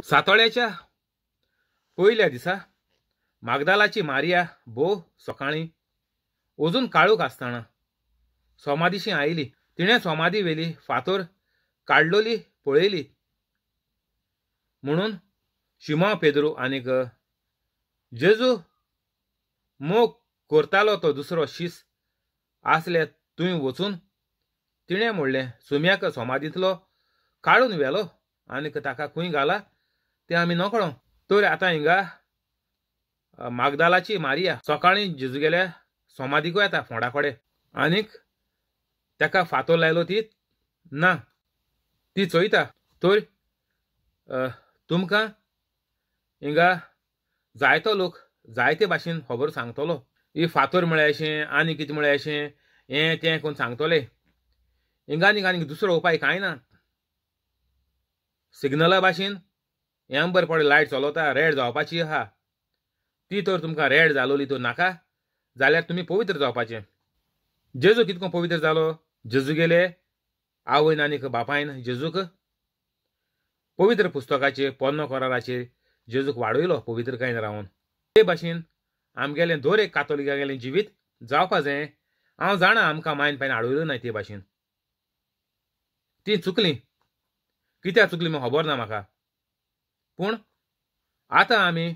सातोळ्याच्या पयल्या दिसा मागदालाची मारिया भोव सकाळीं अजून काळोख आसतना सोमादिशी आयली. तिणें सोमादी वेली फातोर काडलोली पळयली. म्हणून शिमांव पेद्रू आनीक जेजू मोग करतालो तो दुसरो शीस आसले तुंय वचून तिणें म्हणलें, सुम्याक सोमादींतलो काडून व्हेलो आनीक ताका खंय घाला तें आमी नकळो. तर आतां हिंगा मागदालाची मारिया सकाळीं जेजूगेल्या सोमादीकूय येता फोंडा कडेन आनीक ताका फातोर लायलो ती ना, ती चोयता. तर तुमकां हिंगा जायतो लोक जायते भाशेन खबर सांगतलो, ही फातोर म्हळ्यार अशें आनी कितें म्हळ्यार अशें हें तें कोण सांगतले. हिंगा आनीक आनीक दुसरो उपाय कांय ना. सिग्नला भाशेन एंबर पळय लायट चलता, रेड जावपाची आहा ती, तर तुमकां रेड जालोली तर नाका जाल्यार तुमी पवित्र जावपाचें. जेजू कितको पवित्र जालो? जेजू गेले आवयन आनीक बापायन जेजूक पवित्र पुस्तकाचेर पोन्नो कराराचेर जेजूक वाडयलो पवित्रकायेन रावन. ते भाशेन आमगेलें दर एक कातोलिकागेलें जिवीत जावपा जाय. हांव जाणा आमकां मायन पायन हाडयलो ना ते भाशेन, ती चुकली, कित्याक चुकली म्हूण खबर ना म्हाका. पूण आतां आमी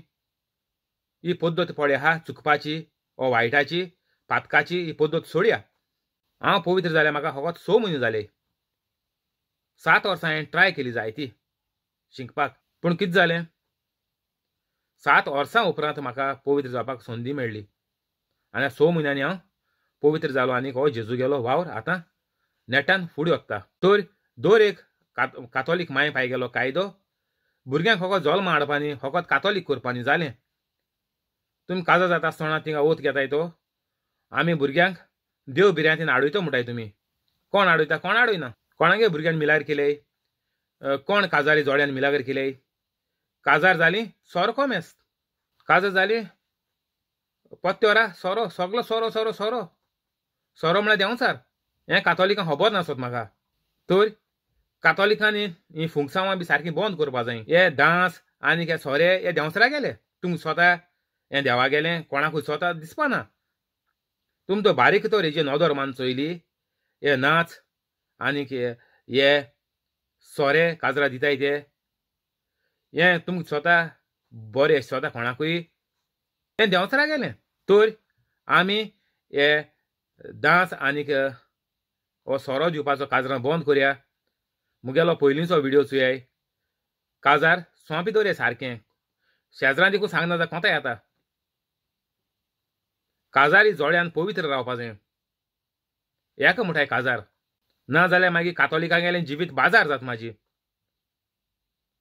ही पद्दत पळय आहा चुकपाची ओ वायटाची पातकाची, ही पद्दत सोडया. हांव पवित्र जाल्यार म्हाका फकत 6 म्हयने जाले. 7 वर्सां हांवें ट्राय केली जायती शिकपाक, पूण कितें जालें, 7 वर्सां उपरांत म्हाका पवित्र जावपाक संदी मेळ्ळी आनी 6 म्हयन्यांनी हांव पवित्र जालो आनी हो जेजू गेलो वावर आतां नेटान फुडें वता. तर दर एक कातोलीक माय पाय गेलो कायदो भुरग्यांक फकत जल्म हाडपानी फकत कातोलीक करपानी जालें. तुमी काजार जाता आसतना थिंगा ओत घेताय तो आमी भुरग्यांक देव भिरांतीन हाडयतो म्हणटाय तुमी. कोण हाडयता? कोण हाडयना. कोणागे भुरग्यान मिलार केले? कोण काजारी जोड्यान मिलागर केले? काजार जाली सोरो कोमेस, काजार जाली पत्योरा सोरो, सगलो सोरो सोरो सोरो सोरो म्हळ्यार देंवचार. हें कातोलिकांक खबर नासत म्हाका. तर कातोलिकांनी ही फुंकसांवां बी सारकी बंद करपा जाय. हे डांस आनी हे सोरे हे देंवचारा गेले. तुमकां स्वता हें देवा गेलें कोणाकूय स्वता दिसपा ना. तुम तो बारीक तर हेजी नदर मान चोयली, हे नाच आनीक हे सोरे काजरा दिताय ते, हें तुमकां स्वता बरें स्वता कोणाकूय हें देंवचारा गेलें. तर आमी हे डांस आनीक हो सोरो दिवपाचो काजरां बंद करया. मुगेलो पयलींचो विडियो चोयाय, काजार सोंपी दवरया सारकें, शेजरां देखून सांगना जाता कोता येता. काजारी जोड्यान पवित्र रावपा जाय, हेका म्हणटाय काजार. ना जाल्यार मागीर कातोलिकांगेलें जिवीत बाजार जाता. म्हाजी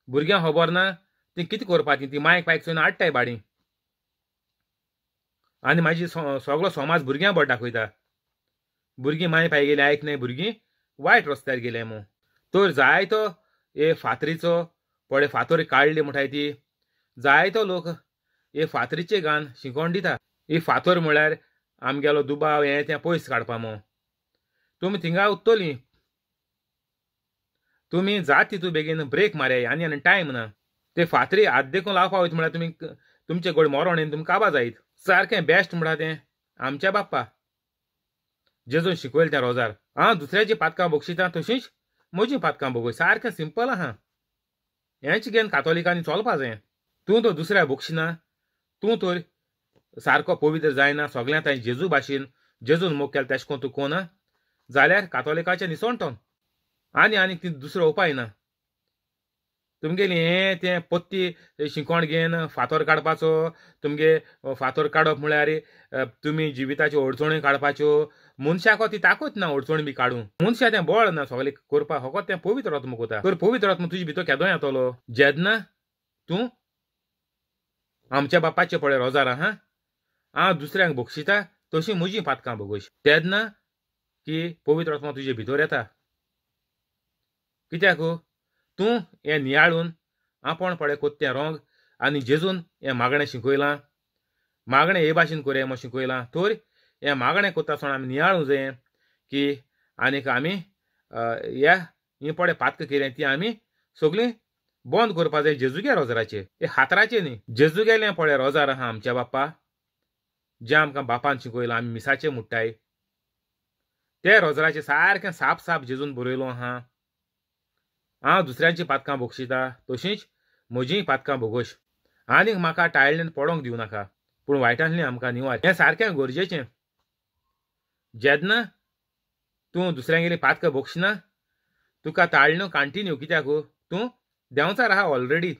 भुरग्यांक खबर ना ती कितें करपाची, ती मायक पायक चोयन हाडटाय बाडी आनी म्हाजी सगलो समाज भुरग्यां बोट दाखयता. भुरगीं माय पाय गेली आयक न्हय, भुरगीं वायट रस्त्यार गेले म्हूण. तर जायतो हे फातरीचो पळय फातर काडली म्हणटाय ती, जायतो लोक हे फातरीचे गान शिकोवन दिता. ही फातर म्हळ्यार आमगेलो दुबाव हें तें पयस काडपा म्हूण. तुमी थिंगा उत्तली, तुमी जात तितू बेगीन ब्रेक मारया आनी आनी टायम ना. ते फातरी हात देखून लावपा वयता म्हळ्यार तुमी तुमचे गोड मरण येवन तुमकां काबा जायत. सारकें बेस्ट म्हणटा तें आमच्या बाप्पा जेजून शिकयलें तें रोजार. हांव दुसऱ्याची पातकां बक्षिता तशींच म्हजी पातकां भोगय, सारकें सिंपल आहा. हेंच घेवन कातोलिकांनी चलपा जाय. तूं तर दुसऱ्या बक्षिना, तूं तर सारको पवित्र जायना, सगळ्यांत हांवें जेजू भाशेन जेजून मोग केला तेश कोन तूं कोना जाल्यार कातोलिकाचें निसणटोन आनी आनीक ती दुसरो उपाय ना. तुमगेली हें तें पत्ती शिंकोण घेवन फातर काडपाचो, तुमगे फातर काडप म्हळ्यार तुमी जिविताच्यो अडचण्यो काडपाच्यो. मनशाक ती ताकत ना अडचणी बी काडूंक, मनशाक तें बळ ना सगळें करपाक, फकत तें पवित्र आत्मो कोता. तर पवित्र आत्मो तुजे भितर केदो येतलो जेन्ना तूं आमच्या बापाचें पळय रोजार आहा, हांव दुसऱ्यांक बक्षिता तशीं म्हजीं पातकां भोगोश, तेन्ना की पवित्र आत्मो तुजे भितर येता. कित्याक तूं हें नियाळून आपूण पळय कोत्तें तें रोंग आनी जेजून हें मागणें शिकयलां, मागणें हे भाशेन कोरया म्हूण शिकयलां. तर हें मागणें कोत्ता आसतना आमी नियाळूं जाय की आनीक आमी ह्या ही पळय पातकां केल्या ती आमी सगळीं बंद करपा जाय जेजूगे रोजराचे, हे हातराचे न्ही. जेजूगेलें पळय रोजार आहा आमच्या बाप्पा, जें आमकां बापान शिकयलां, आमी मिसाचें मुट्टाय, ते रोजराचे सारकें साप साप जेजून बरयलो आहा. हांव दुसऱ्यांची पातकां भोगशिता तशींच म्हजींय पातकां भोगोश, आनीक म्हाका टाळणेन पडोंक दिवं नाका, पूण वायटांतली आमकां निवार. हें सारकें गरजेचें. जेन्ना तूं दुसऱ्यांगेली पातकां भोगशिना तुका ताळणो कंटिन्यू, कित्याक तूं देंवचार आहा ऑलरेडी,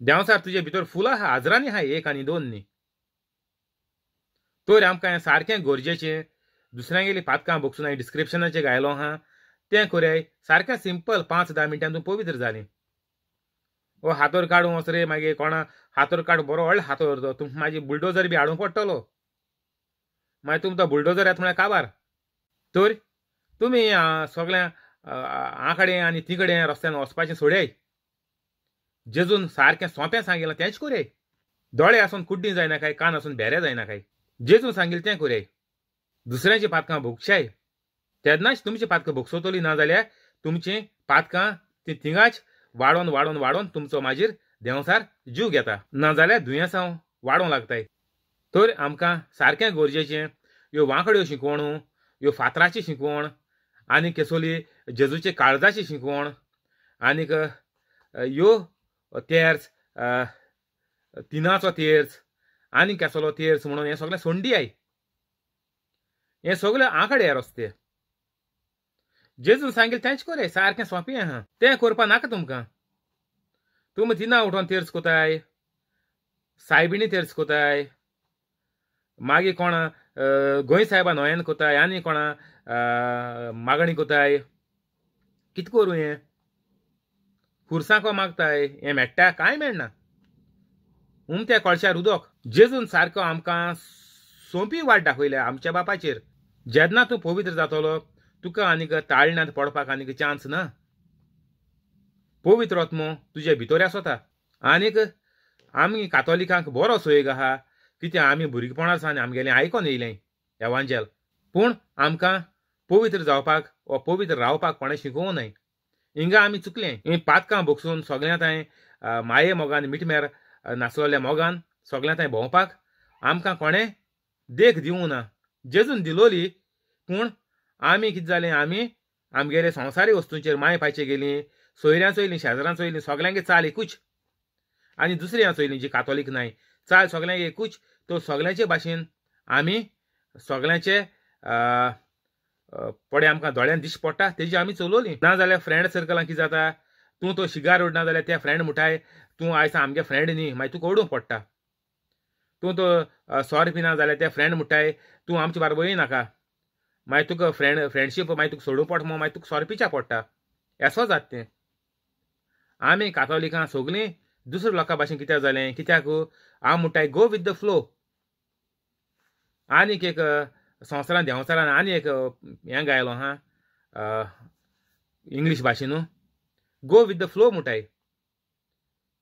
देंवचार तुजे भितर फूल आहा, हाजरांनी आहा, एक आनी दोन न्ही. तर आमकां हें सारकें गरजेचें, दुसऱ्यांगेली पातकां भोगसून हांवें डिस्क्रिप्शनाचेर घायलो आहा तें करयाय, सारकें सिंपल, 5-10 मिनटां तूं पवित्र जालीं. ओ हातोर काडूं वच रे, मागीर कोणा हातोर काड, बरो व्हडलो हातोर तो, तुमकां मागीर बुलडोजर बी हाडूंक पडटलो, मागीर तुमकां बुलडोजर येता म्हळ्यार काबार. तर तुमी सगळ्या आंकडे आनी तिकडे रस्त्यान वचपाचें सोडयाय, जेजून सारकें सोंपें सांगिलां तेंच करयाय. दोळे आसून कुड्डी जायना काय, कान आसून भेरे जायना काय, जेजून सांगिल्लें तें करयाय. दुसऱ्यांची पातकां भोगशाय तेन्नाच तुमची पातकां भोगसतली, ना जाल्यार तुमचीं पातकां ती थिंगाच वाडोवन वाडोवन वाडोवन तुमचो मागीर देंवचार जीव घेता, ना जाल्यार दुयेंसां वाडोवंक लागताय. तर आमकां सारकें गरजेचें ह्यो वांकड्यो शिकवण, ह्यो फातराची शिकवण, आनी केसोली जेजूचे काळजाची शिकवण, आनीक ह्यो तेर्स, तिनाचो तेर्स आनी केसलो तेर्स म्हणून हें सगळें सोंडी I, हें सगळें आंकडे रस्ते. जेजून सांगिल्लें तेंच करयाय, सारकें सोंपें आहा, तें करपा नाका तुमकां. तुमी तिना उठोन तेर्स कोताय, सायबिणी तेर्स कोताय, मागीर कोण गोंय सायबा नोयन कोताय, आनी कोणा मागणी कोताय, कितें करूं हें खुर्सांको मागताय, हें मेळटा कांय मेळना, उमत्या कळशार उदक. जेजून सारको आमकां सोंपी वाट दाखयल्या आमच्या बापाचेर. जेन्ना तूं पवित्र जातलो तुका आनीक ताळण्यांत पडपाक आनीक चान्स ना. पवित्र आत्मो तुजे भितर आसता. आनीक आमी कातोलिकांक बरो सोयीग आहा, कित्याक आमी भुरगेपणार सावन आमगेलें आयकोन येयलें एवांजेल, पूण आमकां पवित्र जावपाक वा पवित्र रावपाक कोणें शिकोवंक न्हय. हिंगा आमी चुकलें. हीं पातकां भोगसून सगळ्यां थंय माये मोगान, मिटमेर नासलेल्या मोगान सगळ्यां थंय भोंवपाक आमकां कोणें देख दिवंक ना. जेजून दिलोली, पूण आमी कितें जालें, आमी आमगेले संवसारी वस्तूंचेर माय पायचे गेलीं, सोयऱ्यां चोयलीं, शेजरां चोयलीं, सगल्यांगे चाल एकूच, आनी दुसऱ्यां चोयलीं जी कातोलीक नाय, चाल सगल्यांक एकूच. तो सगल्यांचे भाशेन आमी सगल्यांचे पडे आमकां दोळ्यान दिश्टी पडटा तेजी आमी चलोवली. ना जाल्यार फ्रेंड सर्कलान कितें जाता, तूं तो शिगार उडना जाल्यार त्या फ्रेंड मुठाय तूं आयज आमगे फ्रेंड न्ही, मागीर तुका ओडूंक पडटा. तूं तो सोर पिना जाल्यार त्या फ्रेंड मुठाय तूं आमचे बारबर येयनाका, मागीर तुका फ्रेंडशीप मागीर तुका सोडूंक पडटा, मागीर तुका सोर पिच्या पडटा. एसो जाता तें. आमी कातोलिकां सगळीं दुसऱ्या लोकां भाशेन कित्याक जालें, कित्याक हांव मुठाय गो विथ the flow. आनीक एक संवसारान देंवचारान आनी एक हें गायलो आहा इंग्लीश भाशेन, गो विथ the flow मुठाय.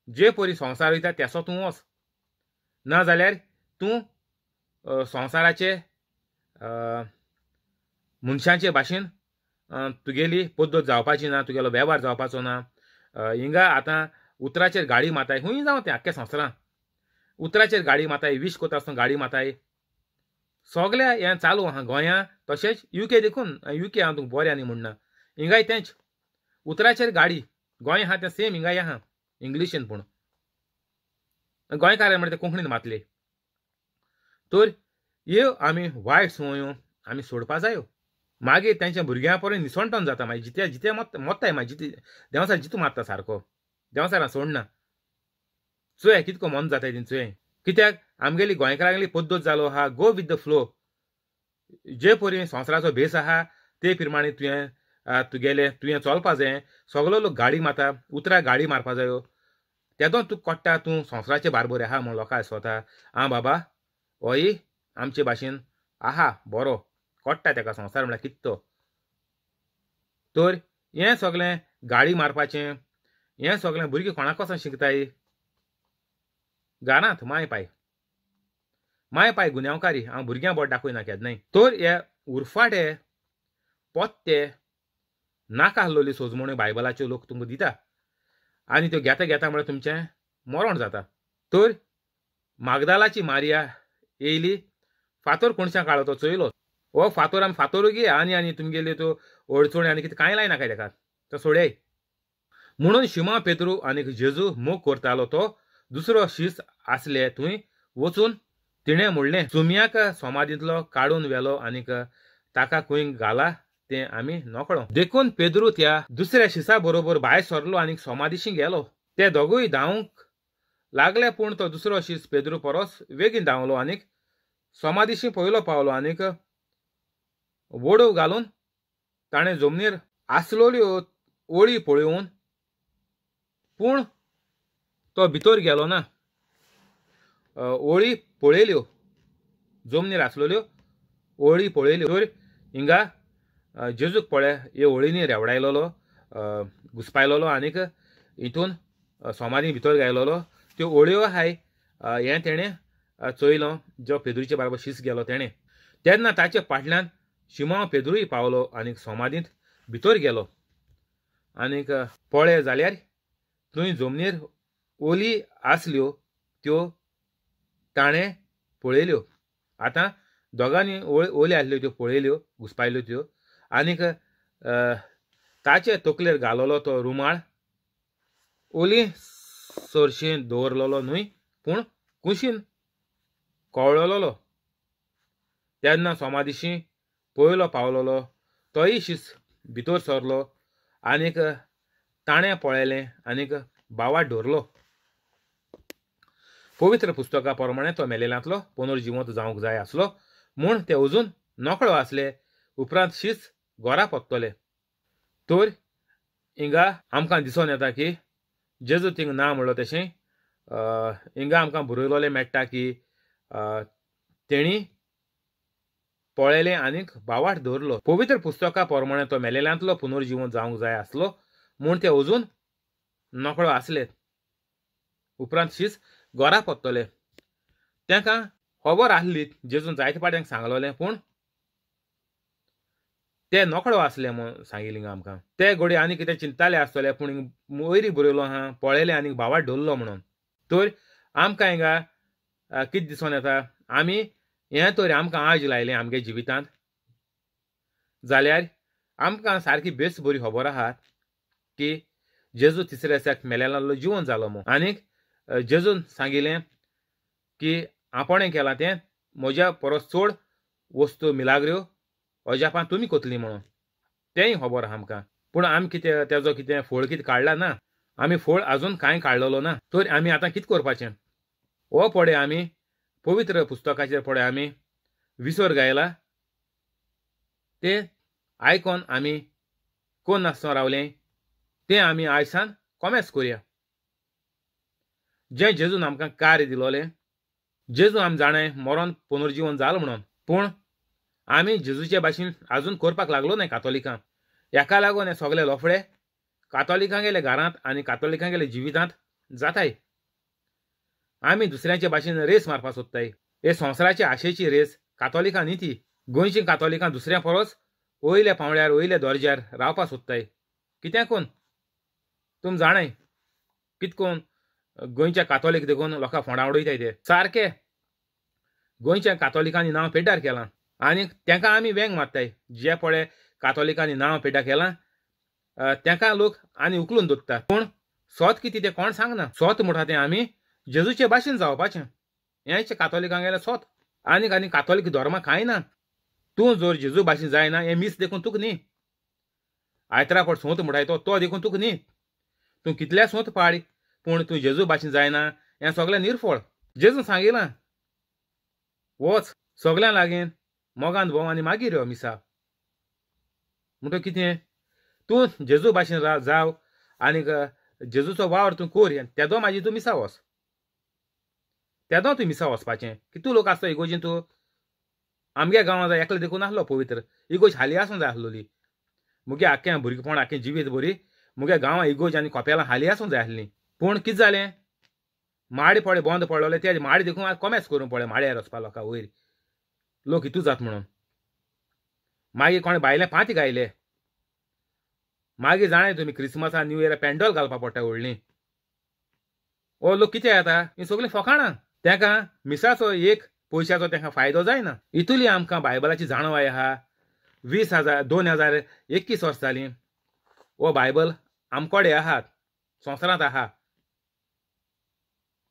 जे परी संवसार वयता तेसो तूं वच, ना जाल्यार तूं संवसाराचे मनशांचे भाशेन तुगेली पद्दत जावपाची ना, तुगेलो वेव्हार जावपाचो ना. हिंगा आतां उतराचेर गाडी माताय, खूंय जावं तें आख्ख्या संवसारान उतराचेर गाडी माताय, विश कोता आसतना गाडी माताय, सगळ्या हें चालू आहा गोंया तशेंच युके देखून, युके हांव तुका बरें आनी म्हणना, हिंगाय तेंच उतराचेर गाडी. गोंय आहा तें सेम हिंगाय आहा इंग्लिशीन, पूण गोंयकार म्हणटा ते कोंकणीन मातले. तर ह्यो आमी वायट संवयो आमी सोडपा जायो. मागीर तेंच्या भुरग्यां पर्यंत निसणटन जाता, मागीर जिते जिते मोत्ताय, मागीर जिते देंवचार जितू मारता सारको, देंवचारां सोडना. चोय कितको मन जाताय तेंचोय, कित्याक आमगेली गोंयकारांगेली पद्दत जालो आहा गो विथ the flow. जे परी संवसाराचो भेस आहा ते प्रमाणे तुवें तुगेलें तुवें चलपा जाय. सगलो लोक गाडी मारता, उतरां गाडी मारपा जायो, तेदो तूं कळटा तूं संवसाराचे बारबर आहा म्हूण लोकांक दिसता. आं बाबा होय आमचे भाशेन आहा बरो कळटा तेका संवसार म्हळ्यार कितें तो. तर हें सगळें गाडी मारपाचें हें सगळें भुरगीं कोणाक वचोन शिकताय, घरांत माय पाय, माय पाय गुन्यांवकारी. हांव भुरग्यां बोट दाखयना केन्नाय. तर हे उरफाटे पोत्ते नाका आहलोली सोजमण्यो बायबलाच्यो लोक तुमकां दिता. आनी त्यो घेता घेता म्हळ्यार तुमचें मरण जाता. तर मागदालाची मारिया येयली, फातोर कोणशां काडलो तो चोयलो. हो फातोर आमी फातोर घे आनी आनी तुमगेल्यो त्यो अडचणी आनी कितें कांय लायनाकाय तेका, तो सोडय. म्हणून शिमा पेत्रू आनी जेजू मोग करतालो तो दुसरो शीस आसले थंय वचून तिणें म्हणलें, सुम्याक समाधींतलो काडून व्हेलो आनीक ताका खंय घाला तें आमी नकळो. देखून पेद्रू त्या दुसऱ्या शिसा बरोबर भायर सरलो आनी समाधीशी गेलो. ते दोगूय धांवंक लागले, पूण तो दुसरो शीस पेद्रू परस वेगीन धांवलो आनीक समाधीशी पयलो पावलो आनीक वडोव घालून ताणें जमनीर आसलेल्यो ओळी पळोवन, पूण तो भितर गेलो ना. ओळी पळयल्यो, जमनीर आसलेल्यो ओळी पळयल्यो. तर हिंगा जेजूक पळय हे ओळींनी रेवडायलोलो, घुसपायलोलो आनीक हितून समाधी भितर गायलोलो. त्यो ओळयो आहाय हें तेणें चोयलो, जो पेद्रूचे बरोबर शीस गेलो तेणें. तेन्ना ताचे फाटल्यान शिमांव पेद्रूय पावलो आनीक समाधींत भितर गेलो आनीक पळय जाल्यार थंय जमनीर ओली आसल्यो त्यो ताणें पळयल्यो. आतां दोगांनी ओली आसल्यो त्यो पळयल्यो, घुसपायल्यो त्यो आनीक ताचे तकलेर घालोलो तो रुमाळ ओली सरशीं दवरलेलो न्हय, पूण कुशीन कवळलोलो. तेन्ना समाधीशी पयलो पावलोलो तोय शीस भितर सरलो आनीक ताणें पळयलें आनीक बावाट दवरलो. पवित्र पुस्तका प्रमाणे तो मेलेल्यांतलो पुनर्जिवंत जावंक जाय आसलो म्हूण ते अजून नकळो आसले. उपरांत शीस घरा परतले. तर हिंगा आमकां दिसून येता की जेजू थिंग ना म्हणलो तशें हिंगा आमकां बरयलोलें मेळटा की तेणी पळयलें आनीक बावाट दवरलो. पवित्र पुस्तका प्रमाणे तो मेलेल्यांतलो पुनर्जिवंत जावंक जाय आसलो म्हूण ते अजून नकळो आसले. उपरांत शीस घरा परतले. तांकां खबर आसली, जेजून जायते पाट्यांक सांगलोलें, पूण ते नकळो आसले म्हूण सांगिल्ली आमकां. ते घडये आनी कितें चिंतताले आसतले, पूण वयरी बरयलो आहा पळयलें आनी बावाट दवरलो म्हणून. तर आमकां हिंगा कितें दिसून येता, आमी हें तर आमकां आज लायलें आमगे जिवितांत जाल्यार आमकां सारकी बेस बरी खबर आहा की जेजू तिसऱ्या दिसाक मेलेलो जिवन जालो म्हूण. आनीक जेजून सांगिल्लें की आपणें केलां तें म्हज्या परस चड वस्तू मिलाग्र्यो अजापां तुमी कोतली म्हणून, तेंय खबर आहा आमकां. पूण आमी कितें तेजो कितें फळ कितें काडला ना, आमी फळ आजून कांय काडलेलो ना. तर आमी आतां कितें करपाचें? हो पळय आमी पवित्र पुस्तकाचेर पळय आमी विसर गायला, ते आयकोन आमी कोण नासतना रावलें तें आमी आयसान कोमेस करुया. जें जेजून आमकां कार्य दिलोलें, जेजू आमी जाणें मरोन पुनर्जिवन जालो म्हणून, पूण आमी जेजूचे भाशेन आजून करपाक लागलो न्हय कातोलिकां. हेका लागून हे सगळे लोफडे कातोलिकांगेले घरांत आनी कातोलिकांगेले जिवितांत जाताय. आमी दुसऱ्यांचे भाशेन रेस मारपाक सोदताय. हे संवसाराचे आशेची रेस कातोलिकां न्ही ती. गोंयची कातोलिकां दुसऱ्या परस वयल्या पांवड्यार वयल्या दर्ज्यार रावपाक सोदताय. कित्याकून तुमी जाणाय कितकोन गोंयच्या कातोलीक देखून लोकां फोंडा उडयताय ते सारके. गोंयच्या कातोलिकांनी नांव पेड्ड्यार केलां आनी तांकां आमी वेंग मारताय. जे पळय कातोलिकांनी नांव पेड्ड्यार केलां तांकां लोक आनी उखलून दवरता. पूण सोत कितें तें कोण सांगना. सोत म्हणटा तें आमी जेजूचे भाशेन जावपाचें, हेंच कातोलिकांगेलें सोत. आनीक आनी कातोलीक धर्मा कांय ना. तूं जर जेजू भाशेन जायना हें मीस देखून तुका न्ही, आयतरा फट सोत म्हणटाय तो देखून तुका न्ही. तूं कितल्या सोत पाड, पूण तूं जेजू भाशेन जायना हें सगळें निर्फळ. जेजून सांगिलां वच सगळ्यां लागीं मोगान भोंव आनी मागीर यो मिसा. म्हणटकीर कितें तूं जेजू भाशेन जाव आनीक जेजूचो वावर तूं कोर, तेदो मागीर तूं मिसा वच, तेदो तूं मिसा वचपाचें. कितू लोक आसता इगोजीन तूं आमगे गांवां जाय एकले देखून आसलो पवित्र इगोज हाली आसूं जाय आसलोली. मुगे आख्खें भुरगेपण आख्खें जिवीत बरी मुगे गांवां इगोज आनी कोपेलां हाली आसूं जाय आसलीं. पूण कितें जालें, माडी पळय बंद पडलोले ते माडी देखून कोमेस करूंक पळय माड्यार वचपा लोकां वयर लोक हितू जात म्हणून. मागीर कोणें भायले पांती गायले. मागीर जाणाय तुमी क्रिसमसा न्यू इयर पेंडोल घालपाक पडटा व्हडलीं. ओ लोक कितें येता ही सगळीं फकाणां. तेका मिसाचो एक पयशाचो तेका फायदो जायना. इतली आमकां बायबलाची जाणवाय आहा. 20,000 2021 वर्सां जालीं हो बायबल आमकोडे आहात, संवसारांत आहा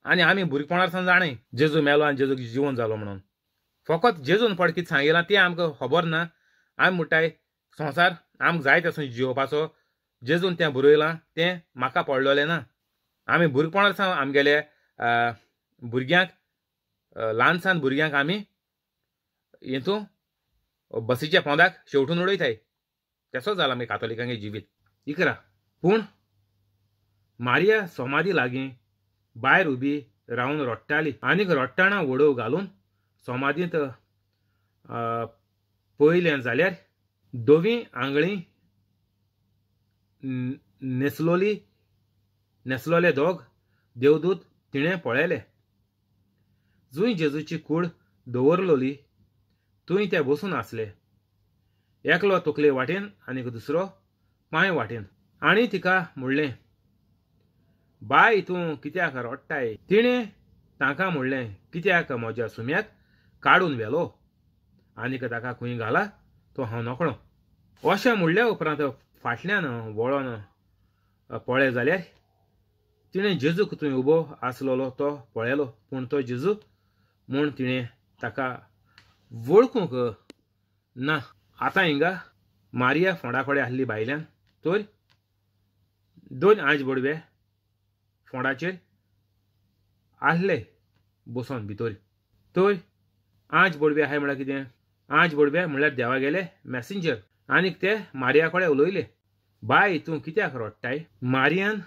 आनी आमी भुरगेपणार सावन जाणाय जेजू मेलो आनी जेजू जिवन जालो म्हणून. फकत जेजून पड कितें सांगिलां तें आमकां खबर ना. आमी म्हणटाय संवसार आमकां जाय तसो जियोवपाचो, जेजून तें बरयलां तें म्हाका पडलेलें ना. आमी भुरगेपणार सावन आमगेले भुरग्यांक, ल्हान सान भुरग्यांक आमी हितू बसीच्या पोंदाक शेवटून उडयताय. तसोच जाला आमी कातोलिकांगे जिवीत. 11 पूण मारिया समाधी लागीं भायर उबी रावन रडटाली आनीक रडटाना वडोव घालून समाधींत पळयलें जाल्यार धवी आंगळी नेसलोले दोग देवदूत तिणें पळयले. जुंय जेजूची कूड दवरलोली थंय ते बसून आसले, एकलो तकले वाटेन आनीक दुसरो पांय वाटेन. आनी तिका म्हणलें, बाय तूं कित्याक रडटाय? तिणें तांकां म्हणलें, कित्याक म्हज्या सुम्याक काडून व्हेलो आनीक ताका खंय घाला तो हांव नकळो. अशें म्हणल्या उपरांत फाटल्यान वळोन पळय जाल्यार तिणें जेजूक थंय उबो आसलेलो तो पळयलो, पूण तो जेजू म्हूण तिणें ताका वळखूंक ना. आतां हिंगा मारिया फोंडा कडेन आसली भायल्यान, तर 2 आंज बोडवे फोंडाचेर आसले बसोन भितर. तर आंज बोडवे आहाय म्हळ्यार कितें? आंज बोडवे म्हळ्यार देवा गेले मॅसेंजर. आनीक ते मारिया कडेन उलयले, बाय तूं कित्याक रडटाय? मारियान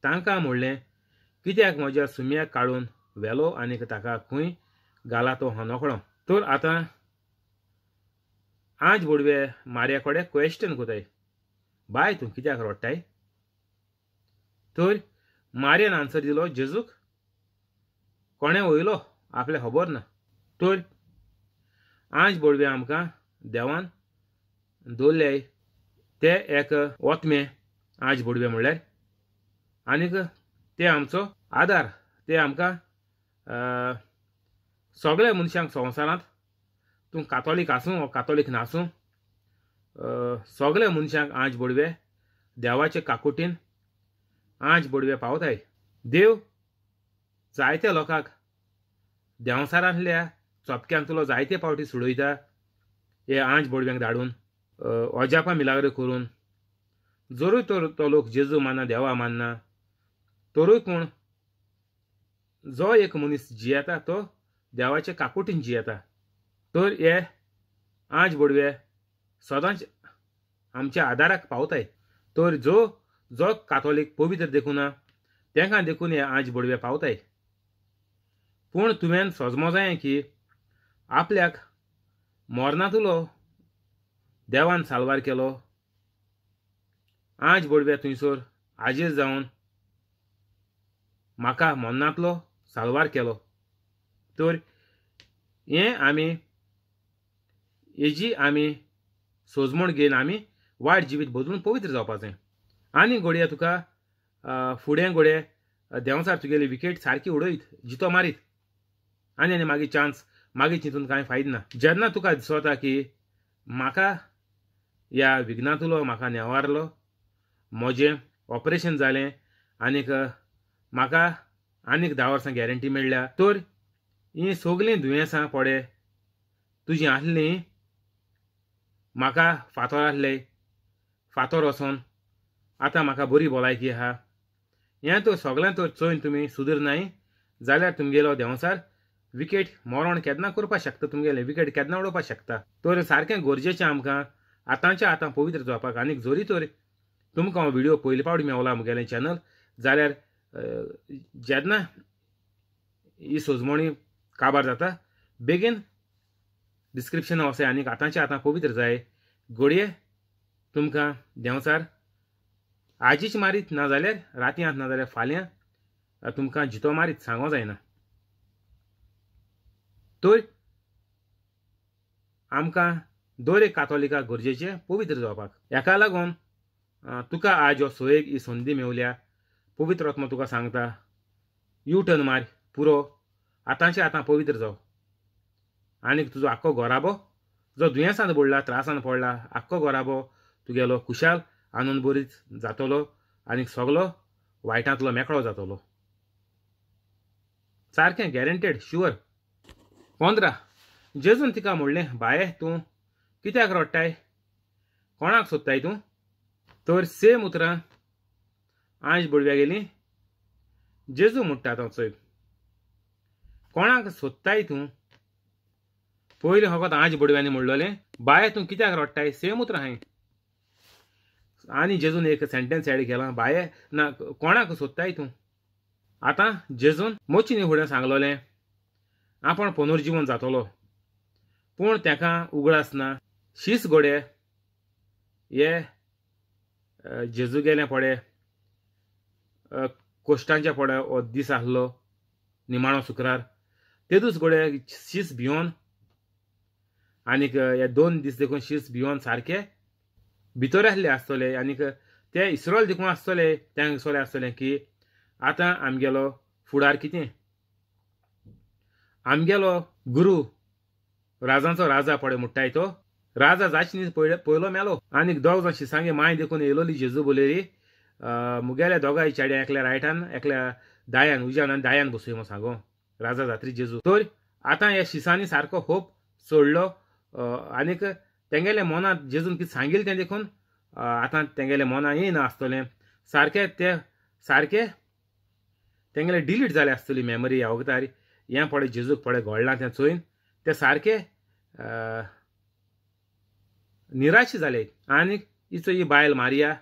तांकां म्हणलें, कित्याक म्हज्या सुम्याक काडून व्हेलो आनीक ताका खंय घाला तो हांव नकळो. तर आतां आंज बोडवे मारिया कडेन क्वेश्चन कोताय, बाय तूं कित्याक रडटाय? तर मारियान आन्सर दिलो, जेजूक कोणें वयलो आपल्याक खबर ना. तर आंज बोडवे आमकां देवान दवरले ते एक ओतमे आंज बोडवे म्हणल्यार, आनीक ते आमचो आदार, ते आमकां सगळ्या मनशांक संवसारांत, तूं कातोलीक आसूं वा कातोलीक नासूं, सगळ्या मनशांक आंज बोडवे देवाचे काकुटीन आंज बोडवे पावताय. देव जायत्या लोकांक देंवसारांतल्या चोपक्यांतलो जायते पावटी सोडयता हे आंज बोडव्यांक धाडून, अजापां मिलाग्र करून. जरूय तर तो लोक जेजू मानना, देवा मानना, तरूय पूण जो एक मनीस जियेता तो देवाचे काकुटीन जियेता. तर हे आंज बोडवे सदांच आमच्या आदाराक पावताय. तर जो जो कातोलीक पवित्र देखूना तेंकां देखून हे आंज बोडवे पावताय. पूण तुवें सजमो जाय की आपल्याक मरणांतलो देवान साल्वार केलो, आंज बोडवे थंयसर आजेर जावन म्हाका मरणांतलो साल्वार केलो. तर हें आमी हेजी आमी सोजमण घेवन आमी वायट जिवीत बदलून पवित्र जावपाचें. आनी घडये तुका फुडें घडये देंवचार तुगेली विकेट सारकी उडयत, जितो मारीत, आनी आनी मागीर चान्स मागीर चिंतून कांय फायदो ना. जेन्ना तुका दिसता की म्हाका ह्या विघ्नांतलो म्हाका नेवारलो, म्हजें ऑपरेशन जालें आनीक म्हाका आनीक 10 वर्सां गॅरंटी मेळ्ळ्या, तर हीं सगळीं दुयेंसां पडे तुजीं आसलीं, म्हाका फातोर आसले, फातोर वचोन आतां म्हाका बरी भलायकी आहा, हें तर सगळें तर चोयन तुमी सुदरनाय जाल्यार तुमगेलो देंवचार विकेट मरण केन्ना करपाक शकता, तुमगेलें विकेट केन्ना उडोवपाक शकता. तर सारकें गरजेचें आमकां आतांच्या आतां पवित्र जावपाक. आनीक जरी तर तुमकां हो व्हिडियो पयले पावट मेवला म्हगेलें चॅनल जाल्यार जेन्ना ही सोजमणी काबार जाता बेगीन डिस्क्रिप्शन वचय आनीक आतांच्या आतां पवित्र जाय. घडये तुमकां देंवचार आजीच मारीत, ना जाल्यार रातयांत, ना जाल्यार फाल्यां तुमकां जितो मारीत, सांगो जायना. तर आमकां दर एक कातोलिकाक गरजेचें पवित्र जावपाक. हेका लागून तुका आज हो सोयेक ही संदी मेवल्या, पवित्र आत्मा तुका सांगता यू टर्न मार पुरो, आतांचे आतां पवित्र जाव आनीक तुजो आख्खो घराबो जो दुयेंसान पडला, त्रासान पडला, आख्खो घराबो तुगेलो खुशाल आनंद बरीत जातलो आनीक सगलो वायटांतलो मेकळो जातलो. सारकें गॅरंटेड शुअर. 15 जेजून तिका म्हणलें, बाये तूं कित्याक रडटाय, कोणाक सोदताय तूं? तर सेम उतरां आंज बडव्या गेली. जेजू म्हणटा तो चोय, कोणाक सोदताय तूं? पयलीं फकत आंज बडव्यांनी म्हणलोलें, बाये तूं कित्याक रडटाय, सेम उतरां हांवें. आनी जेजून एक सेंटेन्स एड केलां, बाये ना कोणाक सोदताय तूं? आतां जेजून मोचीनी फुडें सांगलोलें आपूण पुनर्जिवन जातलो, पूण ताका उगडास ना. शीस घोडे हे जेजू गेले पडे कोश्टांच्या पडे हो दीस आसलो निमाणो शुक्रार, तेदूस घोडे शीस भिवन आनीक हे 2 दीस देखून शीस भिवन सारके भितर आसले आसतले आनीक ते इसरोल देखून आसतले, त्या इसरोले आसतले की आतां आमगेलो फुडार कितें, आमगेलो गुरू राजांचो राजा पळय म्हणटाय तो राजा जाच न्ही पयलो मेलो. आनीक दोग जाण शिसांगे माय देखून येयलोली जेजू बोलेरी, मुगेल्या दोगांय चेड्या एकल्या रायटान एकल्या दायान उज्यान आनी दायान बसोय म्हूण सांगो राजा जात्री जेजू. तर आतां ह्या शिसांनी सारको होप सोडलो आनीक तेंगेल्या मनांत जेजून कितें सांगिल्लें तें देखून आतां तेंगेल्या मनांत येयना आसतलें, सारकें ते सारकें तेंगेले डिलीट जालें आसतली मेमरी ह्या वखदार. हें पळय जेजूक पळय घडलां तें चोयन ते सारके निराश जाले. आनीक हिचो ही बायल मारिया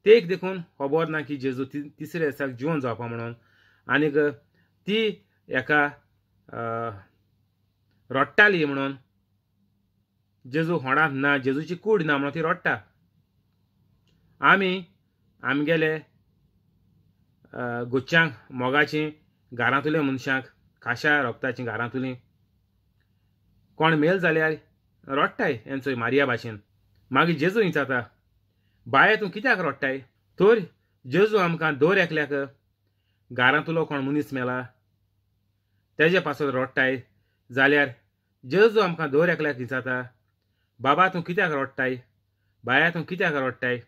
तेक देखून खबर ना की जेजू तिसऱ्या दिसाक जिवन जावपा म्हणून, आनीक ती एका रडटाली म्हणून जेजू होणांत ना, जेजूची कूड ना म्हणून ती रडटा. आमी आमगेले गुच्चांक मोगाची घरांतल्या मनशांक खाशा रोगताची घरांतली कोण मेल जाल्यार रडटाय हेंचो मारिया भाशेन. मागीर जेजू विचारता, बाये तूं कित्याक रडटाय? तर जेजू आमकां दर एकल्याक घरांतलो कोण मनीस मेला तेजे पासत रडटाय जाल्यार जेजू आमकां दर एकल्याक विचारता, बाबा तूं कित्याक रडटाय, बाया तूं कित्याक रडटाय?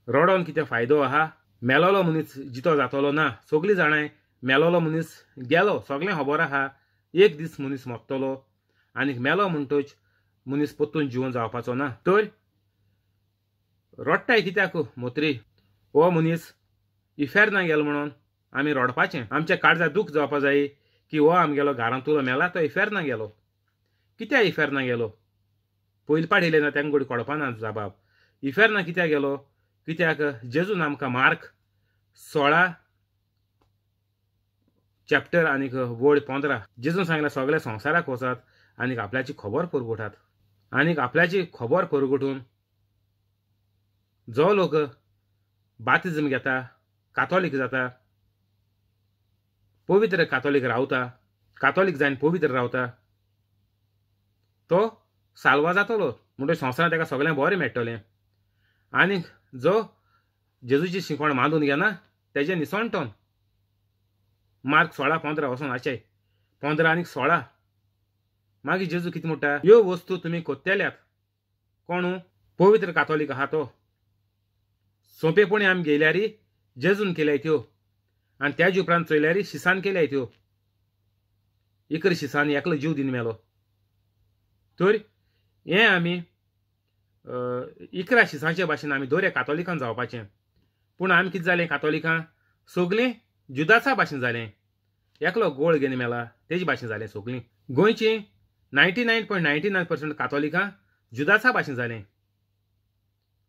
रडोन कितें फायदो आहा? मेलोलो मनीस जितो जातलो ना, सगळीं जाणां मेलोलो मनीस गेलो, सगळें खबर आहा, एक दीस मनीस मरतलो आनीक मेलो म्हणटच मनीस परतून जिवन जावपाचो ना. तर रडटाय कित्याक मोत्री? हो मनीस इफेर्ना गेलो म्हणून आमी रडपाचें, आमच्या काळजाक दूख जावपा जाय की हो आमगेलो घरांतलो मेला तो इफेर्ना गेलो. कित्याक इफेर्ना गेलो? पयलीं पाट येयलें ना तांकां गोडी कळपा ना जबाब. इफेर्ना कित्याक गेलो? कित्याक जेजून आमकां मार्क 16 चॅप्टर आनीक वळ 15 जेजून सांगलें सगळ्या संवसाराक वचात आनीक आपल्याची खबर परगटात, आनीक आपल्याची खबर परगटून जो लोक बातिज्म घेता, कातोलीक जाता, पवित्र कातोलीक रावता, कातोलीक जावन पवित्र रावता, तो साल्वा जातलो, म्हणटकीर संवसारांत ताका सगळें बरें मेळटलें. आनीक जो जेजूची शिकवण मानून घेना तेजें निसणटन. मार्क 16:15 वचोन आशय 15 आनीक 16. मागीर जेजू कितें म्हणटा, ह्यो वस्तू तुमी कोत्तेल्यात. कोणू? पवित्र कातोलीक आहा तो. सोंपेपणी आमी गेल्यारी जेजून केल्याय त्यो, आनी त्याज उपरांत चोयल्यारी शिसान केल्याय त्यो. इकरा शिसान एकलो जीव दिन मेलो. तर हें आमी 11 शिसांचे भाशेन आमी दर कातोलिकान जावपाचें. पूण आमी कितें जालें, कातोलिकां सगळीं जुदासा भाशेन जालें, एकलो गोळ घेवन मेला तेजे भाशेन जालें सगळीं. गोंयची 99.99% कातोलिकां जुदासा भाशेन जालें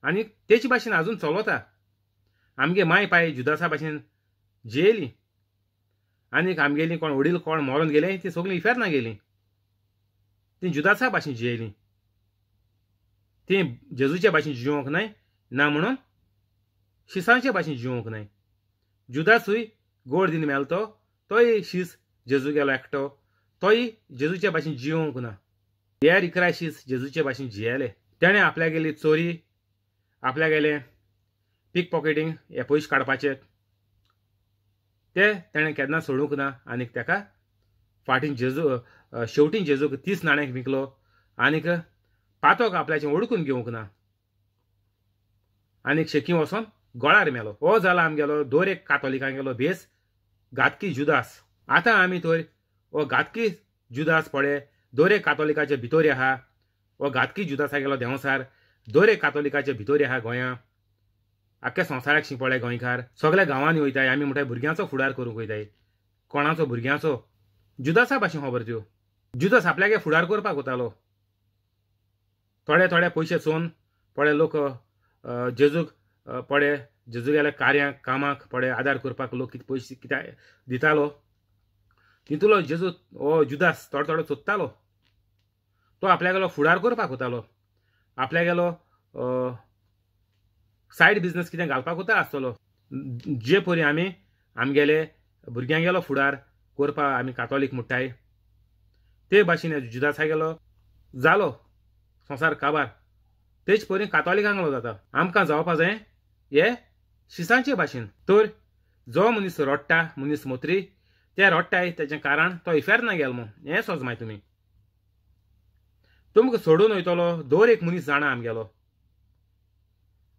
आनी तेचे भाशेन आजून चलता. आमगे माय पाय जुदासा भाशेन जियेली आनीक आमगेली कोण वडील कोण मरोन गेले ती सगळीं इफेर्ना गेलीं, ती जुदासा भाशेन जियेली, ती जेजूच्या भाशेन जिवंक न्हय ना म्हणून शिसांच्या भाशेन जिवंक न्हय. जुदासूय गोड दिन मेलो तो, तोय शीस जेजू गेलो एकटो, तोय जेजूच्या भाशेन जिवंक ना. हेर 11 शीस जेजूच्या भाशेन जियेले. तेणें आपल्या गेली चोरी, आपल्या गेले पीक पॉकेटींग हे पयशे काडपाचे, ते तेणें केन्ना सोडूंक ना. आनीक ताका फाटीं जेजू शेवटीं जेजूक 30 नाण्यांक विकलो आनीक पातोक आपल्याचें ओडकून घेवंक ना आनीक शेकी वचोन गोळार मेलो. हो जाला आमगेलो दर एक कातोलिकांगेलो भेस घातकी जुदास. आतां आमी तर हो घातकी जुदास पळय दर एक कातोलिकाचे भितर आहा. हो घातकी जुदासा गेलो देंवसार दर एक कातोलिकाचे भितर आहा. गोंया आख्ख्या संवसाराक शी पळय गोंयकार सगळ्या गांवांनी वयताय. आमी म्हणटाय भुरग्यांचो फुडार करूंक वयताय. कोणाचो? भुरग्यांचो. जुदासा भाशेन खबर त्यो. जुदास आपल्यागे फुडार करपाक वतालो. थोडे थोडे पयशे चोवन पळय लोक जेजूक पळय जेजूगेल्या कार्यांक कामाक पळय आदार करपाक लोक कितें पयशे कित्याक दितालो. तितूलो जेजू हो जुदास थोडो थोडो सोदतालो. तो आपल्यागेलो फुडार करपाक वतालो. आपल्यागेलो सायड बिजनस कितें घालपाक वता आसतलो. जे परी आमी आमगेले भुरग्यांगेलो फुडार करपाक आमी कातोलीक म्हणटाय ते भाशेन जुदासा गेलो जालो संवसार काबार. तेच परी कातोलिकांगलो जाता. आमकां जावपा जाय हे शिसांचे भाशेन. तर जो मनीस रडटा मनीस मोत्री ते रडटाय तेचें कारण तो इफेर्ना गेलो म्हूण हें सोज मागीर तुमी. तुमकां सोडून वयतलो दर एक मनीस जाणा आमगेलो.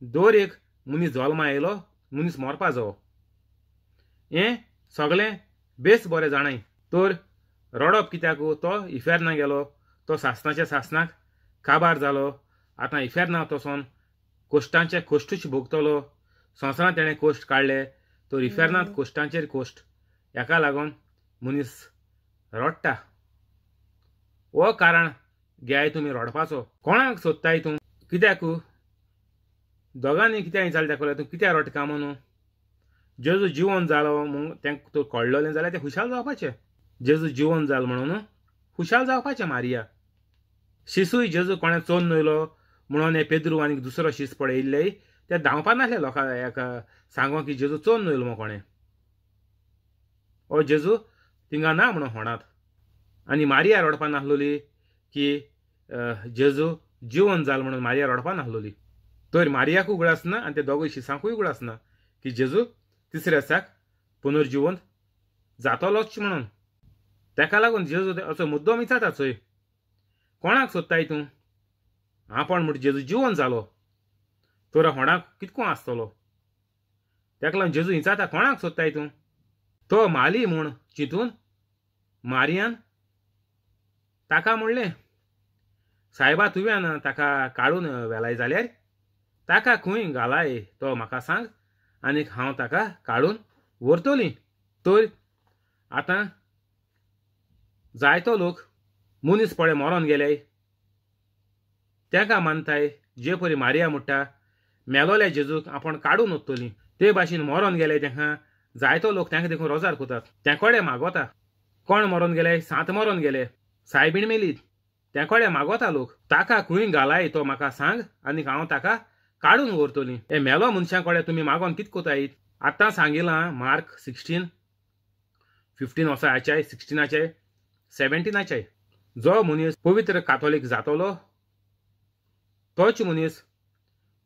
दर एक मनीस जल्मा आयलो मनीस मरपा जावो हें सगळें बेस बरें जाणाय. तर रडप कित्याक? तो इफेर्ना गेलो, तो सासणाच्या सासणाक काबार जालो. आतां इफेर्ना तसोन कोश्टांचे कोश्टूच भोगतलो. संवसारांत तेणें कोश्ट काडले तर इफेर्नांत कोश्टांचेर कोश्ट. हेका लागून मनीस रडटा. हो कारण घेयाय तुमी रडपाचो. कोणाक सोदताय तूं? कित्याक दोगांनी कित्याक जालें ताका तूं कित्याक रडटा काय म्हणून? जेजू जिवन जालो म्हूण तांकां तूं कळ्ळलें जाल्यार ते खुशाल जावपाचें. जेजू जिवन जालो म्हणून खुशाल जावपाचें. मारिया शिसूय जेजू कोणें चोन न्हयलो म्हणून हे पेद्रू आनी दुसरो शीस पळयल्ले ते धांवपा नासले लोकांक एका सांगो की जेजू चोन न्हयलो म्हूण कोणें. हो जेजू थिंगा ना म्हणून होणात. आनी मारिया रडपा नासलोली की जेजू जिवन जालो म्हणून मारिया रडपा नासलोली. तर मारियाकूय उगडास ना आनी ते दोगूय शिसांकूय उगडास ना की जेजू तिसऱ्या दिसाक पुनर्जिवंत जातलोच म्हणून. ताका लागून जेजू असो मुद्दो विचारता चोय, कोणाक सोदताय तूं? आपण म्हण जेजू जिवन जालो तर होणाक कितको आसतलो. ताका लागून जेजू विचारता कोणाक सोदताय तूं? तो माली म्हूण चिंतून मारियान ताका म्हणलें, सायबा तुवें ताका काडून व्हेलाय जाल्यार ताका खंय घालाय तो म्हाका सांग आनीक हांव ताका काडून व्हरतली. तर आतां जायतो लोक मनीस पळय मरोन गेले ताका मानताय जे परी मारिया म्हणटा मेलोल्या जेजूक आपूण काडून वतली. ते भाशेन मरोन गेले तांकां जायतो लोक तांकां देखून रोजार करतात. तेंकोडे मागोता. कोण मरोन गेले? सांत मरोन गेले, सायबीण मेली, तेंकोडे मागोता लोक. ताका खंय घालाय तो म्हाका सांग आनीक हांव ताका काडून व्हरतली. हे मेलो मनशां कडेन तुमी मागोन कितें कोताय? आतां सांगिलां मार्क 16:15 असो आचाय 16 17. जो मनीस पवित्र कातोलीक जातलो तोच मनीस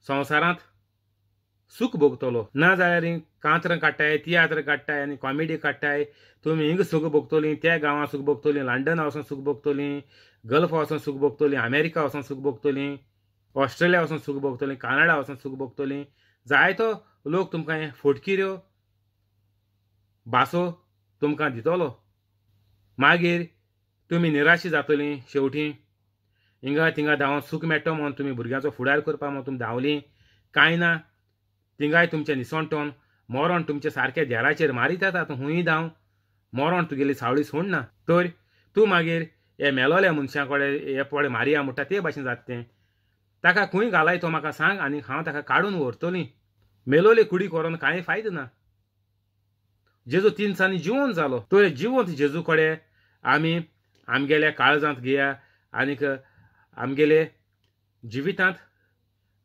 संवसारांत सूख भोगतलो. ना जाल्यार कांतरां काडटाय, तियात्र काडटाय आनी कॉमेडी काडटाय. तुमी हिंगा सूख भोगतलीं, त्या गांवांत सूख भोगतलीं, लंडना वचोन सूख भोगतलीं, गल्फ वचोन सूख भोगतलीं, अमेरिका वचोन सूख भोगतलीं, ऑस्ट्रेलिया वचोन सूख भोगतलीं, कानडा वचोन सूख भोगतलीं. जायतो लोक तुमकां फटकिऱ्यो भासो तुमकां दितलो. मागीर तुमी निराशी जातलीं. शेवटी हिंगा थिंगा धांवन सूख मेळटा म्हणून तुमी भुरग्यांचो फुडार करपाक म्हणून तुमी धांवलीं कांय ना. थिंगाय तुमचें निसणटोन मरण तुमचें सारकें देराचेर मारीत येता. तूं हुंय धांव, मरण तुगेली सावळी सोडना. तर तूं मागीर हे मेलोल्या मनशां कडेन हे पळय मारिया म्हणटा ते भाशेन जाता तें. ताका खंय घालाय तो म्हाका सांग आनी हांव ताका काडून व्हरतली. मेलोले कुडी करून कांय फायदो ना. जेजू 3 दिसांनी जिवन जालो. तर जिवंत जेजू कडेन आमी आमगेल्या काळजांत घेया आनीक आमगेले जिवितांत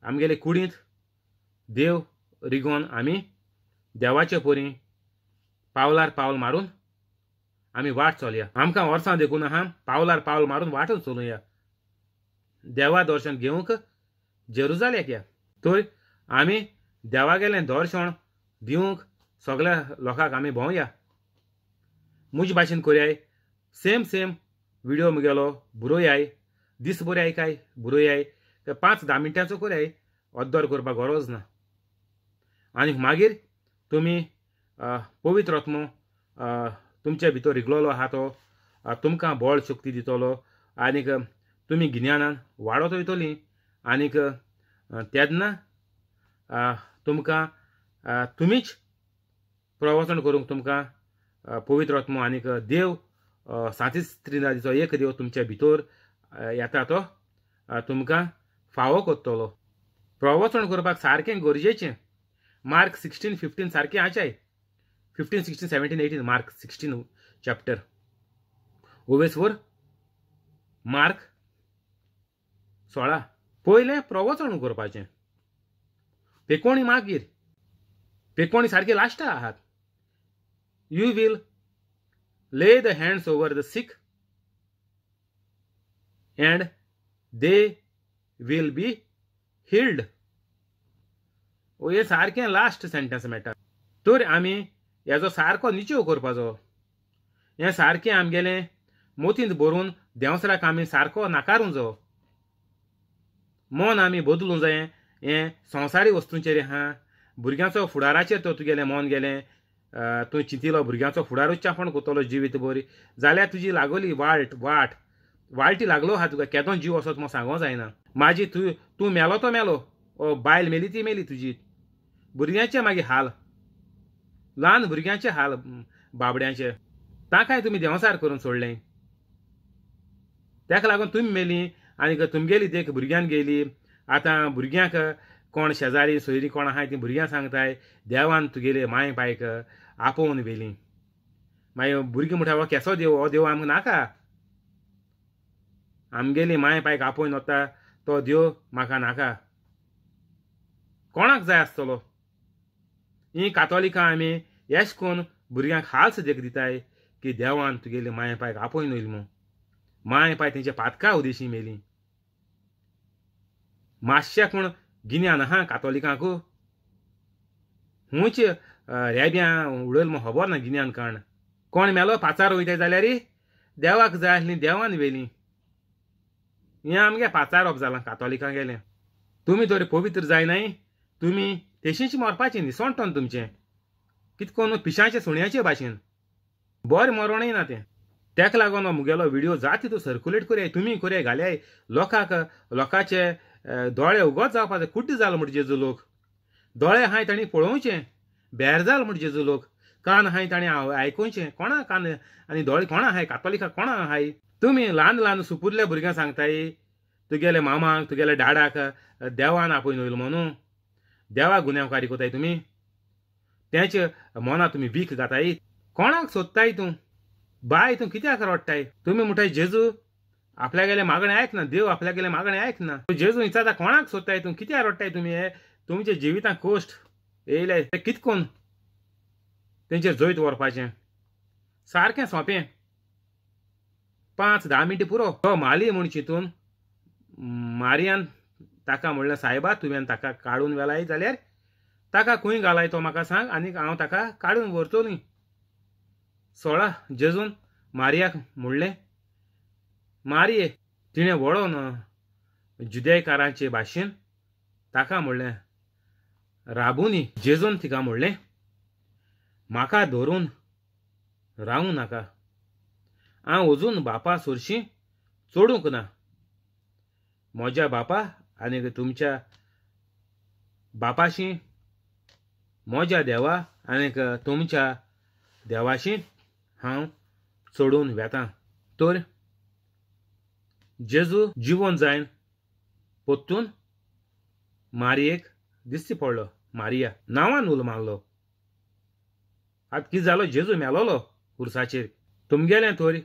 आमगेले कुडींत देव रिगोवन आमी देवाचे परी पावलार पावल मारून आमी वाट चलया. आमकां वर्सां देखून आहा पावलार पावल मारून वाटून चलुया. देवा दर्शन घेवंक जेरुजाल्याक या. तर आमी देवागेलें दर्शन दिवंक सगळ्या लोकांक आमी भोंवया. म्हजे भाशेन कोरयाय, सेम सेम व्हिडियो मुगेलो बरोयाय, दीस बरे आयकाय बरोयाय, 5-10 मिनटांचो कोरयाय, अद्दर करपाक गरज ना. आनी मागीर तुमी पवित्र आत्मो तुमच्या भितर रिगलोलो आहा तो तुमकां बळ शक्ती दितलो आनीक तुमी गिन्यानान वाडत वयतली. आनीक तेन्ना तुमकां तुमीच प्रवचन करूंक तुमकां पवित्र आत्मो आनीक देव सांतीस त्रिनादीचो एक देव तुमच्या भितर येता तो तुमकां फावो करतलो. प्रवचन करपाक सारकें गरजेचें. मार्क 16:15 सारकें आचाय, 15, 16, 17, 18, मार्क 16 चॅप्टर ओवेस वर मार्क 16. पयलें प्रवचन करपाचें, पेकोणी मागीर, पेकोणी सारकें लास्टा आहात. You will lay the hands over the sick and they will be healed. हे सारकें लास्ट सेंटेन्स मेळटा. तर आमी हेजो सारको निचेव करपाचो. हें सारकें आमगेलें मोतींत भरून देंवसराक आमी सारको नाकारूंक जावो. मन आमी बदलूंक जाय. हें संवसारी वस्तूंचेर आहा, भुरग्यांचो फुडाराचेर तर तुगेलें मन गेलें, तूं चिंतिलो भुरग्यांचो फुडारूच चाफण करतलो जिवीत बरी जाल्यार तुजी लागोली वाट वाट वाळटी लागलो आहा तुका. केदो जीव असो म्हाका सांगो जायना. माजी तूं तूं मेलो तो मेलो, ओ बायल मेली ती मेली तुजी. भुरग्यांचे मागीर हाल, ल्हान भुरग्यांचे हाल बाबड्यांचे, ताकाय तुमी देंवसार करून सोडलें. ताका लागून तुमी मेली आनी तुमगेली देख भुरग्यान गेली. आतां भुरग्यांक कोण शेजारी सोयरी कोण आहाय तीं भुरग्यां सांगताय देवान तुगेले माय पायक आपोवन व्हेली. मागीर भुरगीं म्हणटा हो केसो देव, हो देव आमकां नाका, आमगेली माय पायक आपोवन वता तो देव म्हाका नाका. कोणाक जाय आसतलो? ही कातोलिकां आमी येश कोन भुरग्यांक हाल्स देख दिताय की देवान तुगेले माय पायक आपोवन वयली म्हूण. माय पाय तेंच्या पातका उदेशी मेली. मातशें कोण गिन्यान आहा कातोलिकांक, हुंच रेब्यां उडयल म्हूण खबर ना गिन्यान काण. कोण मेलो पाचार वयताय जाल्यार देवाक जाय आसली देवान व्हेली. हें आमगे पाचारप जालां कातोलिकां गेलें. तुमी तर पवित्र जायनाय, तुमी तेशींच मरपाचें निसणटन तुमचें कितकोन पिशांचे सुण्याचे भाशेन, बरें मरणय ना तें. तेका लागून मुगेलो व्हिडियो जाता तितू सर्कुलेट करयाय, तुमी करयाय, घालयाय लोकांक. लोकांचे दोळे उगत जावपाचे. कुड्डे जाल म्हण जेजू लोक, दोळे आहाय तांणी पळोवचें, बेर जाल म्हण जेजू लोक, कान आहाय तांणी आयकुचें. कोणा कान आनी दोळे कोणा आहाय? कातोलिका कोणा आहाय? तुमी ल्हान ल्हान सुपुरल्या भुरग्यांक सांगताय तुगेले मामाक तुगेले डाडाक देवान आपोवन वयलो म्हणून. देवाक गुन्यांवकारी कोताय तुमी, तेंच मना तुमी वीख घाताय. कोणाक सोदताय तूं बाय? तूं कित्याक रडटाय? तुमी म्हणटाय जेजू आपल्यागेलें मागणें आयकना, देव आपल्यागेलें मागणें आयकना. जेजू विचारता कोणाक सोदताय तूं, कित्याक रडटाय तुमी? हे तुमच्या जिवितांत कश्ट येयले ते कितकोन तेंचेर जैत व्हरपाचें सारकें सोंपें. 5-10 मिनटां पुरो. तो माली म्हूण चिंतून मारियान ताका म्हणलें, सायबा तुवें ताका काडून व्हेलाय जाल्यार ताका खंय घालाय तो म्हाका सांग आनी हांव ताका काडून व्हरतलो. 16 जेजून मारियाक म्हणलें, मारिये. तिणें वळोन जुदेकारांचे भाशेन ताका म्हणलें, राबुनी. जेजून तिका म्हणलें, म्हाका धरून रावूं नाका, हांव अजून बापा सोरशीं चडूंक ना. म्हज्या बापा आनी तुमच्या बापाशी, म्हज्या देवा आनी तुमच्या देवाशी हांव चडून वेता. तर जेजू जिवन जायन परतून मारियेक दिश्टी पडलो. मारिया नांवान उलो मारलो. आतां कितें जालो? जेजू मेलोलो खुर्साचेर. तुमगेलें तर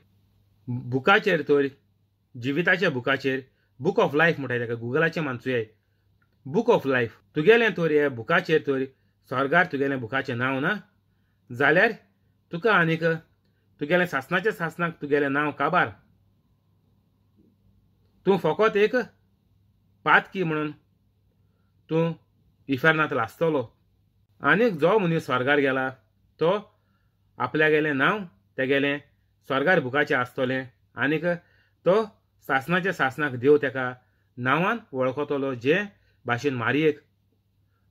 बुकाचेर, तर जिविताच्या बुकाचेर, बूक ऑफ लायफ म्हणटाय ताका, गुगलाचेर मानचुयाय बूक ऑफ लायफ. तुगेलें तर हे बुकाचेर तर स्वर्गार तुगेलें बुकाचें नांव ना जाल्यार तुका आनीक तुगेलें सासणाच्या सासणाक तुगेलें नांव काबार. तूं फकत एक पातकी म्हणून तूं इफेर्नांत लासतलो. आनीक जो मनीस स्वर्गार गेला तो आपल्यागेलें नांव तेगेलें स्वर्गार बुकाचें आसतलें आनीक तो सासणाच्या सासणाक देव तेका नांवान वळखतलो, जे भाशेन मारयेक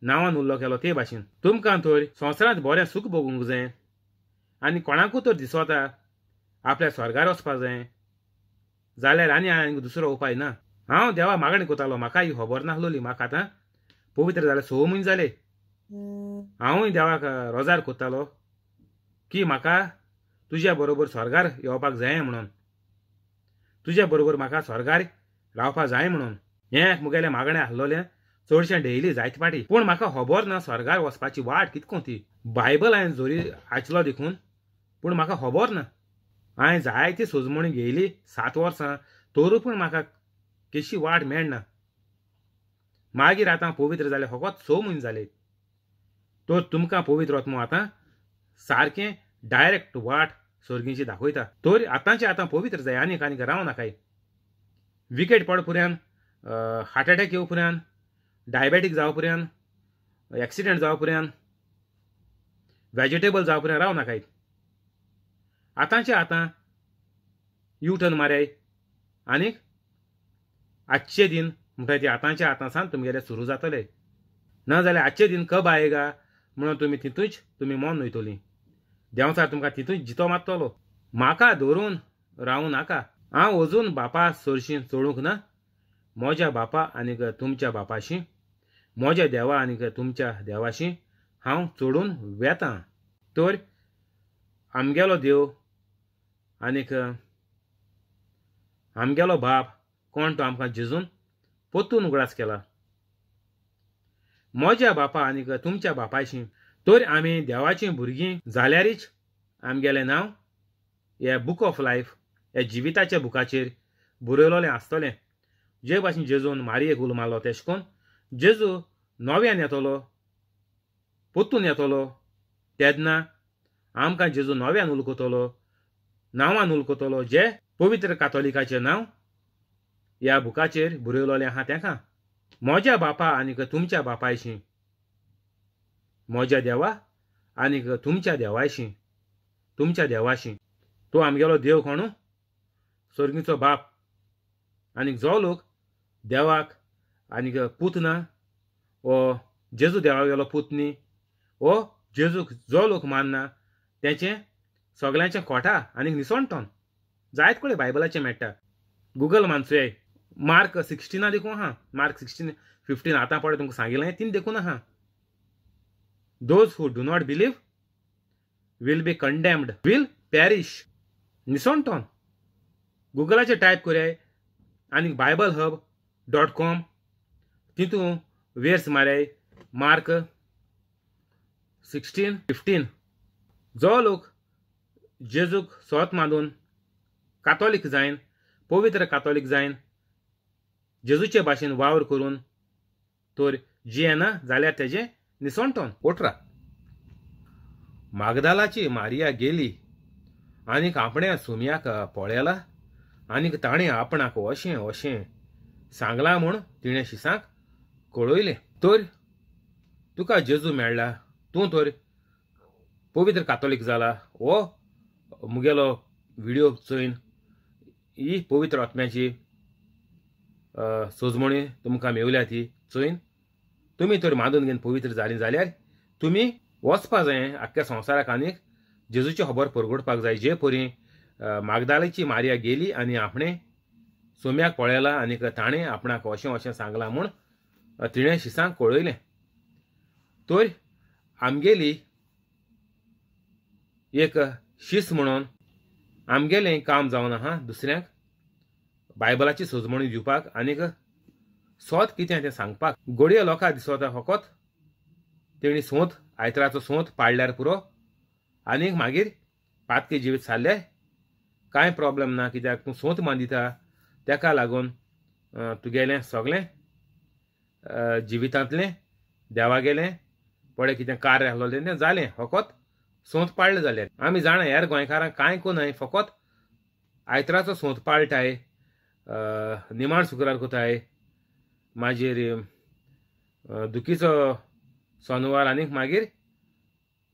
नांवान उल्लो केलो ते भाशेन। तुमकां तर संवसारांत बरें सूख भोगूंक जाय आनी कोणाकूय तर दिसता आपल्या स्वर्गार वचपाक जाय जाल्यार आनी आनी दुसरो उपाय ना। हांव देवा मागणी करतालो, म्हाका ही खबर नासलोली, म्हाका आतां पवित्र जाले 6 म्हयने जाले। हांवूय देवाक रोजार करतालो की म्हाका तुज्या बरोबर स्वर्गार येवपाक जाय म्हणून, तुज्या बरोबर म्हाका स्वर्गार रावपाक जाय म्हणून। हें मुगेलें मागणें आसलोलें चडशें डेली जायते फाटी, पूण म्हाका खबर ना स्वर्गार वचपाची वाट कितको ती। बायबल हांवें जोरी आयचलो देखून, पूण म्हाका खबर ना। हांवें जायती सोजमणी घेयली 7 वर्सां, तरूय पूण म्हाका केशी वाट मेळना। मागीर आतां पवित्र जालें फकत 6 म्हयने जाले। तर तुमकां पवित्र आत्मो आतां सारकें डायरेक्ट वाट स्वर्गीची दाखयता। तर आतांचे आतां पवित्र जाय, आनीक आनीक राव नाकाय। विकेट पड पुऱ्यान, हार्ट अटॅक येव पुऱ्यान, डायबेटीक जावं पुऱ्यान, एक्सिडंट जावं पुऱ्यान, वेजिटेबल जावं पुऱ्यान राव नाकाय। आतांचे आतां यू टर्न माराय आनीक आजचे दिन म्हणटा ते आतांचे आतां सान तुमगेले सुरू जातले। ना जाल्यार आजचे दिन कब आयेगा म्हणून तुमी तितूच तुमी मन वयतली, देंवचार तुमकां तितूच जितो मारतलो। म्हाका धरून रावूं नाका, हांव अजून बापा सरशीं चडूंक ना। म्हज्या बापा आनीक तुमच्या बापाशी, म्हज्या देवा आनीक तुमच्या देवाशी हांव चडून वेतां। तर आमगेलो देव आनीक आमगेलो बाप कोण तो आमकां जेजून परतून उगडास केला। म्हज्या बापा आनीक तुमच्या बापायशी। तर आमी देवाचीं भुरगीं जाल्यारीच आमगेलें नांव ह्या बूक ऑफ लायफ ह्या जिविताच्या बुकाचेर बरयलोलें आसतलें। जे भाशेन जेजून मारयेक उलो मारलो तेश कोन जेजू नव्यान येतलो, परतून येतलो तेन्ना आमकां जेजू नव्यान उलकतलो, नांवान उलकतलो, जे पवित्र कातोलिकाचें नांव ह्या बुकाचेर बरयलोलें आहा तेका। म्हज्या बापा आनीक तुमच्या बापायशी, म्हज्या देवा आनीक तुमच्या देवायशी, तुमच्या देवाशी। तो आमगेलो देव कोणू? स्वर्गीचो बाप। आनीक जो लोक देवाक आनीक पूत ना, ओ जेजू देवागेलो पूत न्ही, ओ जेजूक जो लोक मानना तेचें सगळ्यांचें खोटा आनीक निसणटोन जायत कडेन बायबलाचें मेळटा। गुगल मानसुयाय मार्क 16 देखून आहा, मार्क 16:15 आतां पळय तुमकां सांगिल्लें तीन देखून आहा। Those who do not believe will be condemned, will perish. निसणटोन गुगलाचेर टायप करयाय आनी बायबल हब डॉट कॉम तितून वेर्स माराय मार्क 16:15। जो लोक जेजूक सोत मानून कातोलीक जायन, पवित्र कातोलीक जायन, जेजूचे भाशेन वावर करून तर जियेना जाल्यार तेजें निसणटोन। 18 मागदालाची मारिया गेली आनीक आपणे सुम्याक पळयला आनीक ताणें आपणाक अशें अशें सांगलां म्हूण तिणें शिसांक कळयलें। तर तुका जेजू मेळ्ळा, तूं तर पवित्र कातोलीक जाला, हो मुगेलो व्हिडियो चोयन ही पवित्र आत्म्याची सोजमणी तुमकां मेवल्या ती चोयन तुमी तर मानून घेवन पवित्र जालीं जाल्यार तुमी वचपा जाय आख्ख्या संवसाराक आनीक जेजूची खबर परगटपाक जाय। जे परी मागदालेची मारिया गेली आनी आपणें सोम्याक पळयला आनीक ताणें आपणाक अशें अशें सांगलां म्हूण तिणें शिसांक कळयलें। तर आमगेली एक शीस म्हणून आमगेलें काम जावन आहा दुसऱ्यांक बायबलाची सोजमणी दिवपाक आनीक सोत कितें तें सांगपाक। गोडये लोकांक दिसता फकत तेणी सोंत आयतराचो सोंत पाडल्यार पुरो आनीक मागीर पातकी जिवीत सारलें, कांय प्रॉब्लम ना, कित्याक तूं सोंत मानदिता तेका लागून तुगेलें सगळें जिवितांतलें देवागेलें पळय कितें कार्य आसलोलें तें जालें, फकत सोंत पाळ्ळें जाल्यार। आमी जाणा हेर गोंयकारांक कांय कोन्नाय, फकत आयतराचो सोंत पाळटाय, निमाण शुक्रार कोताय, मागीर दुखीचो सोनवार आनीक मागीर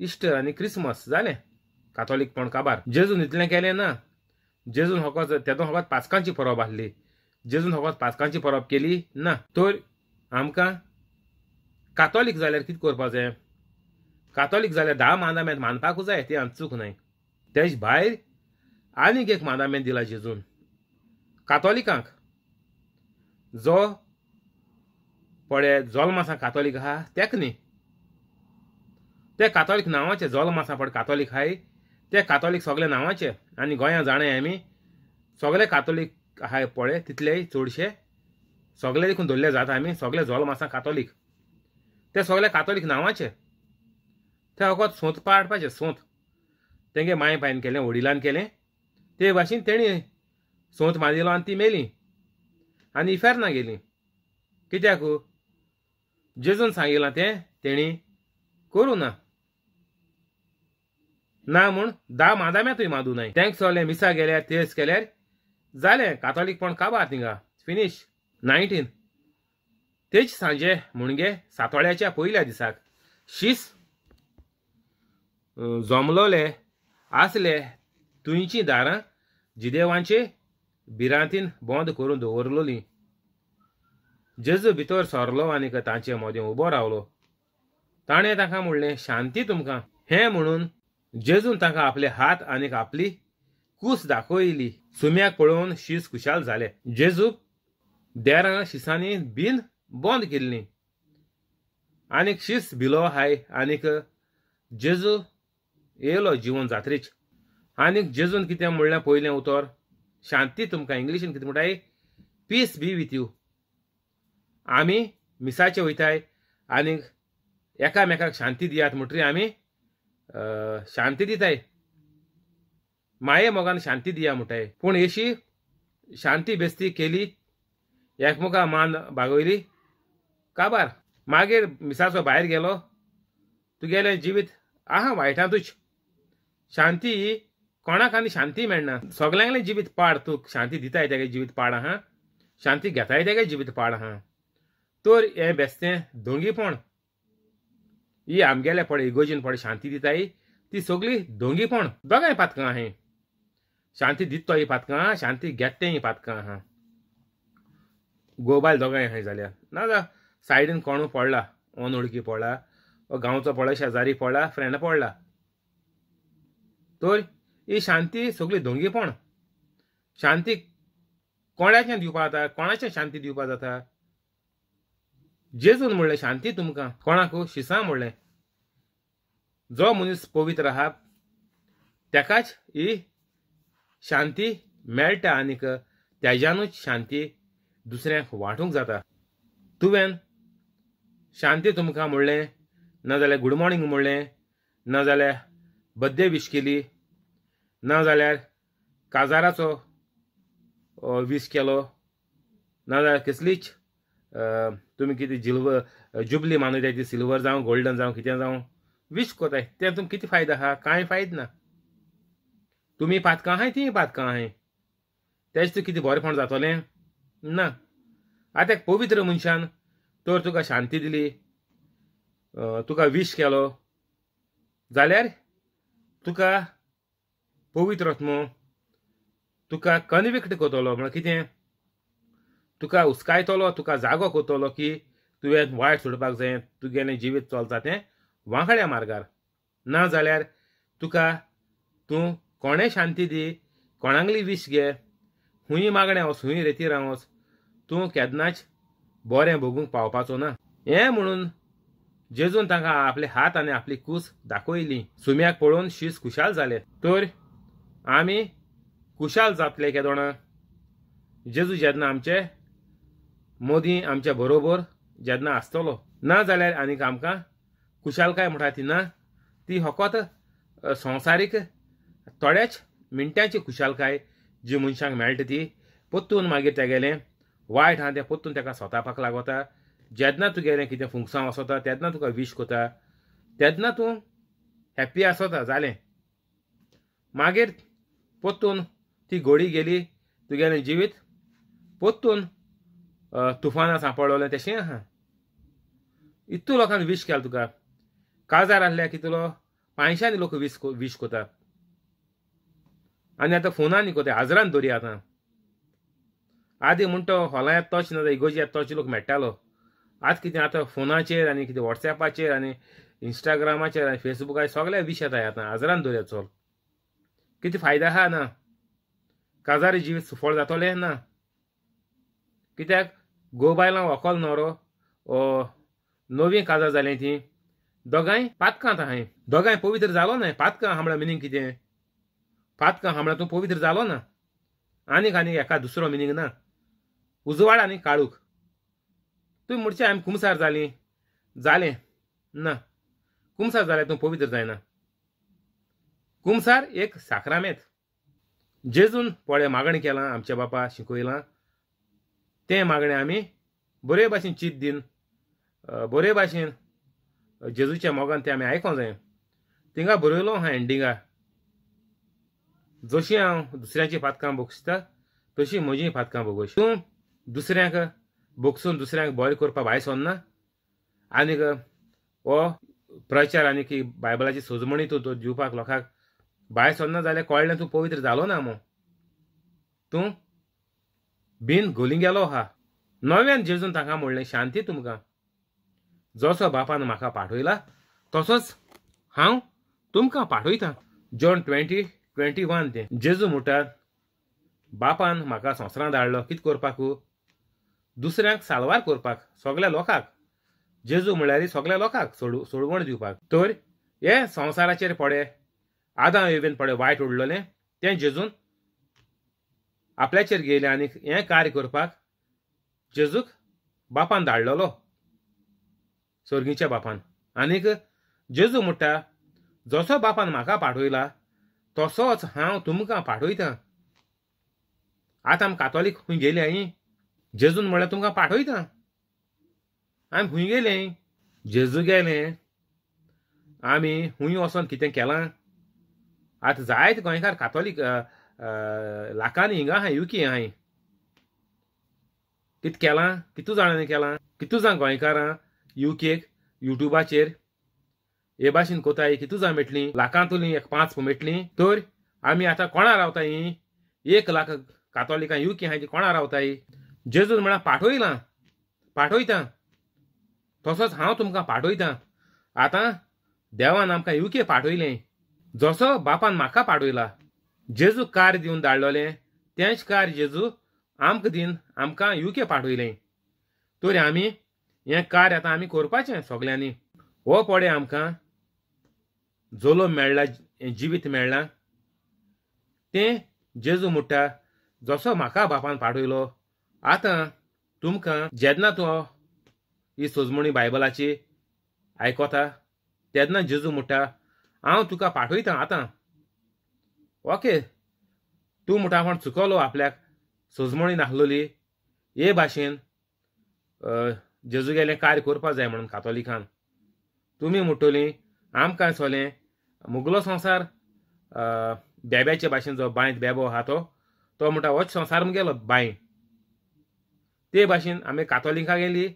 इस्टर आनी क्रिसमस जालें कातोलीकपण काबार. जेजून इतलें केलें ना. जेजून फकत तेदो फकत पास्कांची परब आसली, जेजून फकत पास्कांची परब केली ना. तर आमकां कातोलीक जाल्यार कितें करपा जाय? कातोलीक जाल्यार 10 मांदामेंत मानपाकूच जाय, ती आमची चूक न्हय. तेज भायर आनीक एक मांदामेंत दिला जेजून कातोलिकांक. जो पळय जोल्मासां कातोलीक आहा तेक न्ही, ते कातोलीक नांवाचे जोल्मासां पळय कातोलीक आहाय ते कातोलीक सगळे नांवाचे. आनी गोंया जाणाय आमी सगळे कातोलीक आहाय पळय तितलेय चडशे सगळे देखून धरले जाता आमी सगळे जोल्मासां कातोलीक. ते सगळे कातोलीक नांवाचे, ते फकत सोंत पाडपाचे. सोंत तेंगे माय पायन केलें, वडिलान केलें, ते भाशेन तेणी सोंत मारिलो आनी ती मेली आनी इफेर्ना गेली. कित्याक? जेजून सांगिलां तें तेणी करूं ना. ना म्हूण 10 मादाम्यांतूय मादू न्हय. तेंक सगळें मिसा गेल्यार तेज केल्यार जालें कातोलीकपण काबार थिंगा फिनीश. 19 तेच सांजे म्हणजे सातोळ्याच्या पयल्या दिसाक शीस जमलोले आसले तुंयचीं दारां जिदेवांचे भिरांतीन बंद करून दवरलोली. जेजू भितर सरलो आनी तांचे मदें उबो रावलो. ताणें तांकां म्हणलें, शांती तुमकां. हें म्हणून जेजून तांकां आपले हात आनी आपली कूस दाखयली. सुम्याक पळोवन शीस खुशाल जाले. जेजू देरां शिसांनी बीन बंद केल्लीं आनीक शीस भिलो हाय. आनीक जेजू येयलो जिवन जात्रेच. आनीक जेजून कितें म्हणलें पयलें उतर, शांती तुमकां. इंग्लिशीन कितें म्हणटाय? Peace be with you. आमी मिसाचे वयताय आनीक एकामेकाक शांती दियात म्हणटरी आमी शांती दिताय, माये मोगान शांती दिया म्हणटाय. पूण अशी शांती बेस्ती केली, एकमेका मान बागयली काबार. मागीर मिसाचो भायर गेलो, तुगेलें जिवीत आहा वायटांतूच. शांती ही कोणाक आनी शांती मेळना. सगल्यांगलें जिवीत पाड, तूं शांती दिताय तेगे जिवीत पाड आहा, शांती घेताय तेगे जिवीत पाड आहा. तर हें बेस्तें दोंगीपण ही आमगेले पळय इगोजीन पळय शांती दिताय ती सगळी दोंगीपण. दोगांय पातकां आहाय, शांती दित तो ही पातकां आहा, शांती घेत तें ही पातकां आहा. गोबायल दोगांय आहाय जाल्यार ना जा सायडीन कोणू पडला, अनवळखी पडला, गांवचो पडला, शेजारी पडला, फ्रेंड पडला. तर ही शांती सगळी दोंगीपण. शांती कोणाचें दिवपा जाता? कोणाचें शांती दिवपा जाता? जेजून म्हणलें शांती तुमकां. कोणाक? शिसां म्हणलें. जो मनीस पवित्र आहा तेकाच ही शांती मेळटा आनीक तेज्यानूच शांती दुसऱ्यांक वांटूंक जाता. तुवें शांती तुमकां म्हणलें, नाजाल्यार गूड मॉर्निंग म्हणलें, नाजाल्यार बर्थडे वीश केली, नाजाल्यार काजाराचो वीश केलो, नाजाल्यार कसलीच तुमी कितें जिल्वर जुबली मानयताय ती सिल्वर जावं गोल्डन जावं कितें जावं वीश कोताय, तें तुमकां कितें फायदो आहा? कांय फायदो ना. तुमी पातकां आहाय, तीं पातकां आहाय, तेज तूं कितें बरेंपण जातलें ना. आतां एक पवित्र मनशान तर तुका शांती दिली, तुका वीश केलो जाल्यार तुका पवित्र आत्मो तुका कन्विक्ट करतलो. म्हळ्यार कितें? तुका हुस्कायतलो, तुका जागो करतलो की तुवें वायट सोडपाक जाय, तुगेलें जिवीत चलता तें वांकड्या मार्गार. ना जाल्यार तुका तूं कोणें शांती दी, कोणागली वीश घे, हुंय मागणें वच, हुंय रेतीर वच, तूं केन्नाच बरें भोगूंक पावपाचो ना. हें म्हणून जेजून तांकां आपले हात आनी आपली कूस दाखयली. सुम्याक पळोवन शीस खुशाल जाले. तर आमी खुशाल जातले केदोणा? जेजू जेन्ना आमचे मोदी आमच्या बरोबर जेन्ना आसतलो. ना जाल्यार आनीक आमकां खुशालकाय म्हणटा ती ना, ती फकत संवसारीक थोड्याच मिनटांची खुशालकाय जी मनशांक मेळटा ती परतून मागीर तेगेलें वायट आहा तें परतून तेका सोतापाक लागता. जेन्ना तुगेलें कितें फुंकसांव आसता तेन्ना तुका वीश करता, तेन्ना तूं हॅप्पी आसता जालें. मागीर परतून ती गोडी गेली, तुगेलें जिवीत परतून तुफाना सांपडलें तशें आहा. इतू लोकांनी वीश केला तुका. काजार आहल्या कितलो पांयशांनी लोक वीश कोता आनी आतां फोनांनी कोता हजरान दवरी. आतां आदी म्हणटा हॉलां येता तोच ना इगोजी येता तोच लोक मेळटालो. आतां कितें आतां फोनाचेर आनी कितें वॉट्सॅपाचेर आनी इंस्टाग्रामाचेर आनी फेसबुकाचेर सगळे वीश येता. आतां हजरान दवरया चल कितें फायदा आहा ना? काजारी जिवीत सुफळ जातलें ना? कित्याक घोव बायलां व्हंकल न्हवरो नवीं काजार जालीं तीं दोगांय पातकांत आहाय, दोगांय पवित्र जालो ना. पातकां आहा म्हळ्यार मिनींग कितें? पातकां आहा म्हळ्यार तूं पवित्र जालो ना. आनीक आनीक एका दुसरो मिनींग ना. उजवाड आनी काळूख. तुमी म्हणचे आमी कुमसार जालीं जालें ना. कुमसार जाल्यार तूं पवित्र जायना. कुमसार एक साक्रामेंत. जेजून पळय मागणें केलां आमच्या बापा शिकयलां तें मागणें आमी बरे भाशेन चीत दीन बरे भाशेन जेजूच्या मोगान तें आमी आयकोंक जाय. थिंगा बरयलो आहा एंडिंगा, जशी हांव दुसऱ्यांची पातकां भोगसता तशी म्हजी पातकां भोगोशी. तूं दुसऱ्यांक भोगसून दुसऱ्यांक बरें करपाक भायर सरना आनीक हो प्रचार आनी की बायबलाची सोजमणी तूं दिवपाक लोकांक भायर सरना जाल्यार कळ्ळें तूं पवित्र जालो ना मो, तूं बिन गोली गेलो आहा. नव्यान जेजून तांकां म्हणलें शांती तुमकां, जसो बापान म्हाका पाठयला तसोच हांव तुमकां पाठयतां. जॉन 20:21 तें. जेजू म्हणटा बापान म्हाका संवसारांत धाडलो कितें करपाकू? दुसऱ्यांक साल्वार करपाक, सगळ्या लोकांक. जेजू म्हणल्यार सगळ्या लोकांक सोडवण दिवपाक. तर हे संवसाराचेर पडे आदां एवेन पडे वायट उडलेलें तें जेजून आपल्याचेर गेलें आनी हें कार्य करपाक जेजूक बापान धाडलेलो, सर्गीच्या बापान. आनीक जेजू म्हणटा जसो बापान म्हाका पाठयला तसोच हांव तुमकां पाठयतां. आतां आमी कातोलीक खूंय गेली हांयी? जेजून म्हणल्यार तुमकां पाठयतां. आमी खूंय गेले? जेजू गेले. आमी खूंय वचोन कितें केलां? आतां जायते गोंयकार कातोलीक लाखांनी हिंगा आहाय, युके आहाय. कितें केलां? कितू जाणांनी केलां? कितू जाण गोंयकारां युकेक युट्यूबाचेर हे भाशेन कोताय कितू जाण मेटलीं? लाखांतलीं एक 5 मेटलीं. तर आमी आतां कोणा रावताय? 1 लाख कातोलिकां युके आहाय ती कोणा रावताय? जेजून म्हळ्यार पाठयलां, पाठयतां तसोच हांव तुमकां पाठयतां. आतां देवान आमकां युके पाठयलें जसो बापान म्हाका पाठयला. जेजू कार्य दिवन धाडलेलें तेंच कार्य जेजू आमकां दिवन आमकां युके पाठयलें. तर आमी हें कार्य आतां आमी करपाचें सगल्यांनी. हो पळय आमकां जल्म मेळ्ळा, जिवीत मेळ्ळां तें जेजू म्हणटा जसो म्हाका बापान पाठयलो आतां तुमकां जेन्ना तूं ही सोजमणी बायबलाची आयकता तेन्ना जेजू म्हणटा हांव तुका पाठयतां आतां. ओके, तूं म्हणटा कोण चुकलो आपल्याक सोजमणी नासलोली हे भाशेन जेजू गेलें कार्य करपाक जाय म्हणून कातोलिकान. तुमी म्हणटलीं आमकां दिसलें मुगलो संवसार बेब्याचे भाशेन जो बांयत बेबो आहा तो तो म्हणटा होच संवसार मुगेलो बांय. ते भाशेन आमी कातोलिकां गेली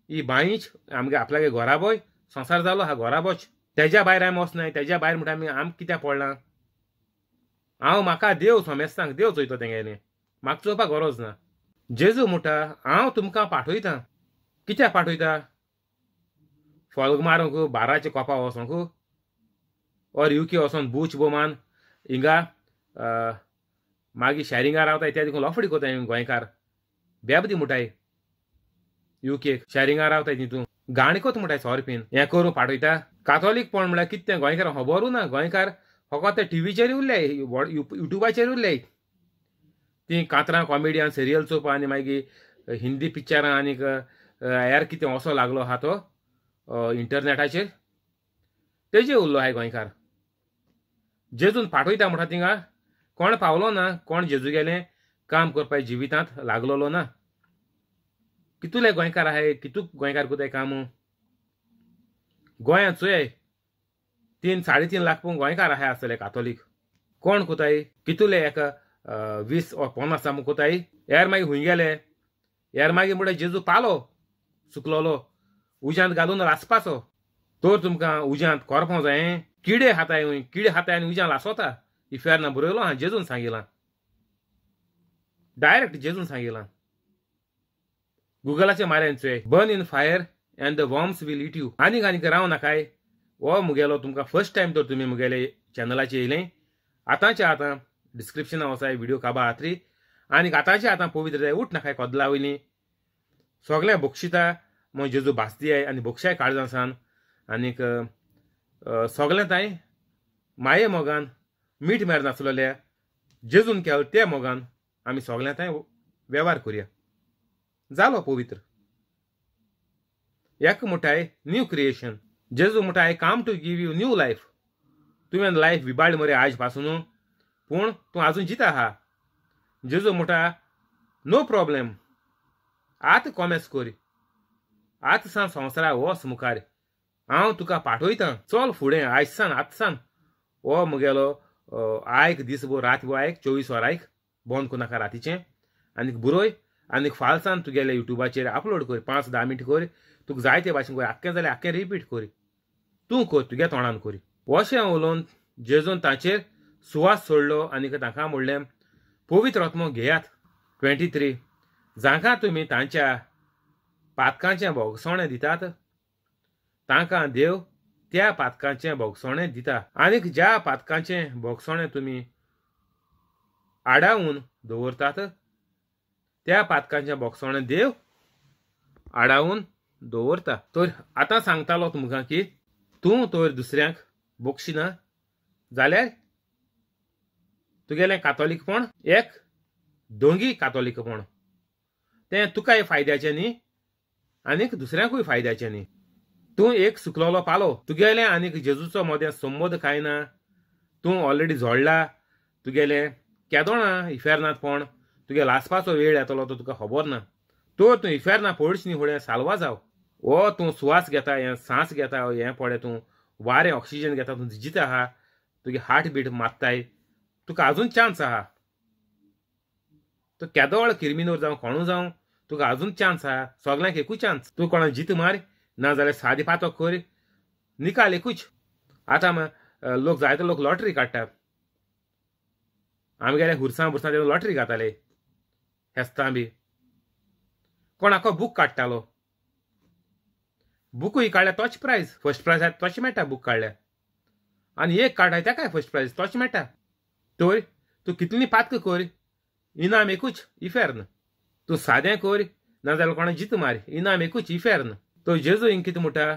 ही बांयच आमगे आपल्यागे घोराबोय संवसार जालो आहा, घोराबोच. तेज्या भायर आमी वचनाय. तेज्या भायर म्हणटा आमी आमकां कित्याक पडलां? हांव म्हाका देव सोमेस्तांक देव चोयतो तेंगेलें, म्हाका चोवपाक गरज ना. जेजू म्हणटा हांव तुमकां पाठयतां. कित्याक पाठयता? फोल्ग मारूंक, बाराचे कोपा वचोंक, ऑर युके वचोन बूच बोमान हिंगा मागीर शॅरिंगा रावताय त्या देखून लफडी कोताय गोंयकार बेबदी म्हणटाय युकेक शॅरिंगा रावताय तितून गाणी कोत म्हणटाय सोरपीन हें करूं पाठयता. कातोलीकपण म्हणल्यार कितें तें गोंयकार खबरूय ना. गोंयकार फकत ते टिवीचेर उरले, युट्यूबाचेर उरले. तीं कातरां कॉमेडियन सिरियल चोवपा आनी मागीर हिंदी पिक्चरां आनीक हेर कितें असो लागलो आहा तो इंटरनेटाचेर तेजेर उरलो आहाय गोंयकार. जेजून पाठयता म्हणटा थिंगा कोण पावलो ना, कोण जेजू गेलें काम करपाक जिवितांत लागलोलो ना. कितुले गोंयकार आहाय, कितू गोंयकार कोताय काम? गोंयांत चोय 3 साडे 3 लाख पूण गोंयकार आहाय आसतले कातोलीक. कोण कोताय? कितुले एक 20 or 50 आमकां कोताय. हेर मागीर खूंय गेले? हेर मागीर म्हणटा जेजू पालो सुकलोलो उज्यांत घालून रासपाचो. तर तुमकां उज्यांत कोरपों जाय. किडे हाताय वंय, किडे हाताय आनी उज्यान लासोता. इफेर्ना बरयलो आहा, जेजून सांगिलां, डायरेक्ट जेजून सांगिलां. गुगलाचे माऱ्यान चोय, burn in fire and the worms will eat you. आनीक आनीक राव नाकाय. हो मुगेलो तुमकां फर्स्ट टायम तर तुमी मुगेले चॅनलाचेर येयलें, आतांचे आतां डिस्क्रिप्शना वचाय व्हिडिओ काबा आत्री. आनीक आतांचे आतां पवित्र जाय, उठ नाकाय कदला वयलीं सगळें बक्षिता म्हण जेजू भासदियाय आनी बक्षाय काळजां सान. आनीक सगळें तांय माये मोगान मीठ मेर नासलेल्या जेजून केल त्या मोगान आमी सगळें तांय वेव्हार करुया. जालो पवित्र. एक मुठाय न्यू क्रिएशन. जेजू मुठाय I come to give you new life. तुवें लायफ विबाड मरे आयज पासून, पूण तूं आजून जिता आहा. जेजू मुठा नो प्रॉब्लेम, आतां कॉमेस कर, आतां सान संवसारा वच मुखार, हांव तुका पाठयतां, चल फुडें आयज सान आतां सान. हो मुगेलो आयक दीसभर रातभर आयक, 24 वरां आयक, बंद करनाका रातीचें. आनीक बरय आनीक फालसान तुगेले युट्यूबाचेर अपलोड कर, 5-10 मिनट कर, तुका जाय ते भाशेन कर, आख्खें जाल्यार आख्खें रिपीट कर, तूं कर, तुगे तोंडान कर. अशें उलोवन जेजून तांचेर सुवास सोडलो आनीक तांकां म्हणलें पवित्र आत्मो घेयात. 23 जांकां तुमी तांच्या पातकांचें भोगसणें दितात तांकां देव त्या पातकांचें भोगसणें दिता, आनीक ज्या पातकांचें भोगसणें तुमी आडावन दवरतात त्या पातकांचें भोगसणें देव आडावन दवरता. तर आतां सांगतालो तुमकां की तूं तर दुसऱ्यांक बक्षिना जाल्यार तुगेलें कातोलीकपण एक दोंगी कातोलीकपण, तें तुकाय फायद्याचें न्ही आनीक दुसऱ्यांकूय फायद्याचें न्ही. तूं एक सुकलोलो पालो, तुगेलें आनीक जेजूचो मदें संबंद कांय ना. तूं ऑलरेडी झोडला, तुगेलें केदोणा इफेर्नांत पण तुगे लासपाचो वेळ येतलो तो तुका खबर ना. तर तूं इफेर्ना पडच न्ही फुडें साल्वा जाव. हो तूं सुवास घेता, हें सांस घेता, हें पळय तूं वारें ऑक्सिजन घेता, तूं जिता आहा, तुगे हार्ट बीट मारताय, तुका आजून चान्स आहा. तूं केदोळ किर्मिनोर जावं कोणू जावं तुका आजून चान्स आहा, सगल्यांक एकूच चान्स. तूं कोणा जीत मार ना जाल्यार सादी पातक कर, निकाल एकूच. आतां लोक जायते लोक लॉटरी काडटात, आमगेले हुरसां बुरसां ते लॉटरी घाताले, हेस्तां बी. कोण आखो बूक काडटालो, बुकूय काडल्यार तोच प्रायज, फर्स्ट प्रायज तोच मेळटा बूक काडल्यार, आनी एक काडटा तेकाय फर्स्ट प्रायज तोच मेळटा. तर तूं कितलीं पातक कर, इनाम एकूच इफेर्न. तूं सादें कर नाजाल्यार कोणा जीत मार, इनाम एकूच इफेर्न. तो जेजू हिंग कितें म्हणटा,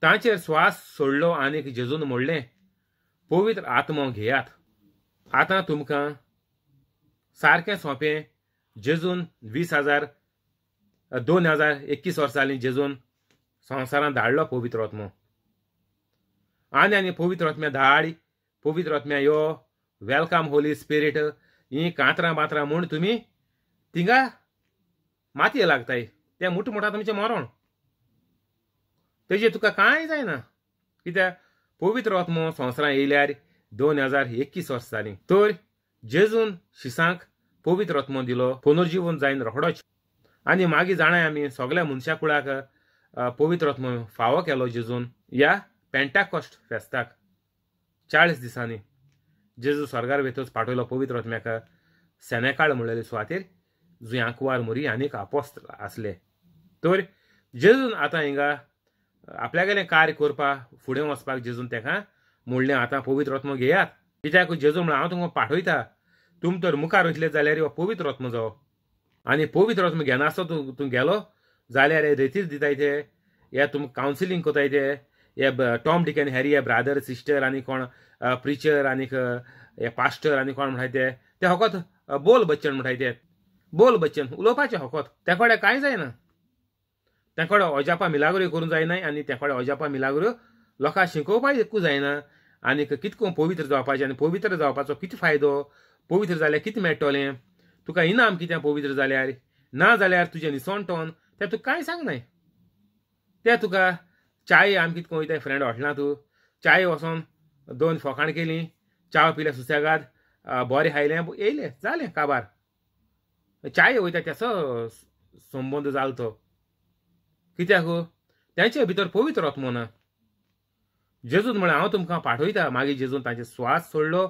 तांचेर स्वास सोडलो आनीक जेजून म्हणलें पवित्र आत्मो घेयात. आतां तुमकां सारकें सोंपें जेजून 20,000 2021 वर्सांनी जेजून संवसारांत धाडलो पवित्र आत्मो. आनी आनी पवित्र आत्म्या धाड, पवित्र आत्म्या यो, welcome Holi spirit, ही कांतरां बातरां म्हूण तुमी थिंगा मातये लागताय, तें मुठ मुठा तुमचें मरण, तेजें तुका कांय जायना. कित्याक पवित्र आत्मो संवसारांत येयल्यार 2021 वर्सां जालीं. तर जेजून शिसांक पवित्र आत्मो दिलो, पुनर्जीवन जायन रोखडोच. आनी मागीर जाणाय आमी सगळ्या मनशा कुळाक पवित्र आत्मो फावो केलो जेजून ह्या पेंटाकॉस्ट फेस्ताक. 40 दिसांनी जेजू स्वर्गार वेतच पाठयलो पवित्र आत्म्याक सेनेकाळ म्हणलेले सुवातेर, जंय आंकवार मोरी आनीक आपोस्त आसले. तर जेजून आतां हिंगा आपल्यागेलें कार्य करपाक फुडें वचपाक जेजून तेका म्हणलें आतां पवित्र आत्मो घेयात. कित्याक जेजू म्हणलें हांव तुमकां पाठयता, तुम तर मुखार वयतले जाल्यार हो पवित्र आत्मो जावो. आनी पवित्र आत्मो घेनासतो तूं तूं गेलो जाल्यार हे रेतीर दिताय ते, हे तुमकां कावन्सिलींग करताय ते, हे टॉम डिक आनी हॅरी हे ब्रादर सिस्टर आनी कोण प्रिचर आनीक हे पास्टर आनी कोण म्हणटाय ते, ते फकत बोल बच्चन म्हणटाय ते, बोल बच्चन उलोवपाचें फकत. ते कडेन कांय जायना, ते कडेन अजापा मिलाग्रो करूंक जायना आनी ते कडेन अजापा मिलाग्रो लोकांक शिकोवपाकूय जायना. आनीक कितको पवित्र जावपाचें आनी पवित्र जावपाचो कितें फायदो, पवित्र जाल्यार कितें मेळटलें तुका, इनाम कितें पवित्र जाल्यार, ना जाल्यार तुजें निसणटोन तें तुका कांय सांगनाय. तें तुका चाय आमी कितको वयताय फ्रेंड हॉटेलांत, तूं चाय वचोन 2 फोकाण केलीं, च्या पिले सुसेगाद, बरें खायलें, येयलें, जालें काबार. चाय वयता तेचो संबंद जालो तो. कित्याक तेंचे भितर पवित्र आत्मो ना. जेजून म्हळें हांव तुमकां पाठयता. मागीर जेजून तांचे स्वास सोडलो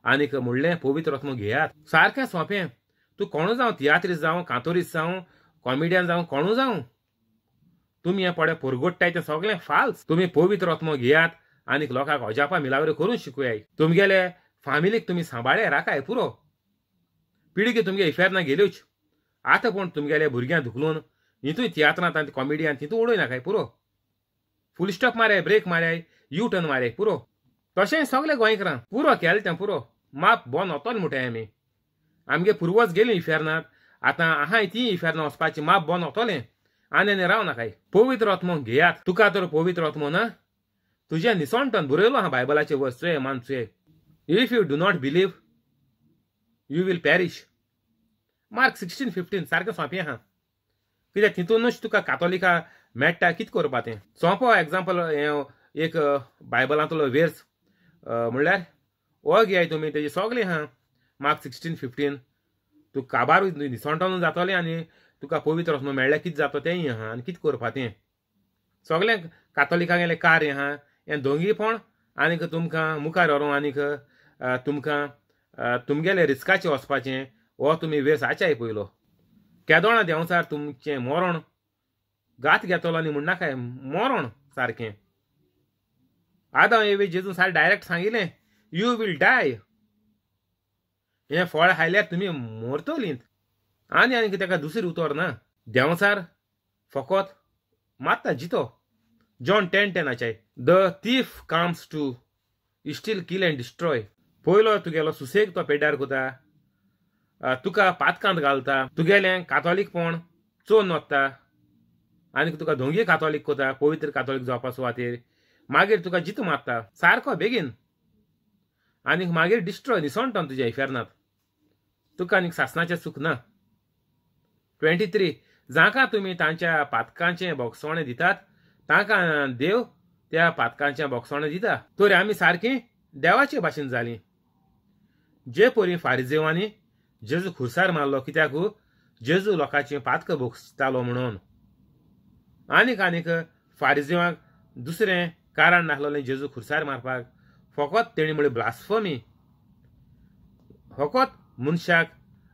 आनीक म्हणलें पवित्र आत्मो घेयात. सारकें सोंपें. तूं कोणू जावं, तियात्रीस्त जावं, कांतोरीस्त जावं, कॉमेडियन जावं, कोणू जावं, तुमी हें पडे पोरगोट्टाय तें सगळें फाल्स. तुमी पवित्र आत्मो घेयात आनीक लोकांक अजापां मिलावऱ्यो करून शिकयाय. तुमगेले फामिलीक तुमी सांबाळे राखाय पुरो. पिळगी तुमगे इफेर्ना गेल्योच. आतां पूण तुमगेले भुरग्यांक धुकलून हितूय तियात्रांत आनी कॉमेडियन तितूं उडय नाकाय पुरो. Full stop माराय, break माराय, U turn माराय पुरो. तशें सगळे गोंयकारां पुरो केलें तें पुरो. माप बोन वतोलें म्हणटाय आमी. आमगे पुर्वज गेली इफेर्नांत, आतां आहाय ती इफेर्ना वचपाची माप बोन वतोलें. आनी आनी राव नाकाय. पवित्र आत्मो घेयात. तुका तर पवित्र आत्मो ना, तुजें निसणटन बरयलो आहा बायबलाचे वर्स, चोय मान चोय. If you do not believe you will perish. Mark 16:15 सारकें सोंपें आहा. कित्याक तितूनच तुका कातोलिका मेळटा कितें करपा तें. सोंपो एग्जाम्पल एक बायबलांतलो वेर्स म्हणल्यार हो घेयाय तुमी, तेजी सगळें आहा. मार्क 16:15 तूं काबारूय निसणटनूय जातलें आनी तुका पवित्र आत्मो मेळ्ळ्यार कितें जाता तेंय आहा आनी कितें करपा तें. सगळें कातोलिकांगेलें कार्य आहा हें दोंगीपण आनीक तुमकां मुखार व्हरूं आनीक तुमकां तुमगेले रिस्काचें वचपाचें हो तुमी वेर्स आचाय पयलो. केदोणा देंवचार तुमचें मरण घात घेतलो आनी म्हणनाकाय मरण सारकें. आदां एवे जेजून सारकें डायरेक्ट सांगिलें you will डाय. हें फळ खायल्यार तुमी मरतलीं. आनी आनी ताका दुसरें उतर ना. देंवचार फकत मारता जितो. John 10:10 आचाय, the thief comes to steal kill and destroy. पयलो तुगेलो सुसेग तो पेड्ड्यार कोता, तुका पातकांत घालता, तुगेलें कातोलीकपण चोन वता आनी तुका धोंगी कातोलीक कोता पवित्र कातोलीक जावपा सुवातेर. मागीर तुका जितो मारता सारको बेगीन आनी मागीर डिस्ट्रॉय निसणटन तुज्या इफेर्नांत. तुका आनीक सासणाचें सूख ना. 23 जांकां तुमी तांच्या पातकांचें बोगसोणें दितात तांकां देव त्या पातकांचें बोगसोणें दिता. तर आमी सारकीं देवाचे भाशेन जालीं. जे परी फारिजेवांनी जेजू खुर्सार मारलो कित्याक जेजू लोकांचीं पातकां भोगतालो म्हणून. आनीक आनीक फारिजेवांक दुसरें कारण नासलें जेजू खुर्सार मारपाक, फकत तेणी म्हळी ब्लास्फमी. फकत मनशाक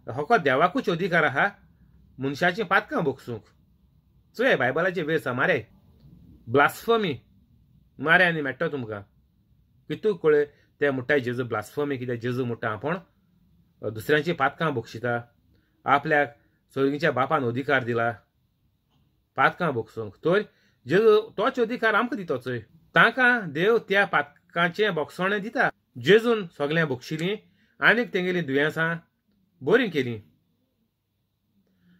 फकत देवाकूच अधिकार आहा मनशाचीं पातकां भोगसूंक. चोय बायबलाचे वेर्स मारे ब्लास्फमी मारे आनी मेळटा तुमकां. कितू कळ्ळे ते म्हणटाय जेजू ब्लास्फमी कित्याक जेजू म्हणटा आपूण दुसऱ्यांची पातकां भोगशिता, आपल्याक सोर्गीच्या बापान अधिकार दिला पातकां भोगसूंक. तर जेजू तोच अधिकार आमकां दिता. चोय तांकां देव त्या पातकांचें बोगसोणें दिता. जेजून सगळें भोगशिलीं आनीक तेंगेलीं दुयेंसां बरीं केलीं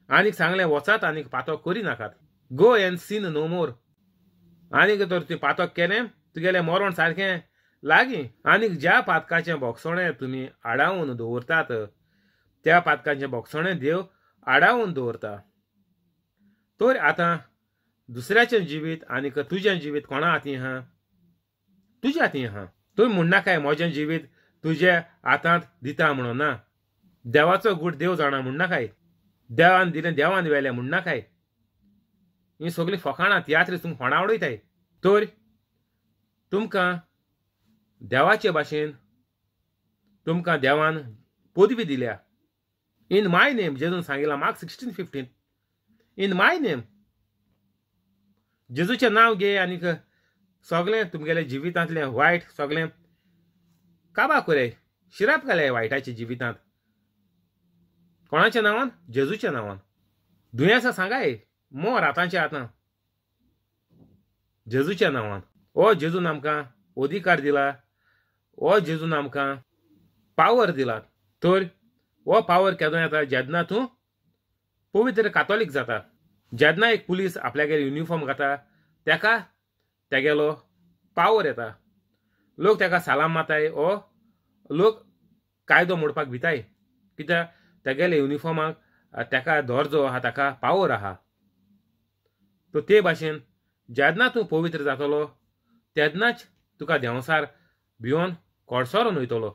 आनीक सांगलें वचात आनीक पातक करी नाकात. Go and sin no more. आनीक तर तुवें पातक केलें तुगेलें मरण सारकें लागीं. आनीक ज्या पातकाचें बोगसोणें तुमी आडावन दवरतात त्या पातकाचें बोगसोणें देव आडावन दवरता. तर आतां दुसऱ्याचें जिवीत आनीक तुजें जिवीत कोणा हातीं आहा? तुज्या हातीं आहा. तुमी म्हणनाकाय म्हजें जिवीत तुजे हातांत दिता म्हणून ना. देवाचो गूट देव जाणा म्हणनाकाय, देवान दिलें देवान व्हेलें म्हणनाकाय. हीं सगळीं फकाणां तियात्री तुमकां फोंडा उडयताय. तर तुमकां देवाचे भाशेन तुमकां देवान पदवी दिल्या. इन my name जेजून सांगिलां मार्क 16:15. इन my name जेजूचें नांव घे आनीक सगळें तुमगेलें जिवितांतलें वायट सगळें काबा कोराय, शिराप घालाय वायटाच्या जिवितांत. कोणाच्या नांवान? जेजूच्या नांवान. दुयेंसां सांगाय मोर आतांच्या आतां जेजूच्या नांवान. ओ जेजून आमकां अधिकार दिला, ओ जेजून आमकां पावर दिला. तर हो पावर केदो येता जेन्ना तूं पवित्र कातोलीक जाता. जेन्ना एक पुलीस आपल्यागेर युनिफॉर्म घाता तेका तेगेलो पावर येता. लोक तेका सालाम मारताय, ओ लोक कायदो मोडपाक भिताय कित्याक तेगेले युनिफॉर्माक तेका दर्जो आहा, ताका पावर आहा. तो ते भाशेन जेन्ना तूं पवित्र जातलो तेन्नाच तुका देंवसार भिवन कोडसोरून वयतलो.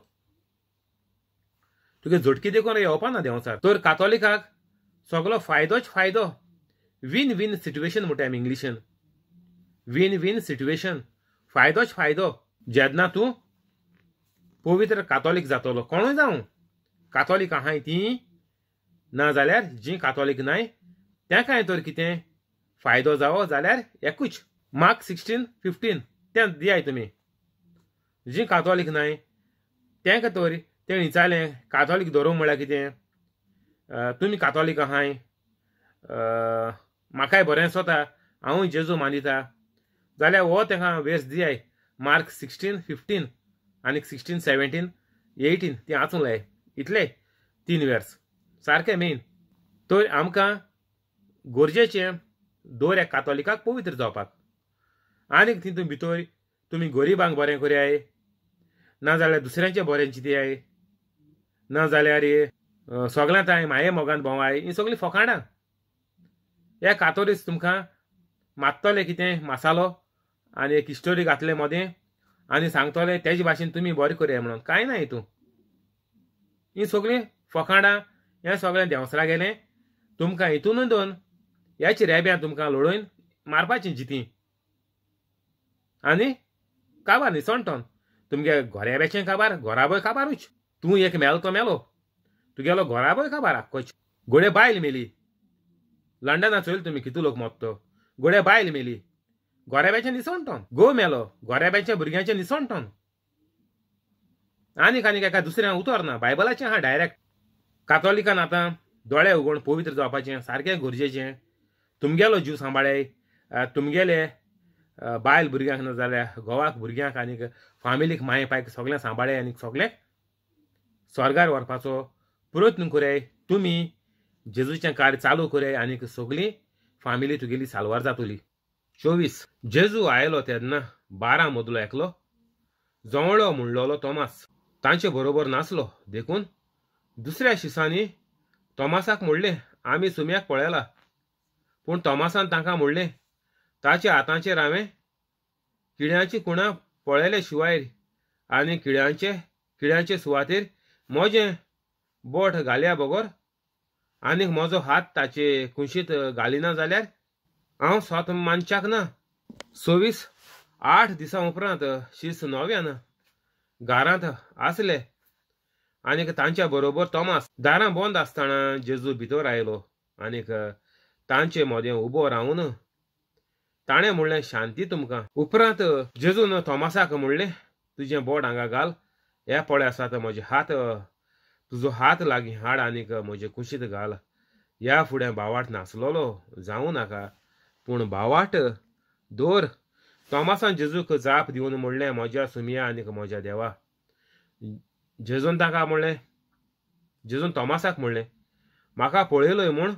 तुगे झटकी देखून येवपा ना देंवसार. तर कातोलिकाक सगलो फायदोच फायदो. वीन वीन सिट्युएशन म्हणटा आमी इंग्लिशीन. Win win situation फायदोच फायदो. जेन्ना तूं पवित्र कातोलीक जातलो, कोणूय जावं, कातोलीक आहाय ती ना जाल्यार जी कातोलीक नाय तेकाय तर कितें फायदो जावो जाल्यार एकूच मार्क 16:15 तें दियाय तुमी. जी कातोलीक नाय तेंका तर तें विचारलें कातोलीक धरूं म्हळ्यार कितें, तुमी कातोलीक आहाय, म्हाकाय बरें दिसता, हांवूय जेजू मानिता, जाल्यार हो तेका वेस दियाय मार्क 16:15 आनी 16, 17, 18 ती वाचूंक लाय. इतले 3 वर्स सारकें मेन. तर आमकां गरजेचें दर एक कातोलिकाक पवित्र जावपाक. आनीक तितून भितर तुमी गरिबांक बरें करयाय, ना जाल्यार दुसऱ्यांचें बरें चिंतयाय, ना जाल्यार सगळ्यां तांय माये मोगान भोंवाय, हीं सगळीं फकाणां. हे कातोरीस तुमकां मागतले कितें मसालो आनी एक स्टोरी घातले मदें आनी सांगतले तेजे भाशेन तुमी बरें करया म्हणून. कांय ना हितून, हीं सगळीं फकाणां. हें सगळें देंवसरा गेलें तुमकां हितूनूय दोन ह्याच रेब्यां तुमकां लोळोवन मारपाचीं जितीं आनी काबार निसणटोन तुमगे घोरेब्याचें काबार, घोराबोय काबारूच. तूं एक मेलो तो मेलो, तुगेलो घोराबोय काबार आख्खोच. घोडे बायल मेली, लंडना चोयल तुमी कितू लोक मोत्तो, घोडे बायल मेली, घोरेब्याचें निसणटोन. घोव मेलो, घोरेब्याचें भुरग्यांचें निसणटोन. आनीक आनीक एका दुसऱ्या उतर ना बायबलाचें आहा डायरेक्ट. कातोलिकान आतां दोळे उगोवन पवित्र जावपाचें सारकें गरजेचें. तुमगेलो जीव सांबाळाय, तुमगेले बायल भुरग्यांक ना जाल्यार घोवाक भुरग्यांक आनीक फामिलीक माये पायक सगळें सांबाळाय आनीक सगळें स्वर्गार व्हरपाचो प्रयत्न कराय. तुमी जेजूचें कार्य चालू कराय आनीक सगळीं फामिली तुगेली साल्वार जातली. 24 जेजू आयलो तेन्ना 12 मदलो एकलो जोवळो म्हणलोलो तोमास तांचे बरोबर नासलो, देखून दुसऱ्या शिसांनी तोमासाक म्हणलें, आमी सुम्याक पळयला. पूण तोमासान तांकां म्हणलें, ताच्या हातांचेर हांवें किड्यांची खुणां पळयले शिवाय आनी किड्यांचे सुवातेर म्हजें बोट घाल्या बगर आनीक म्हजो हात ताचे कुशींत घालिना जाल्यार हांव स्वत मानच्याक ना. 26 8 दिसां उपरांत शीस नव्यान घरांत आसले आनीक तांच्या बरोबर तोमास. दारां बंद आसतना जेजू भितर आयलो आनीक तांचे मदें उबो रावन ताणें म्हणलें, शांती तुमकां. उपरांत जेजून तोमासाक म्हणलें, तुजें बोट हांगा घाल, हे पळय आसात म्हजे हात, तुजो हात लागीं हाड आनीक म्हजे कुशींत घाल. ह्या फुडें भावाट नासलोलो जावं नाका, पूण भावाट दवर. तोमासान जेजूक जाप दिवन म्हणलें, म्हज्या सुमया आनीक म्हज्या देवा. जेजून ताका म्हणलें, जेजून तोमासाक म्हणलें, म्हाका पळयलोय म्हूण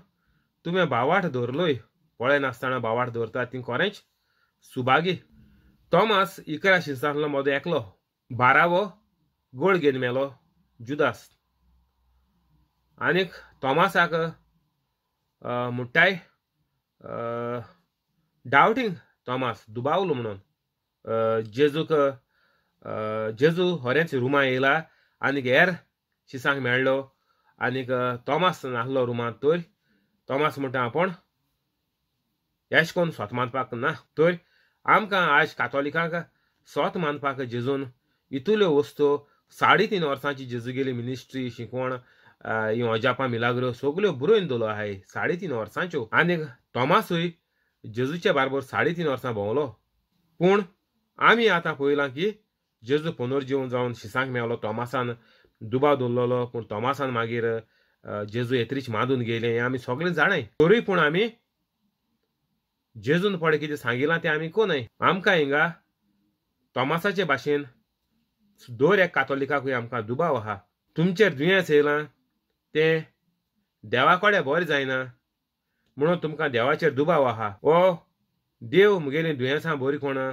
तुवें भावाट दवरलोय, पळय नासतना भावाट दवरता ती खरेंच सुभागी. तोमास 11 शिसांतलो मदो एकलो, 12वो गोळ घेवन मेलो जुदास. आनीक तोमासाक म्हणटाय डावटींग तोमास, दुबावलो म्हणून. जेजूक जेजू हरेंच रुमा येयला आनीक हेर शिसांक मेळ्ळो आनीक तोमास नासलो रुमांत, तर तोमास म्हणटा आपूण एश कोन्न सोत मानपाक ना. तर आमकां आज कातोलिकांक सोत मानपाक जेजून इतल्यो वस्तू 3.5 वर्सांची जेजूगेली मिनिस्ट्री शिकवण हीं अजापां मिलाग्रो सगल्यो बरोवन दवरलो आहाय 3.5 वर्सांच्यो. आनीक तोमासूय जेजूचे बारबर 3.5 वर्सां भोंवलो. पूण आमी आतां पळयलां की जेजू पुनर्जीवन जावन शिसांक मेवलो, तोमासान दुबाव दवरलेलो, पूण तोमासान मागीर जेजू येत्रीच मांदून गेलें हें आमी सगळें जाणाय. तरूय पूण आमी जेजून पळय कितें सांगिलां तें आमी कोनय. आमकां हिंगा तोमासाचे भाशेन दर एक कातोलिकाकूय आमकां दुबाव आहा. तुमचेर दुयेंस येयलां तें देवा कडेन बरें जायना म्हणून तुमकां देवाचेर दुबाव आहा. ओ देव म्हगेलीं दुयेंसां बरीं कोणा,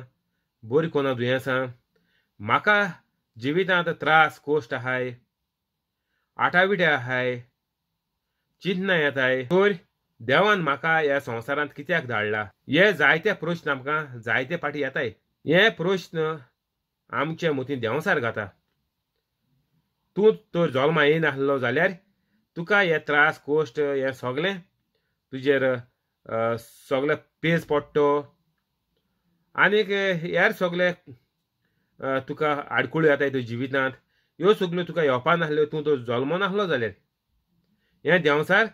बरीं कोणा दुयेंसां, म्हाका जिवितांत त्रास कोश्ट आहाय, आटाविटे आहाय, चिंतना येताय, तर देवान म्हाका ह्या संवसारांत कित्याक धाडला? हे जायते प्रश्न आमकां जायते फाटी येताय. हे प्रश्न आमचे मतीं देंवसार घाता. तूं तर जल्मा येयनासलो जाल्यार तुका हे त्रास कोश्ट हे सगळें तुजेर सगळें पेज पडटो आनीक हेर सगळे तुका आडकुळ्यो येताय तुज्या जिवितांत, ह्यो सगल्यो तुका येवपा नासल्यो तूं तो जल्मो नासलो जाल्यार. हें देंवचार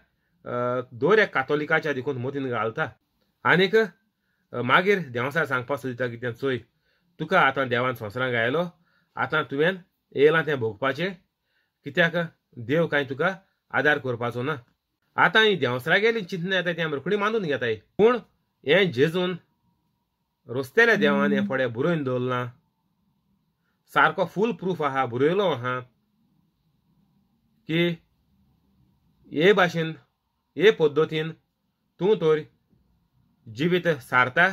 दर एक कातोलिकाच्या देखून मतीन घालता. आनीक मागीर देंवचार सांगपाक सोदता कितें, चोय तुका आतां देवान संवसारांत आयलो, आतां तुवें येयलां तें भोगपाचें, कित्याक देव कांय तुका आदार करपाचो ना. आतां ही देंवचारागेली चिंतनां येता तें आमी रोखडी मानून घेताय, पूण हें जेजून रस्तेल्या देवान हें फुडें बरोवन दवरलां, सारको फूल प्रूफ आहा, बरयलो आहा की हे भाशेन हे पद्दतीन तूं तर जिवीत सारता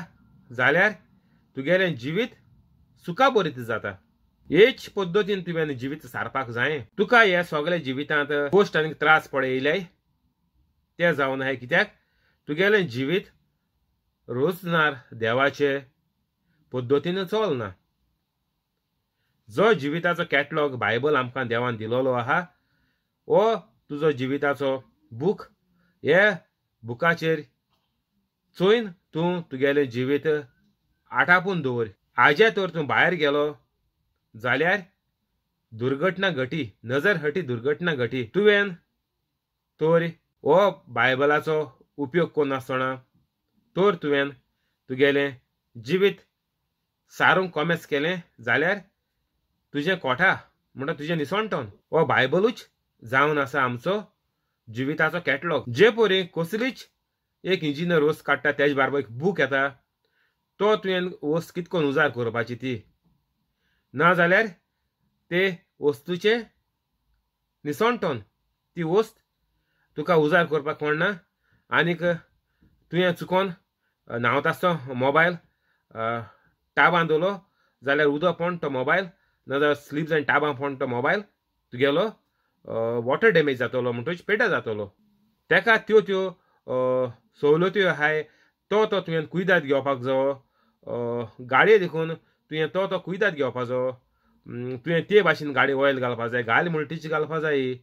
जाल्यार तुगेलें जिवीत सुखाबरीत जाता. हेच पद्दतीन तुवें जिवीत सारपाक जाय. तुका हे सगळे जिवितांत कश्ट आनी त्रास पळयले ते जावन आहाय, कित्याक तुगेलें जिवीत रोजनार देवाचे पद्दतीन चलना. जो जिविताचो कॅटलॉग बायबल आमकां देवान दिलोलो आहा, हो तुजो जिविताचो बूक, हे बुकाचेर चोयन तूं तुगेलें जिवीत आटापून दवर. आजे तर तूं भायर गेलो जाल्यार दुर्घटना घटी, नजर हटी दुर्घटना घटी. तुवें तर हो बायबलाचो उपयोग करनासतना तर तुवें तुगेलें जिवीत सारूंक कॉमेस केलें जाल्यार तुजें कोठा म्हणटा तुजें निसणटन. हो बायबलूच जावन आसा आमचो जिविताचो कॅटलॉग. जे परी कसलीच एक इंजिनियर वस्त काडटा तेज बारबर एक बूक येता, तो तुवें वस्त कितकोन उजार करपाची ती, ना जाल्यार ते वस्तूचें निसणटन, ती वस्त तुका उजार करपाक कोण ना. आनीक तुवें चुकोन न्हांवता आसतना मोबायल टाबान दवरलो जाल्यार उदक पडून तो मोबायल, नाजाल्यार स्लीप जावन टाबां पडून तो मोबायल तुगेलो वॉटर डॅमेज जातलो, म्हणटकच पेड्ड्यार जातलो. तेका त्यो त्यो सवलत्यो आहाय, तो तो तुवें कुयदाद घेवपाक जावो. गाडये देखून तुवें तो तो कुयदाद घेवपाक जावो. तुवें ते भाशेन गाडी ऑयल घालपाक जाय, गायल म्हणटा घालपाक जाय,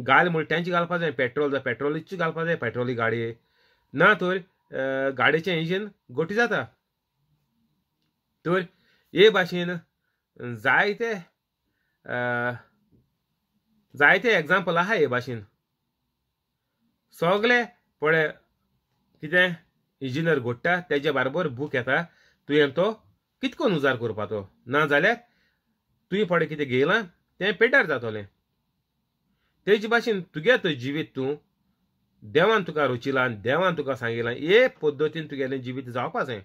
गायल म्हणटा तेंची घालपाक जाय, पेट्रोल जाय पेट्रोलीच घालपाक जाय, पेट्रोली गाडये ना तर गाडयेचें इंजीन गोटी जाता. तर हे भाशेन जायते जायते एग्जाम्पल आहा हे भाशेन. सगळे पळय कितें इंजिनियर घडटा तेजे बारबर बूक येता, तुवें तो कितकोन उजार करपाचो, ना जाल्यार तुवें पळय कितें घेयलां तें पेड्ड्यार जातलें. तेजे भाशेन तुगे तो जिवीत तूं देवान तुका रचिलां, देवान तुका सांगिलां, हे पद्दतीन तुगेलें जिवीत जावपा जाय,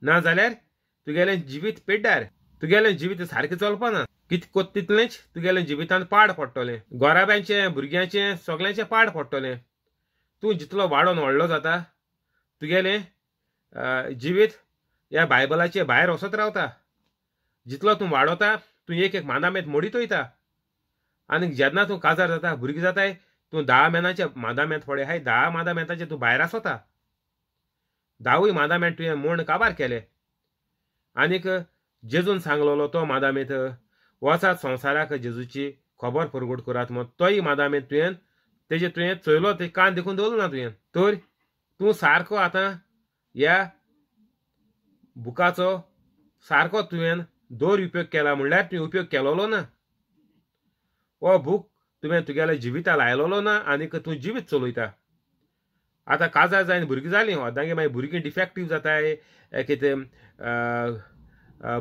ना जाल्यार तुगेलें जिवीत पेड्ड्यार, तुगेलें जिवीत सारकें चलपा ना. कित तितलेंच तुगेलें जिवितांत पाड पडटलें, गोराब्यांचें भुरग्यांचें सगळ्यांचें पाड पडटलें. तूं जितलो वाडोन व्हडलो जाता तुगेलें जिवीत ह्या बायबलाचे भायर वचत रावता. जितलो तूं वाडोता तूं एक एक मादामेंत मोडीत वयता. आनी जेन्ना तूं काजार जाता, भुरगीं जाताय, तूं 10 मेनाच्या मादामेंत फुडें आहाय, 10 मादामेंताचे तूं भायर आसता. 10वूय मादामेंत तुवें मोड काबार केले. आनीक जेजून सांगलोलो तो मादामेंत वचात संवसाराक जेजूची खबर परगट करात म्हण, तोय मादामेंत तुवें तेजे तुवें चोयलो, ते कान देखून दवरलो ना तुवें. तर तूं सारको आतां ह्या बुकाचो सारको तुवें दोर उपयोग केला म्हणल्यार तुवें उपयोग केलोलो ना. हो बूक तुवें तुगेल्या जिविता लायलोलो ना आनीक तूं जिवीत चलयता. आतां काजार जायन भुरगीं जालीं, अर्दांगे मागीर भुरगीं डिफेक्टीव जाताय, कितें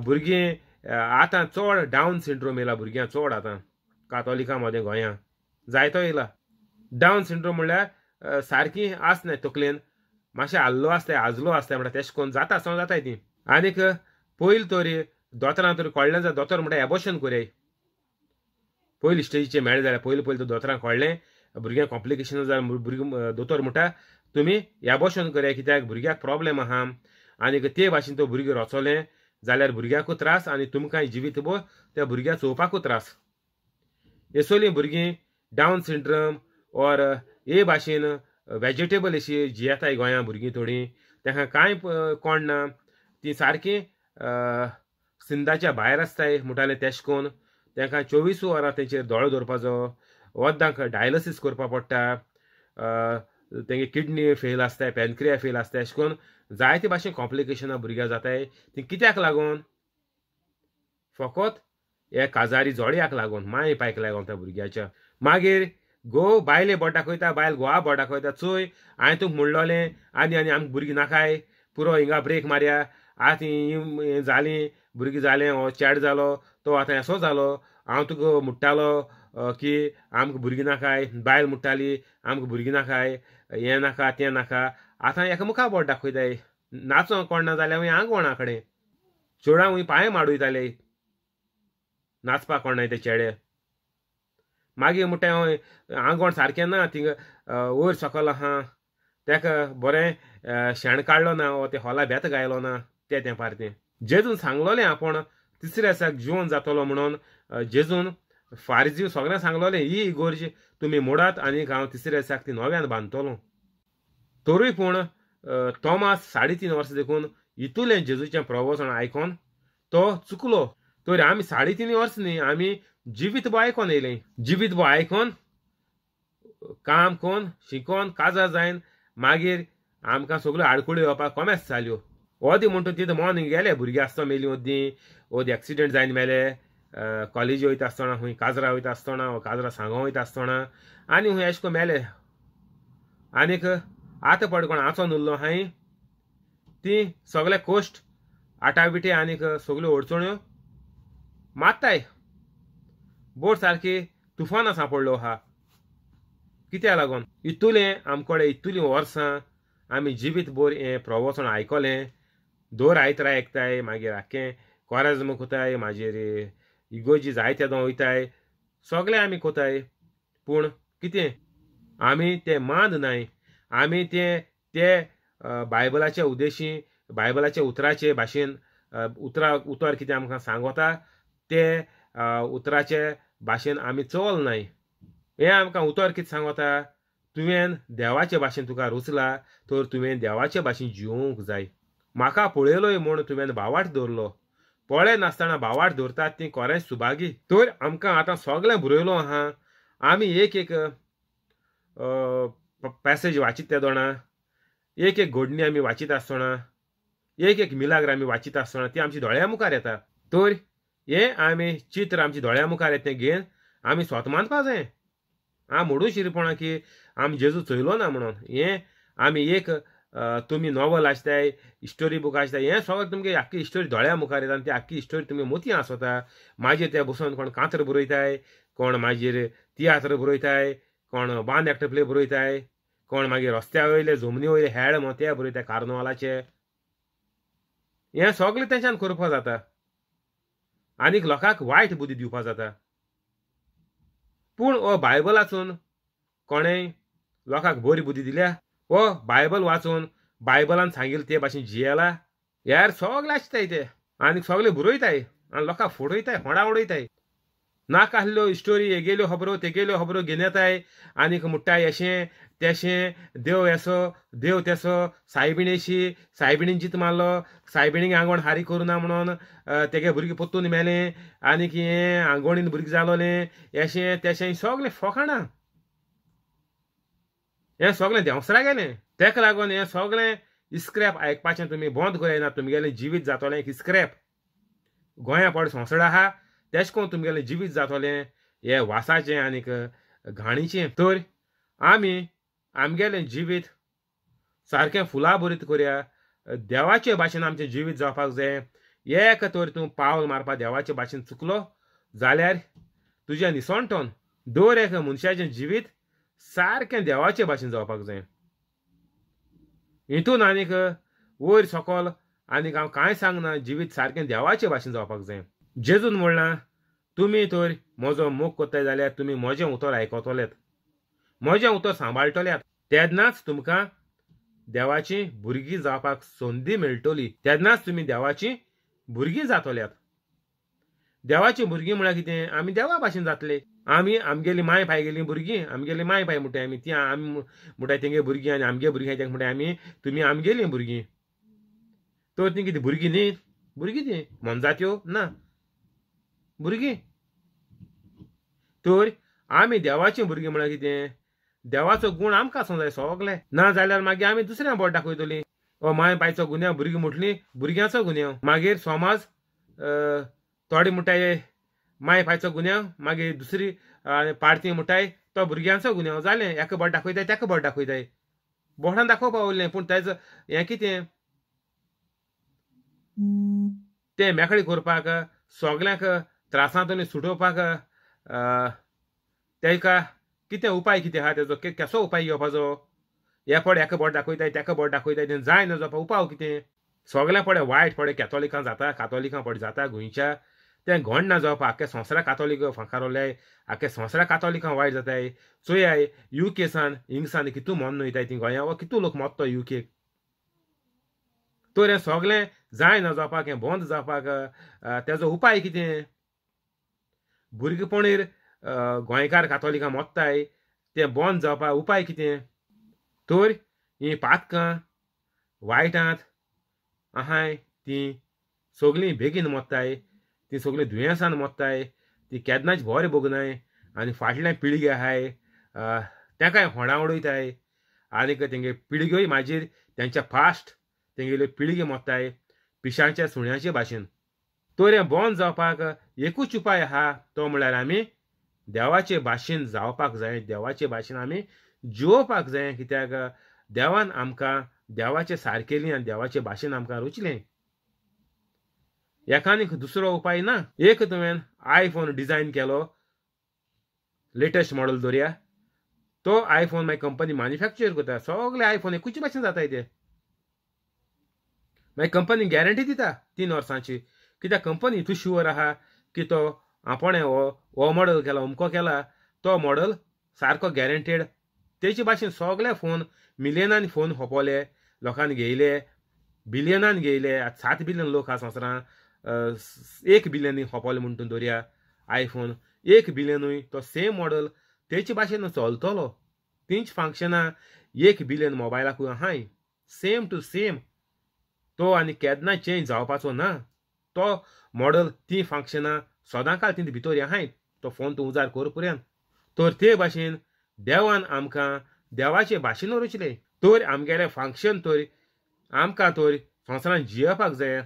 भुरगीं आतां चड डावन सिंड्रोम येयला भुरग्यांक चड आतां कातोलिकां मदें गोंयां जायतो येयला. डावन सिंड्रोम म्हणल्यार सारकी आसनाय तकलेन, मातशें आल्लो आसताय, आजलो आसताय, म्हणटा तेश कोन्न जाता आसतना जाताय ती. आनीक पयलीं तर दोतोरां तर कळ्ळें जाल्यार दोतोर म्हणटा एबॉर्शन करयाय. पयली स्टेजीचेर मेळ्ळें जाल्यार पयलीं पयलीं तर दोतोरांक कळ्ळें भुरग्यांक कॉम्प्लिकेशन जाल्यार भुरगीं दोतोर म्हणटा तुमी एबॉर्शन करया, कित्याक भुरग्याक प्रोब्लेम आहा. आनीक ते भाशेन तो भुरगें रोचोलें जाल्यार भुरग्याकूय त्रास आनी तुमकां जिवीत भर त्या भुरग्याक चोवपाकूय त्रास. हे सगळीं भुरगीं डावन सिंड्रम ऑर हे भाशेन वेजिटेबल अशी जियेताय गोंया भुरगीं थोडीं, तांकां कांय कोण ना, तीं सारकीं सिंदाच्या भायर आसताय म्हणटालें तेश कोन्न तांकां 24 वरां तेंचेर दोळो दवरपाचो, वखदांक डायलिसीस करपाक पडटा. तेंगे किडनी फेल आसताय, पॅनक्रिया फेल आसताय, अशें करून जायते भाशेन कॉम्प्लिकेशनां भुरग्यां जाताय. ती कित्याक लागून? फकत हे काजारी जोडयाक लागून, माय पायक लागून त्या भुरग्याच्या. मागीर घोव बायले बोट दाखयता, बायल घोवा बोट दाखयता, चोय हांवें तुका म्हणलोलें आनी आनी आमकां भुरगीं नाकाय, पुरो हिंगा ब्रेक मारया, आतां हीं जालीं भुरगीं जालें, हो चेड जालो, तो आतां असो जालो, हांव तुका म्हणटालो की आमकां भुरगीं नाकाय, बायल म्हणटाली आमकां भुरगीं नाकाय, हें नाका तें नाका. आतां एकामेका बोट दाखयताय. नाचोंक कोण ना जाल्यार आंगवणा कडेन चेडवां पांय माडयताले, नाचपाक कोण नाय ते चेडे. मागीर म्हणटा आंगवण सारकें ना, थिंगा वयर सकल आहा, ताका बरें शेण काडलो ना, वो ते हॉला बेत गायलो ना, ते तें पारतें. जेजून सांगलोलें आपूण तिसऱ्या दिसाक जिवन जातलो म्हणून. जेजून फारिजीव सगळ्यांक सांगलोलें ही इगोर्ज तुमी मोडात आनी हांव तिसऱ्या दिसाक ती नव्यान बांदतलो. तरूय पूण तोमास 3.5 वर्सां देखून इतुलें जेजूचें प्रवचन आयकोन तो चुकलो. तर आमी 3.5 वर्सां न्ही, आमी जिवीत बो आयकोन येयलें. जिवीत बो आयकोन काम कोन शिकोन काजार जायन मागीर आमकां सगळ्यो आडकुळ्यो येवपाक कोमेस जाल्यो. ओदी म्हणटा तितू मन गेले, भुरगीं आसतना मेलीं, ओद्दी ओदी एक्सिडंट जायन मेले, कॉलेजी वयता आसतना, खंय काजरा वयता आसतना, काजरा सांगो वयता आसतना आनी खंय अशें करून मेले. आनीक आतां पड कोण आचोन उरलो हांय ती सगळे कोश्ट आटाविटे आनीक सगळ्यो अडचण्यो मात्ताय. बोट सारकी तुफानां सांपडलो आहा. कित्याक लागून? इतुलें आमकडे इतुलीं वर्सां आमी जिवीत भर हें प्रवचन आयकलें, दर आयतरा आयकताय, मागीर आख्खें कोराज्म कोताय, मागीर इगोजी जायते दोन वयताय, सगळें आमी कोताय. पूण कितें आमी तें मान नाय, आमी तें ते बायबलाच्या उद्देशी, बायबलाच्या उतराचे भाशेन उतर कितें आमकां सांगता ते उतराचे भाशेन आमी चल नाय. हें आमकां उतर कितें सांगता, तुवें देवाचे भाशेन तुका रुचला तर तुवें देवाचे भाशेन जिवंक जाय. म्हाका पळयलोय म्हूण तुवें भावाट दवरलो, पळय नासतना भावाट दवरतात ती कोरेंच सुभागी. तर आमकां आतां सगळें बरयलो आहा, आमी एक एक पॅसेज वाचीत ते दोणा, एक एक घडणी आमी वाचीत आसतना, एक एक मिलाग्र आमी वाचीत आसतना ती आमची दोळ्या मुखार येता. तर हें आमी चित्र आमची दोळ्या मुखार येता तें घेवन आमी स्वता मानपा जाय. आम म्हणून शिरपणां की आमी जेजू चोयलो ना म्हणून. हें आमी एक तुमी नॉवल आसताय, स्टोरी बूक आसताय, हें सगळें तुमगे आख्खी स्टोरी दोळ्या मुखार येता आनी ती आख्खी स्टोरी तुमगे मोतयां आसता. मागीर ते बसून कोण कांतर बरयताय, कोण मागीर तियात्र बरयताय, कोण बांद एक्ट प्ले बरयताय, कोण मागीर रस्त्या वयले जमनी वयले हेळ म्हण ते बरयताय कार्नवालाचे. हें सगळें तेंच्यान करपाक जाता आनीक लोकांक वायट बुद्धी दिवपाक जाता. पूण हो बायबल वाचून कोणेंय लोकांक बरी बुद्धी दिल्या? हो बायबल वाचून बायबलान सांगिल्लें ते भाशेन जियेला? यार सगळें आसताय ते आनी सगळें बरयताय आनी लोकांक फटयताय, होडा उडयताय. नाका आसल्यो स्टोरी, हेगेल्यो खबरो तेगेल्यो खबरो घेवन येताय आनीक म्हणटाय अशें तेशें, देव येसो देव तेसो, सायबिणेशी सायबिणीन जीत मारलो, सायबिणीक आंगवण हारी करुना म्हणून तेगे भुरगीं परतून मेलें, आनीक हें आंगवणीन भुरगीं जालोलें, अशें तेशें सगळें फोकाणां. हें सगळें देंवसरा गेलें. तेका लागून हें सगळें इस्क्रॅप आयकपाचें तुमी बंद करना, तुमगेलें जिवीत जातलें एक इस्क्रॅप. गोंया पड संवसार आहा तेश कोन तुमगेलें जिवीत जातलें हें वासाचें आनीक घाणीचें. तर आमी आमगेलें जिवीत सारकें फुलां भरीत करया, देवाचे भाशेन आमचें जिवीत जावपाक जाय. एक तर तूं पावल मारपाक देवाचे भाशेन चुकलो जाल्यार तुजें निसणटोन. दर एक मनशाचें जिवीत सारकें देवाचे भाशेन जावपाक जाय. हितून आनीक वयर सकल आनीक हांव कांय सांगना, जिवीत सारकें देवाचे भाशेन जावपाक जाय. जेजून म्हणलां तुमी तर म्हजो मोग करताय जाल्यार तुमी म्हजें उतर आयकतलेत, म्हजें उतर सांबाळटल्यात, तेन्नाच तुमकां देवाची भुरगीं जावपाक संदी मेळटली, तेन्नाच तुमी देवाची भुरगीं जातल्यात. देवाची भुरगीं म्हळ्यार कितें? आमी देवा भाशेन जातले. आमी आमगेली माय पाय गेली भुरगीं, आमगेली माय पाय म्हणटाय आमी, ती आमी म्हणटाय तेंगे भुरगीं आनी आमगे भुरगीं तेंका म्हणटाय आमी तुमी आमगेलीं भुरगीं. तर तीं कितें भुरगीं न्ही? भुरगीं तीं मोनजात्यो ना, भुरगीं. तर आमी देवाचीं भुरगीं म्हळ्यार कितें? देवाचो गूण आमकां आसूंक जाय सगळे. ना जाल्यार मागीर आमी दुसऱ्या बोट दाखयतलीं, ओ my पायचो गुन्यांव, भुरगीं म्हटलीं भुरग्यांचो गुन्यांव. मागीर समाज थोडे म्हणटाय my पायचो गुन्यांव, मागीर दुसरी पार्टी म्हणटाय तो भुरग्यांचो गुन्यांव. जालें, एका बोट दाखयताय तेका बोट दाखयताय, बोटान दाखोवपा उरलें. पूण तेजो हें कितें तें मेकळी करपाक, सगल्यांक त्रासांतून सुटोवपाक तेका कितें उपाय कितें आहा तेजो, कसो उपाय घेवपाचो? हे पडे एका बोट दाखयताय तेका बोट दाखयताय, तें जायना जावपा उपाय कितें? सगळ्यां पडे वायट पडे कॅथोलिकां जाता, कातोलिकां पडे जाता गोंयच्या, तें घोण ना जावपा. आख्खे संवसारा कातोलीक फांकारोल्याय, आख्खे संवसारा कातोलिकां वायट जाताय. चोयाय युके सान हिंगसान कितू मन वयताय ती गोंया, कितू लोक मत्तो युकेक. तर हें सगळें जायना जावपाक, हें बंद जावपाक तेजो उपाय कितें? भुरगेपणीर गोंयकार कातोलिकां मोत्ताय तें बंद जावपाक उपाय कितें? तर हीं पातकां वायटांत आहाय तीं सगळीं बेगीन मोत्ताय, तीं सगळीं दुयेंसान मोत्ताय, ती केन्नाच बरें भोगनाय. आनी फाटल्या पिळगे आहाय तेकाय होणां उडयताय, आनीक तेंगे पिळग्योय मागीर तेंच्या फास्ट तेंगेल्यो पिळगे मोत्ताय पिशांच्या सुण्याचे भाशेन. तर हें बंद जावपाक एकूच उपाय आहा, तो म्हळ्यार आमी देवाचे भाशेन जावपाक जाय, देवाचे भाशेन आमी जिवोवपाक जाय. कित्याक देवान आमकां देवाचे सारकेली आनी देवाचे भाशेन आमकां रुचलें. एकानीक दुसरो उपाय ना. एक तुवें आयफोन डिजायन केलो, लेटस्ट मॉडल दवरया, तो आयफोन मागीर कंपनी मॅन्युफॅक्चर करता, सगळे आयफोन एकूच भाशेन जाताय ते. मागीर कंपनी गॅरंटी दिता 3 वर्सांची, कित्याक कंपनी इतू शुअर आहा की तो आपणें हो मॉडल केला, अमको केला, तो मॉडल सारको गॅरंटेड. तेचे भाशेन सगळे फोन मिलियनान फोन खोपोले, लोकांनी घेयले, बिलियनान घेयले. आतां 7 बिलियन लोक आहा संवसारांत, 1 बिलियन खोपोले म्हण तूं दवरया आयफोन, 1 बिलियनूय तो सेम मॉडल तेचे भाशेन चलतलो. तींच फंक्शनां 1 बिलियन मोबायलाकूय आहाय, सेम टू सेम. तो आनी केन्ना चेंज जावपाचो ना. तो मॉडल तीं फंक्शनां सदांकाळ तीं भितर आहाय, तो फोन तूं उजार कर पर्यंत. तर ते भाशेन देवान आमकां देवाचे भाशेन रचलें. तर आमगेलें फंक्शन तर आमकां तर संवसारांत जियेवपाक जाय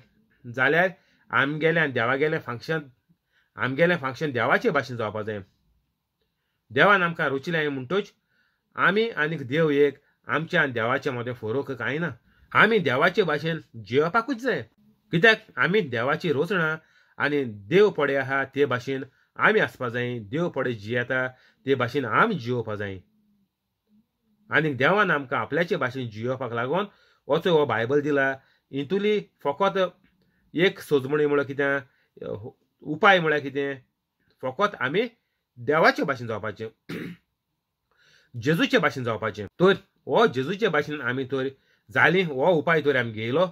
जाल्यार आमगेलें आनी देवागेलें फंक्शन, आमगेलें फंक्शन देवाचे भाशेन जावपाक जाय. देवान आमकां रचलें म्हणटूच आमी आनीक देव एक, आमच्या आनी देवाचे मदें फरक कांय ना. आमी देवाचे भाशेन जियेवपाकूच जाय, कित्याक आमी देवाची रचणा आनी देव पडे आहा ते भाशेन आमी आसपा जाय. देव पडे जियेता ते भाशेन आमी जियोवपा जाय. आनी देवान आमकां आपल्याचे भाशेन जियोवपाक लागून वचो हो बायबल दिला. हितूली फकत एक सोजमणी म्हळ्यार कितें, उपाय म्हळ्यार कितें, फकत आमी देवाचे भाशेन जावपाचें, जेजूचे भाशेन जावपाचें. तर हो जेजूचे भाशेन आमी तर जालीं, हो उपाय तर आमी घेयलो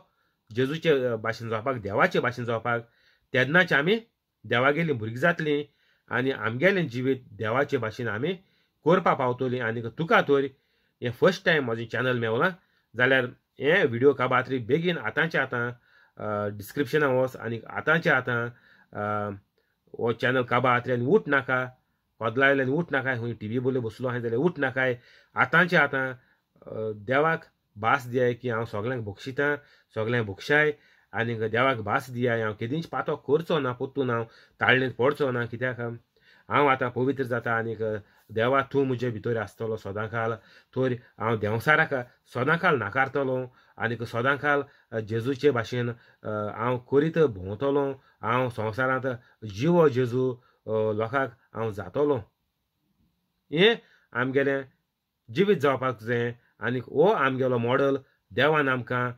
जेजूचे भाशेन जावपाक, देवाचे भाशेन जावपाक, तेन्नाच आमी देवागेलीं भुरगीं जातलीं आनी आमगेलें जिवीत देवाचे भाशेन आमी करपाक पावतलीं. आनी तुका तर हें फर्स्ट टायम म्हजें चॅनल मेवलां जाल्यार हें व्हिडियो काबात्री बेगीन आतांचे आतां डिस्क्रिप्शनां वच आनी आतांचे आतां हो चॅनल काबात्री आनी उठ नाका, कोदलायल्यान उठ नाकाय, खंय टी व्ही बोले बसलो आहाय जाल्यार उठ नाकाय. आतांचे आतां देवाक भास दियाय की हांव सगल्यांक बक्षितां, सगल्यांक बक्षाय आनी देवाक भास दियाय हांव केदींच पातो करचो ना, परतून हांव ताळणेंत पडचो ना, कित्याक हांव आतां पवित्र जाता आनीक देवा तूं म्हजे भितर आसतलो सदांकाल. तर हांव देंवसाराक सदांकाल नाकारतलो आनीक सदांकाल जेजूचे भाशेन हांव करीत भोंवतलो. हांव संवसारांत जिवो जेजू लोकांक हांव जातलो. हें आमगेलें जिवीत जावपाक जाय आनीक हो आमगेलो मॉडल देवान आमकां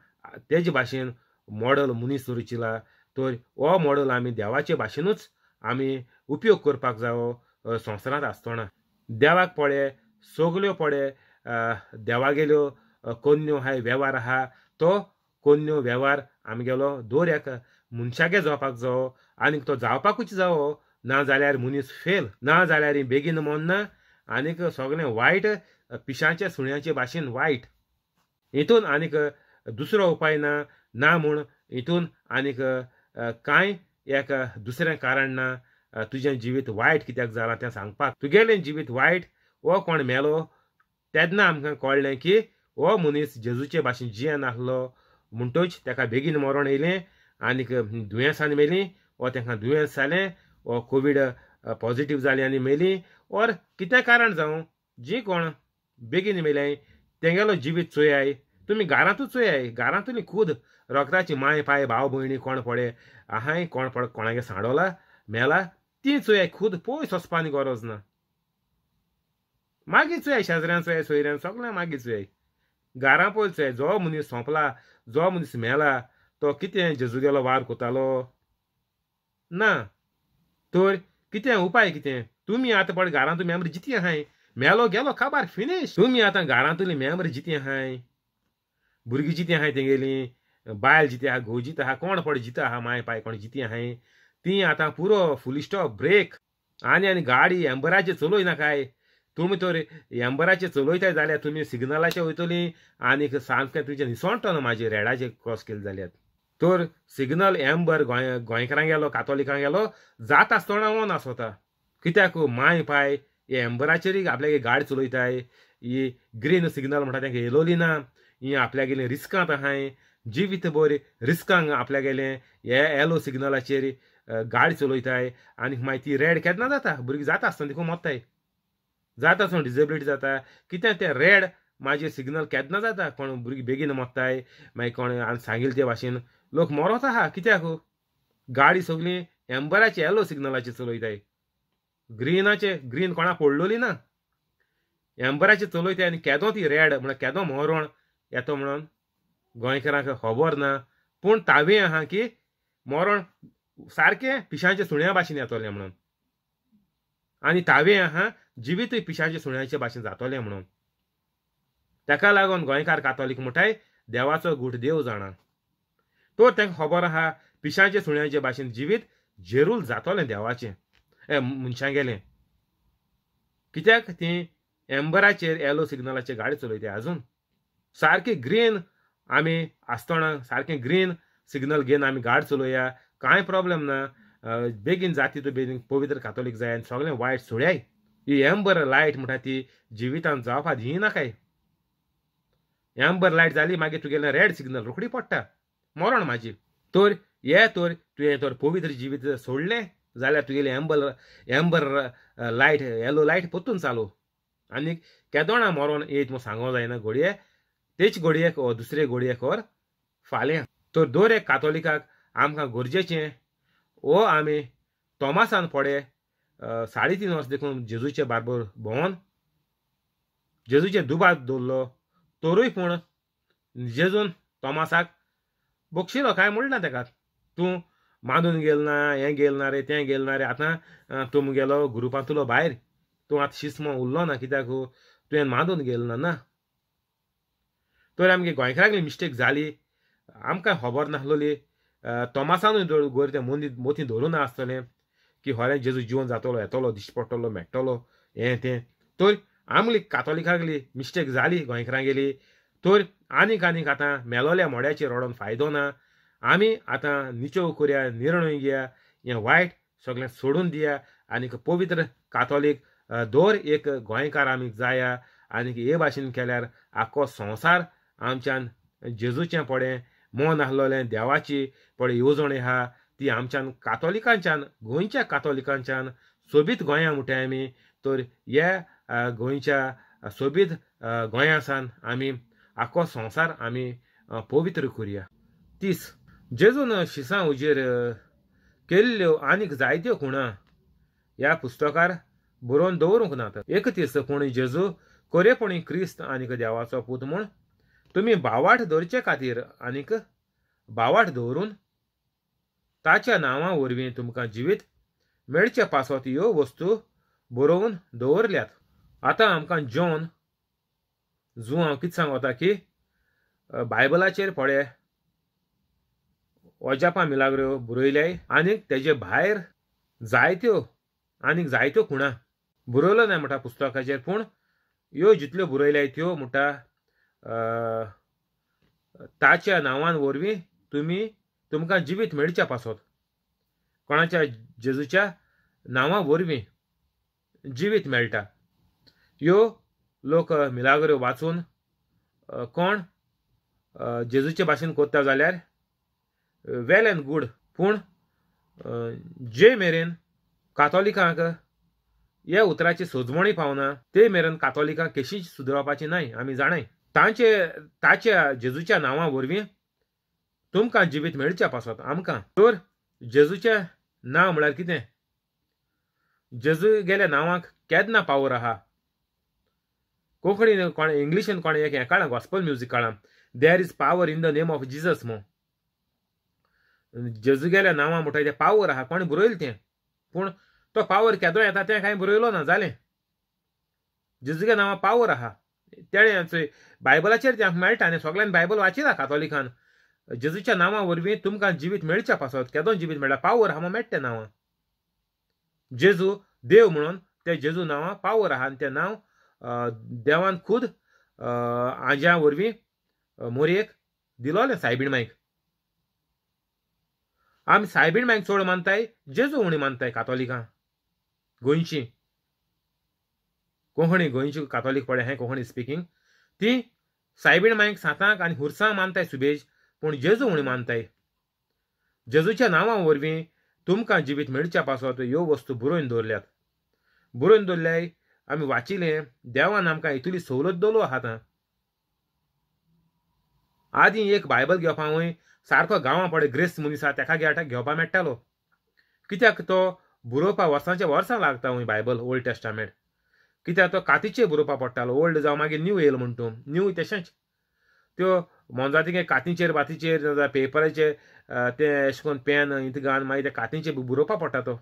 तेजे भाशेन मॉडल मनीस रचिला. तर हो मॉडल आमी देवाचे भाशेनूच आमी उपयोग करपाक जावो संवसारांत आसतना. देवाक पळय सगल्यो पळय देवागेल्यो कोन्यो आहाय वेव्हार आहा, तो कोन्यो वेव्हार आमगेलो दर एका मनशागे जावपाक जावो आनीक तो जावपाकूच जावो, ना जाल्यार मनीस फेल, ना जाल्यार बेगीन मरना आनीक सगळें वायट पिशांचे सुण्याचे भाशेन वायट. हितून आनीक दुसरो उपाय ना, ना म्हूण हितून आनीक कांय एक दुसरें कारण ना तुजें जिवीत वायट कित्याक जालां तें सांगपाक. तुगेलें जिवीत वायट हो कोण मेलो तेन्ना आमकां कळ्ळें की हो मनीस जेजूचे भाशेन जियेन आसलो म्हणटच ताका बेगीन मरण येयलें आनीक दुयेंसान मेली वो तांकां दुयेंस जालें वो कोवीड पॉजिटीव जालें आनी मेली ओर कितें कारण जावं जी कोण बेगीन मेल्याय तेंगेलो जिवीत चोयाय तुमी घरांतूच चोयाय घरांतूली खूद रोगताची माय पाय भाव भयणी कोण पळय आहाय कोण पळय कोणागे सांडोला मेला ती चोयाय खूद पयस वचपानी गरज ना. मागीर चोयाय शेजऱ्यान चोयाय सोयऱ्यान सगळें मागीर चोयाय घरां पयस चोयाय जो मनीस सोंपला जो मनीस मेला तो कितें जेजूगेलो वार कोतालो ना. तर कितें उपाय कितें तुमी आतां पळय घरांतू मेंबर जिती आहाय मेलो गेलो काबार फिनीश. तुमी आतां घरांतली मेंबर जिती आहाय भुरगीं जिती आहाय तेंगेली बायल जिती आहा घोव जिता आहा कोण पळय जिता आहा माय पाय कोण जिती आहाय ती आतां पुरो फुल स्टॉप ब्रेक. आनी आनी गाडी एम्बराचेर चलय नाकाय तुमी तर एम्बराचेर चलयताय जाल्यार तुमी सिग्नलाचेर वयतली आनीक सामकें तुमचें निसणटलो म्हाजेर रेडाचेर क्रॉस केलें जाल्यार. तर सिग्नल एम्बर गोंयकारां गेलो कातोलिकां गेलो जाता आसतना ऑन आसता कित्याक माय पाय हे एम्बराचेरूय आपल्यागे गाडी चलयताय ही ग्रीन सिग्नल म्हणटा तांकां येयलोली ना ही आपल्यागेले रिस्कांत आहाय जिवीत बरी रिस्कांक आपल्यागेले हे येलो सिग्नलाचेर गाडी चलयताय आनी मागीर ती रेड केन्ना जाता भुरगीं जाता आसतना देखून मोत्ताय जाता आसतना डिजेबिलिटी जाता कितें तें रेड मागीर सिग्नल केन्ना जाता कोण भुरगीं बेगीन मोत्ताय मागीर कोण सांगिल्ले ते भाशेन लोक मरोत आहा कित्याक गाडी सगळी एम्बराचे येलो सिग्नलाचेर चलयताय ग्रीनाचे ग्रीन कोणा पडलोली ना एम्बराचे चलयताय आनी केदो ती रेड म्हळ्यार केदो मरण येतो म्हणून गोंयकारांक खबर ना. पूण तावे आहा की मरण सारकें पिशांच्या सुण्या भाशेन येतलें म्हणून आनी तावे आहा जिवीतूय पिशांच्या सुण्याचे भाशेन जातलें म्हणून. ताका लागून गोंयकार कातोलीक म्हणटाय देवाचो गूट देव जाणा. तर तांकां खबर आहा पिशांचे सुण्याचे भाशेन जिवीत जेरूल जातलें देवाचें मनशांगेलें कित्याक ती एम्बराचेर येलो सिग्नलाचेर गाडी चलयता आजून सारकी ग्रीन आमी आसतना सारकें ग्रीन सिग्नल घेवन आमी गाडी चलोया कांय प्रॉब्लेम ना बेगीन जाती तूं बेगीन पवित्र कातोलीक जाय आनी सगळें वायट सोडयाय. ही एम्बर लायट म्हणटा ती जिवितान जावपा दिनाकाय. एम्बर लायट जाली मागीर तुगेलें रेड सिग्नल रोखडी पडटा मरण म्हाजी. तर हे तर तुवें तर पवित्र जिवीत सोडलें जाल्यार तुगेलें एम्बर लायट येलो लायट परतून चालू आनी केदोणा मरण येयत म्हूण सांगो जायना घडये तेच घडयेक वो दुसरे घडयेक वर फाल्यां. तर दर एक कातोलिकाक आमकां गरजेचें वो आमी तोमासान पडे 3.5 वर्स देखून जेजूचे बारबर भोंवन जेजूचे दुबार दवरलो तरूय पूण जेजून तोमासाक बक्षिलो कांय म्हणना ताका तूं मांदून गेल ना हें गेल ना रे तें गेल ना रे आतां तूं मुगेलो ग्रुपांतलो भायर तूं आतां शिस्म उरलो ना कित्याक तुवें मांदून गेल ना ना. तर आमगे गोंयकारांगली मिस्टेक जाली आमकां खबर नासलोली तोमासानूय गोर तें मोती धरूं ना आसतलें की खरें जेजू जिवन जातलो येतलो दिश्टी पडटलो मेळटलो हें तें. तर आमली कातोलिकांगली मिस्टेक जाली गोंयकारांगेली. तर आनीक आनीक आतां मेलोल्या मोड्याचेर रडोन फायदो ना. आमी आतां निचोव करया निर्णय घेया हें वायट सगळें सोडून दिया आनीक पवित्र कातोलीक दर एक गोंयकार आमी जाया आनीक हे भाशेन केल्यार आख्खो संवसार आमच्यान जेजूचें पळय मन आसलोलें देवाची पळय येवजण आहा ती आमच्यान कातोलिकांच्यान गोंयच्या कातोलिकांच्यान सोबीत गोंया म्हणटाय आमी. तर ह्या गोंयच्या सोबीत गोंयासान आमी आख्खो संवसार आमी पवित्र करुया. 30 जेजून शिसां उजेर केल्ल्यो आनीक जायत्यो खुणा ह्या पुस्तकार बरोवन दवरूंक नात. 31 पूण जेजू खरेपणी क्रिस्त आनीक देवाचो पूत म्हूण तुमी बावाट दवरचे खातीर आनीक बावाट दवरून ताच्या नांवा वरवीं तुमकां जिवीत मेळचे पासत ह्यो वस्तू बरोवन दवरल्यात. आतां आमकां जॉन जुआंव कितें सांगता की बायबलाचेर पळय अजापां मिलाग्रो बरयल्याय आनीक तेजे भायर जायत्यो आनीक जायत्यो खुणा बरयलो ना म्हणटा पुस्तकाचेर पूण ह्यो जितल्यो बरयल्याय त्यो म्हणटा ताच्या नांवान वरवीं तुमी तुमकां जिवीत मेळच्या पासत कोणाच्या जेजूच्या नांवा वरवीं जिवीत मेळटा. ह्यो लोक मिलाग्रो वाचून कोण जेजूचे भाशेन कोत्ता जाल्यार वेल एंड गूड, पूण जे मेरेन कातोलिकांक ह्या उतराची सोजमणी पावना ते मेरेन कातोलिकांक केशीच सुदरावपाची न्हय. आमी जाणाय तांचे ताच्या जेजूच्या नांवा वरवीं तुमकां जिवीत मेळच्या पासत आमकां. तर जेजूचें नांव म्हळ्यार कितें? जेजू गेल्या नांवाक केन्ना पावर आहा? कोंकणीन कोणें इंग्लिशीन कोणें एक हें काडलां, गॉस्पल म्युजीक काडलां, there is power in the name of Jesus म्हूण. जेजू गेल्या नांवा म्हणटा तें पावर आहा, कोणें बरयलें तें, पूण तो पावर केदो येता तें कांय बरयलो ना. जालें, जेजूगे नांवा पावर आहा तेणें बायबलाचेर तें आमकां मेळटा आनी सगल्यांनी बायबल वाचिला कातोलिकान. जेजूच्या नांवा वरवीं तुमकां जिवीत मेळच्या पासत केदो जिवीत मेळटा, पावर आहा म्हूण मेळटा तें नांवां. जेजू देव म्हणून ते जेजू नांवां पावर आहा आनी तें नांव देवान खूद आज्या वरवीं मोरयेक दिलोलें सायबीण मायक. आमी सायबीण मायक चड मानताय, जेजू उणी मानताय कातोलिकां गोंयची. कोंकणी गोंयची कातोलीक पळय हें कोंकणी स्पिकींग, ती सायबीण मायक सांतांक आनी हुरसांक मानताय सुबेज, पूण जेजू उणी मानताय. जेजूच्या नांवा वरवीं तुमकां जिवीत मेळच्या पासत ह्यो वस्तू बरोवन दवरल्यात. बरोवन दवरल्याय आमी वाचिलें, देवान आमकां इतली सवलत दवरलो आहा. आतां आदीं एक बायबल घेवपा वय सारको गांवां पळय ग्रेस्त मनीस आहा तेका घेवपा मेळटालो, कित्याक तो बरोवपा वर्सांच्या वर्सां लागता वय बायबल ओल्ड टेस्टामेंट, कित्याक तो कातीचेर बरोवपा पडटालो. ओल्ड जावं मागीर न्यू येयलो म्हण तूं न्यू तशेंच त्यो मोनजातीके कातीचेर बातीचेर पेपराचेर तें अशें करून पेन इंत घालून मागीर ते कातीचेर बरोवपा पडटा. तो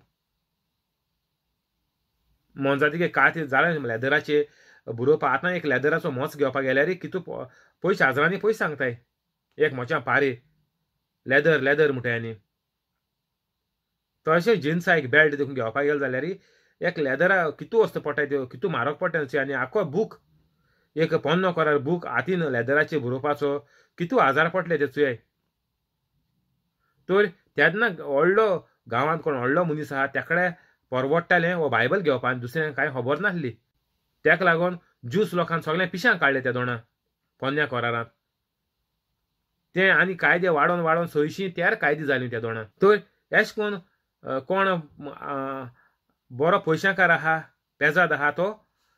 मोनजातीके काती जालें लेदराचेर बरोवपा. आतां एक लेदराचो मोच घेवपा गेल्यार कितू पयशे हजारांनी पयशे सांगताय एक मोच्या पारे लेदर लेदर म्हणटाय. आनी तशें जिन्सा एक बेल्ट देखून घेवपा गेलो जाल्यार एक लेदरा कितू वस्तू पडटाय त्यो, कितू म्हारग पडटा. आनी आखो बूक एक पोन्नो कोरार बूक हातीन लेदराचेर बरोवपाचो कितू हजार पडले ते चुय. तर तेन्ना व्हडलो गांवांत कोण व्हडलो मनीस आहा तेकडे परवडटालें हो बायबल घेवपा, आनी दुसऱ्यांक कांय खबर नासली. तेका लागून ज्यूस लोकांक सगळें पिशां काडलें त्या दोणा पोन्न्या कोरारांत. तें आनी कायदे वाडोवन वाडोवन 600 तेर कायदे जाली त्या दोणा. तर एश कोण कोण बरो पयशांकार आहा पेजाद आहा तो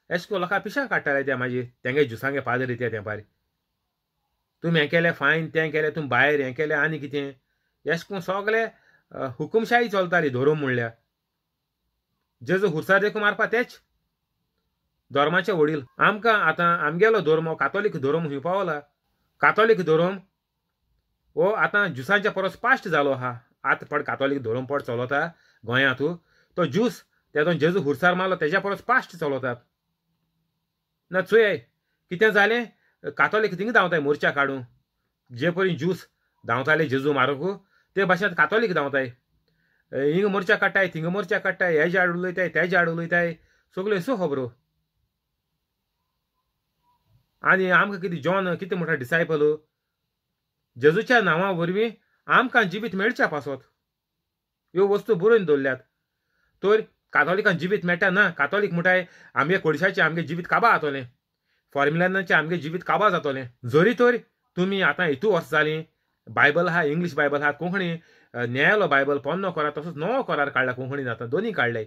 एश कोन लोकां पिशां काडटाले ते मागीर तेंगे ज्युसांगे पादरी ते तेंपार तुमी हें केलें फायन, तें केलें तुमी भायर हें केलें आनी कितें एश कोन सगळे हुकुमशाही चलताली धोरम म्हणल्यार. जेजू हुरसार देखून मारपा तेच धर्माचे वडील. आमकां आतां आमगेलो धर्म कातोलीक धर्म हुंय पावला. कातोलीक धर्म हो आतां ज्युसांच्या परस पाश्ट जालो आहा. आतां पड कातोलीक धर्म पड चलता गोंयांत, तो ज्यूस तेतून जेजू हुरसार मारलो तेज्या परस पाश्ट चलतात. ना चोय कितें जालें, कातोलीक थिंगा धांवताय मोर्चा काडूं, जे परी ज्यूस धांवताले जेजू मारूंक ते भाशेन कातोलीक धांवताय, हिंगा मोर्चा काडटाय थिंगा मोर्चा काडटाय, हे झाड उलयताय ते झाड उलयताय, सगल्यो सो खबरो. आनी आमकां कितें जॉन कितें म्हणटा डिसायपल, जेजूच्या नांवा वरवीं आमकां जिवीत मेळच्या पासत ह्यो वस्तू बरोवन दवरल्यात. तर कातोलिकांक जिवीत मेळटा ना, कातोलीक म्हणटाय आमगे कोडशाचें आमगे जिवीत काबा जातलें, फॉर्मुलांचें आमगे जिवीत काबा जातलें. जरी तर तुमी आतां हितू वर्स जालीं बायबल आहा, इंग्लीश बायबल आहा, कोंकणी न्यायालो बायबल पोन्नो कोरार तसोच नवो कोरार काडला कोंकणीन, आतां दोनी काडले.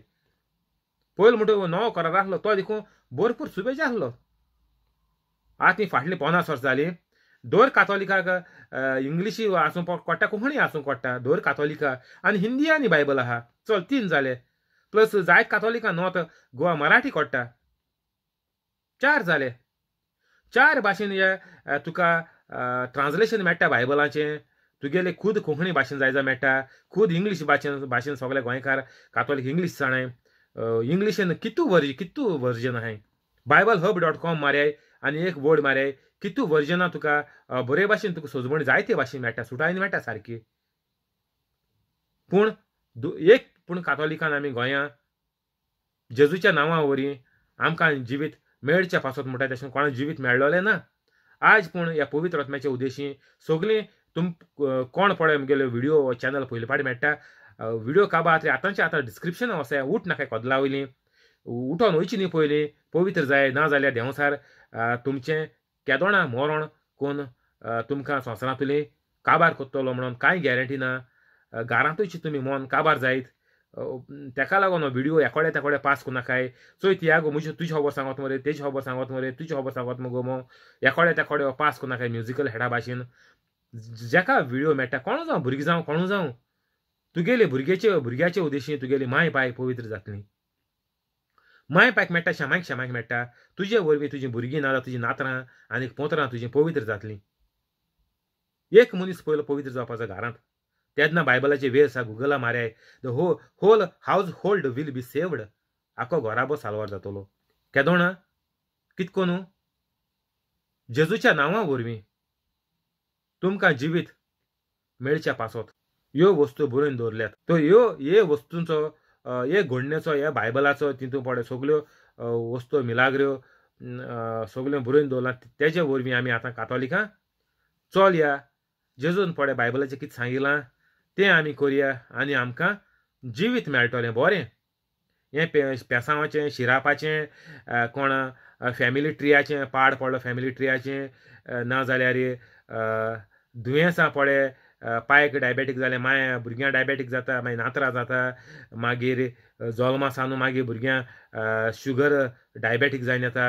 पयलो म्हणटा नवो कोरार आसलो तो देखून भरपूर सुबेज आसलो. आतां फाटलीं 50 वर्सां जालीं दर कातोलिकाक इंग्लिशी आसूं कोट्टा कोंकणी आसूं कोट्टा दर कातोलिका आनी हिंदी आनी बायबल आहा, चल 3 जाले. प्लस जायत कातोलिका नॉर्थ गोवा मराठी कोट्टा, 4 जाले. 4 भाशेन हे तुका ट्रान्सलेशन मेळटा बायबलाचें, तुगेले खूद कोंकणी भाशेन जाय जाल्यार मेळटा, खूद इंग्लीश भाशेन भाशेन सगळे गोंयकार कातोलीक इंग्लीश जाणाय. इंग्लिशीन कितू कितू वर्जन आहाय, बायबल हब डॉट कॉम मारयाय आनी एक वर्ड मारयाय कितू वर्जनां तुका बरे भाशेन तुका सोजमणी जायते भाशेन मेळटा, सुटायन मेळटा सारकी. पूण एक पूण कातोलिकान आमी गोंयां जेजूच्या नांवा वरवीं आमकां जिवीत मेळचें पासत म्हणटा तशें कोणाक जिवीत मेळ्ळोलें ना आज. पूण ह्या पवित्र आत्म्याच्या उद्देशी सगळीं तुम कोण पळय म्हगेलो व्हिडिओ चॅनल पयले फावटी मेळटा व्हिडिओ काबार आतांचे आतां डिस्क्रिप्शन वसाय उठ नाका कदला वयली उठोन वयची न्ही पयलीं पवित्र जाय, ना जाल्यार देंवसार तुमचें केदोणा मरण कोण तुमकां संवसारांतली काबार कोत्तलो म्हणून कांय गॅरंटी ना. घरांतूच तुमी मन काबार जायत, तेका लागून हो व्हिडियो एकोडे तेकोडे पास करुनाकाय. चोय तियागो म्हजी तुजी खबर सांगत मरे, तेजी खबर सांगत मरे, तुजी खबर सांगत मगो मो एकोडे तेकोडे पास करुनाकाय म्युजिकल हेडा भाशेन. जेका व्हिडियो मेळटा कोणू जावं, भुरगीं जावं कोणू जावं, तुगेले भुरग्याचे भुरग्याचे उद्देशी तुगेली माय पाय पवित्र जातली. माय पायक मेळटा, शेमायक शेमायक मेळटा, तुजे वरवीं तुजी भुरगीं ना जाल्यार तुजी नातरां आनी पोतरां तुजीं पवित्र जातलीं. एक मनीस पयलो पवित्र जावपाचो घरांत, तेन्ना बायबलाचे वेळ आसा गुगला माराय the whole household will be saved, आखो घराबो साल्वार जातलो. केदोणा कितको न्हू जेजूच्या नांवा वरवीं तुमकां जिवीत मेळच्या पासत ह्यो वस्तू बरोवन दवरल्यात. तर ह्यो हे वस्तूंचो हे घडणेचो ह्या बायबलाचो तितून पळय सगल्यो वस्तू मिलाग्र्यो सगल्यो बरोवन दवरलां. तेजे वरवीं आमी आतां कातोलिकां चल या जेजून पळय बायबलाचें कितें सांगिलां तें आमी करया आनी आमकां जिवीत मेळटलें बरें. हें पेसांवाचें शिरापाचें कोण फॅमिली ट्रियाचें पाड पडलो फॅमिली ट्रियाचें, ना जाल्यार दुयेंसां पळय पायक डायबेटीक जालें, मागीर भुरग्यांक डायबेटीक जाता, मागीर नातरां जाता, मागीर जल्मा सावन मागीर भुरग्यांक शुगर डायबेटीक जावन येता.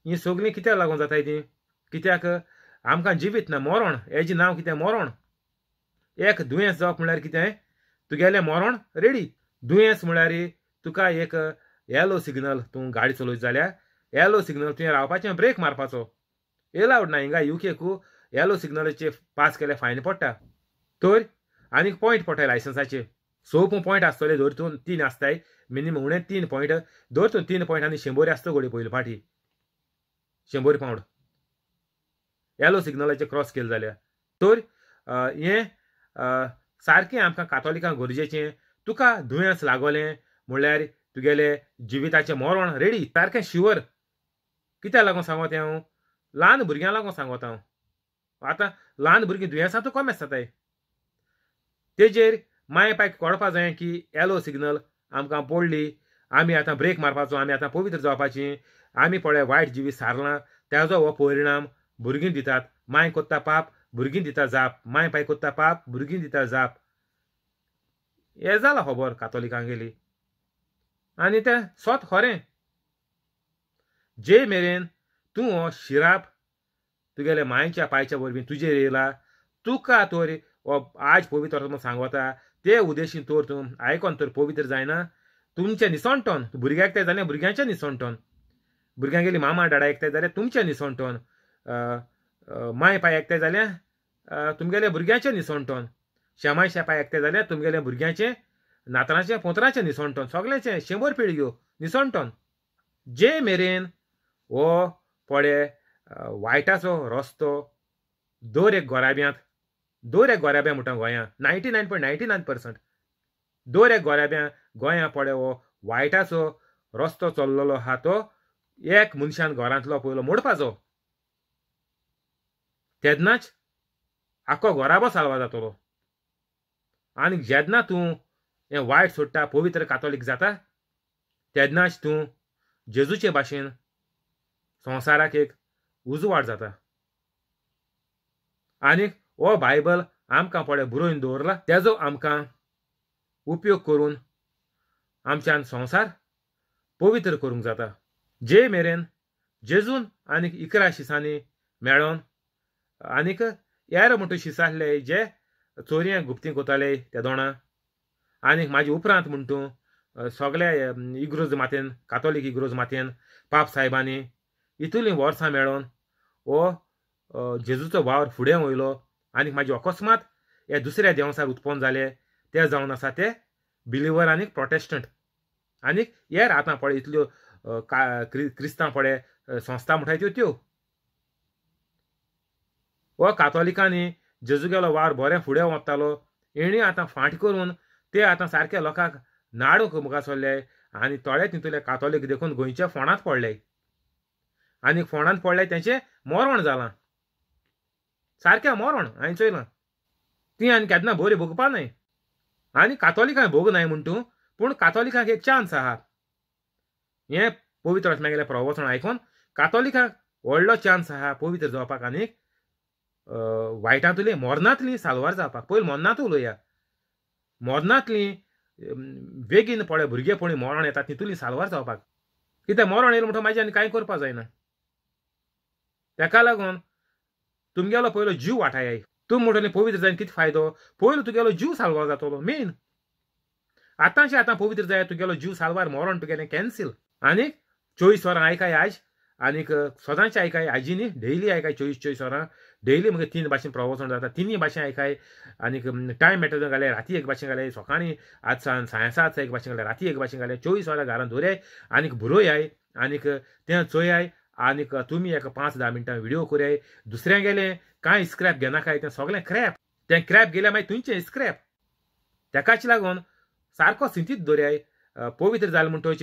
हीं सगळीं कित्याक लागून जाताय तीं? कित्याक आमकां जिवीत ना, मरण हेजें नांव कितें मरण. एक दुयेंस जावप म्हणल्यार कितें तुगेलें मरण रेडी. दुयेंस म्हणल्यार तुका एक येलो सिग्नल, तूं गाडी चलयता जाल्यार येलो सिग्नल तुवें रावपाचें, ब्रेक मारपाचो एलावड ना. हिंगा युकेकू येलो सिग्नलाचे पास केल्यार फायन पडटा, तर आनीक पॉयंट पडटाय लायसन्साचे. 6 पॉयंट आसतले धर तूं, 3 आसताय मिनिमम, उणें 3 पॉयंट धर तूं, 3 पॉयंट आनी 100 आसता घोडये पयले फाटी 100 पावंड येलो सिग्नलाचे क्रॉस केले जाल्यार. तर हें सारकें आमकां कातोलिकांक गरजेचें. तुका दुयेंस लागोलें म्हणल्यार तुगेलें जिविताचें मरण रेडी, सारकें शुवर. कित्याक लागून सांगत हांव? ल्हान भुरग्यां लागून सांगत हांव. आतां ल्हान भुरगीं दुयेंसां तूं कमी आसताय, तेजेर माय पायक कळपा जाय की येलो सिग्नल आमकां पडली, आमी आतां ब्रेक मारपाचो, आमी आतां पवित्र जावपाची, आमी पळय वायट जिवीत सारलां तेजो हो परिणाम भुरगीं दितात. माय कोत्ता पाप, भुरगीं दिता जाप, माय पाय कोत्ता पाप, भुरगीं दिता जाप. हें जालां खबर कातोलिकांगेली आनी तें सोत खरें. जे मेरेन तूं हो शिराप तुगेले मायच्या पायच्या वरवीं तुजेर येयला, तुका तर हो आज पवित्र आत्मो सांगता ते उद्देशीन तर तूं आयकोन तर पवित्र जायना. तुमचें निसणटोन भुरग्याक ते जाल्यार भुरग्यांचें निसणटोन, भुरग्यांगेली मामा डाडा एकठांय जाल्यार तुमचें निसणटोन, माय पाय एकठांय जाल्यार तुमगेले भुरग्यांचें निसणटोन, शेमाय शेपाय एकठांय जाल्यार तुमगेले भुरग्यांचें नातरांचें पोतरांचें निसणटोन, सगळ्यांचें 100 पिळग्यो निसणटोन. जे मेरेन हो पळय वायटाचो रस्तो दर एक गोराब्यांत, दर एक गोराब्या म्हणटा गोंयांत 99.99% दर एक गोराब्या गोंया पळय हो वायटाचो रस्तो चल्लेलो आहा तो एक मनशान घरांतलो पयलो मोडपाचो, तेन्नाच आख्खो घराबो साल्वार जातलो. आनी जेन्ना तूं हें वायट सोडटा, पवित्र कातोलीक जाता, तेन्नाच तूं जेजूचे भाशेन संवसाराक एक उजवाड जाता. आनी हो बायबल आमकां पळय बरोवन दवरला तेजो आमकां उपयोग करून आमच्यान संवसार पवित्र करूंक जाता. जे मेरेन जेजून आनीक 11 शिसांनी मेळोन आनीक हेर म्हणटू शीस आसले जे चोरयां गुप्ती कोताले ते दोणां, आनीक म्हाजे उपरांत म्हणटू सगल्या इग्रोज मातेन, कातोलीक इग्रोज मातेन, पाप साहेबांनी इतलीं वर्सां मेळोन हो जेजूचो वावर फुडें वयलो. आनीक म्हाजे अकस्मात हे दुसऱ्या देंवसार उत्पन्न जाले ते जावन आसा ते बिलिवर आनीक प्रोटेस्टंट आनीक हेर आतां पळय इतल्यो क्रिस्तांव पळय संस्था म्हणटाय त्यो त्यो हो कातोलिकांनी जेजूगेलो वावर बरें फुडें वतालो, हेणी आतां फाट करून ते आतां सारके लोकांक नाडूंक मुखार सरले आनी थोडे तितूंतले कातोलीक देखून गोंयच्या फोंडांत पडले आनी फोंडांत पडले तेंचें मरण जालां, सारकें मरण हांवें चोयलां. ती आनी केन्ना बरी भोगपा न्हय आनी कातोलिकांक भोग नाय म्हण तूं, पूण कातोलिकांक एक चान्स आहा. हें पवित्र आत्म्यागेलें प्रवचन आयकून कातोलिकांक व्हडलो चान्स आहा पवित्र जावपाक आनीक वायटांतली मरणांतली साल्वार जावपाक। पयलीं मरणांत उलोवया, मरणांतली बेगीन पळय भुरगेपणी मरण येता तितूली साल्वार जावपाक। कित्याक मरण येयलें म्हणटकच मागीर आनी कांय करपाक जायना। तेका लागून तुमगेलो पयलो जीव वाटाय। तूं म्हणटलें पवित्र जायन कितें फायदो, पयलो तुगेलो जीव साल्वार जातलो मेन। आतांचे आतां पवित्र जाय तुगेलो जीव साल्वार, मरण तुगेलें कॅन्सील। आनीक 24 वरां आयकाय आज, आनीक सदांच आयकाय आजी न्ही, डेली आयकाय 24 वरां डेली। मगे 3 भाशेन प्रवचन जाता, 3 भाशेन आयकाय। आनीक टायम मेळटा घाले राती 1 भाशेन घाले, सकाळीं आज 7:30 1 भाशेन घाले, राती 1 भाशेन घाले। 24 वरां घरान दवराय आनीक बरोयाय आनीक तें चोयाय आनीक तुमी एक 5-10 मिनटां व्हिडियो कराय। दुसऱ्यां गेलें कांय स्क्रॅप घेनाकाय, तें सगळें क्रॅप, तें क्रॅप गेल्यार मागीर तुमचें स्क्रॅप। तेकाच लागून सारको सिंतीत दवराय। पवित्र जालें म्हणटकच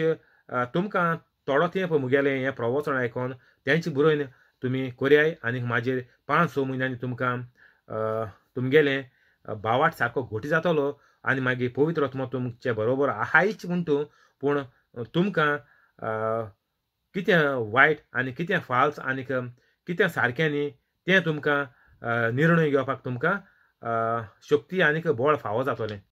तुमकां थोडो तेंप मुगेलें हें प्रवचन आयकोन तेंचे बरोवन तुमी करयाय आनीक मागीर 5-6 म्हयन्यांनी तुमकां तुमगेलें भावाट सारको घोटी जातलो आनी मागीर पवित्र आत्मो तुमचे बरोबर आहायच म्हणटू, पूण तुमकां कितें वायट आनी कितें फाल्स आनीक कितें सारकें न्ही तें तुमकां निर्णय घेवपाक तुमकां शक्ती आनीक बळ फावो जातलें।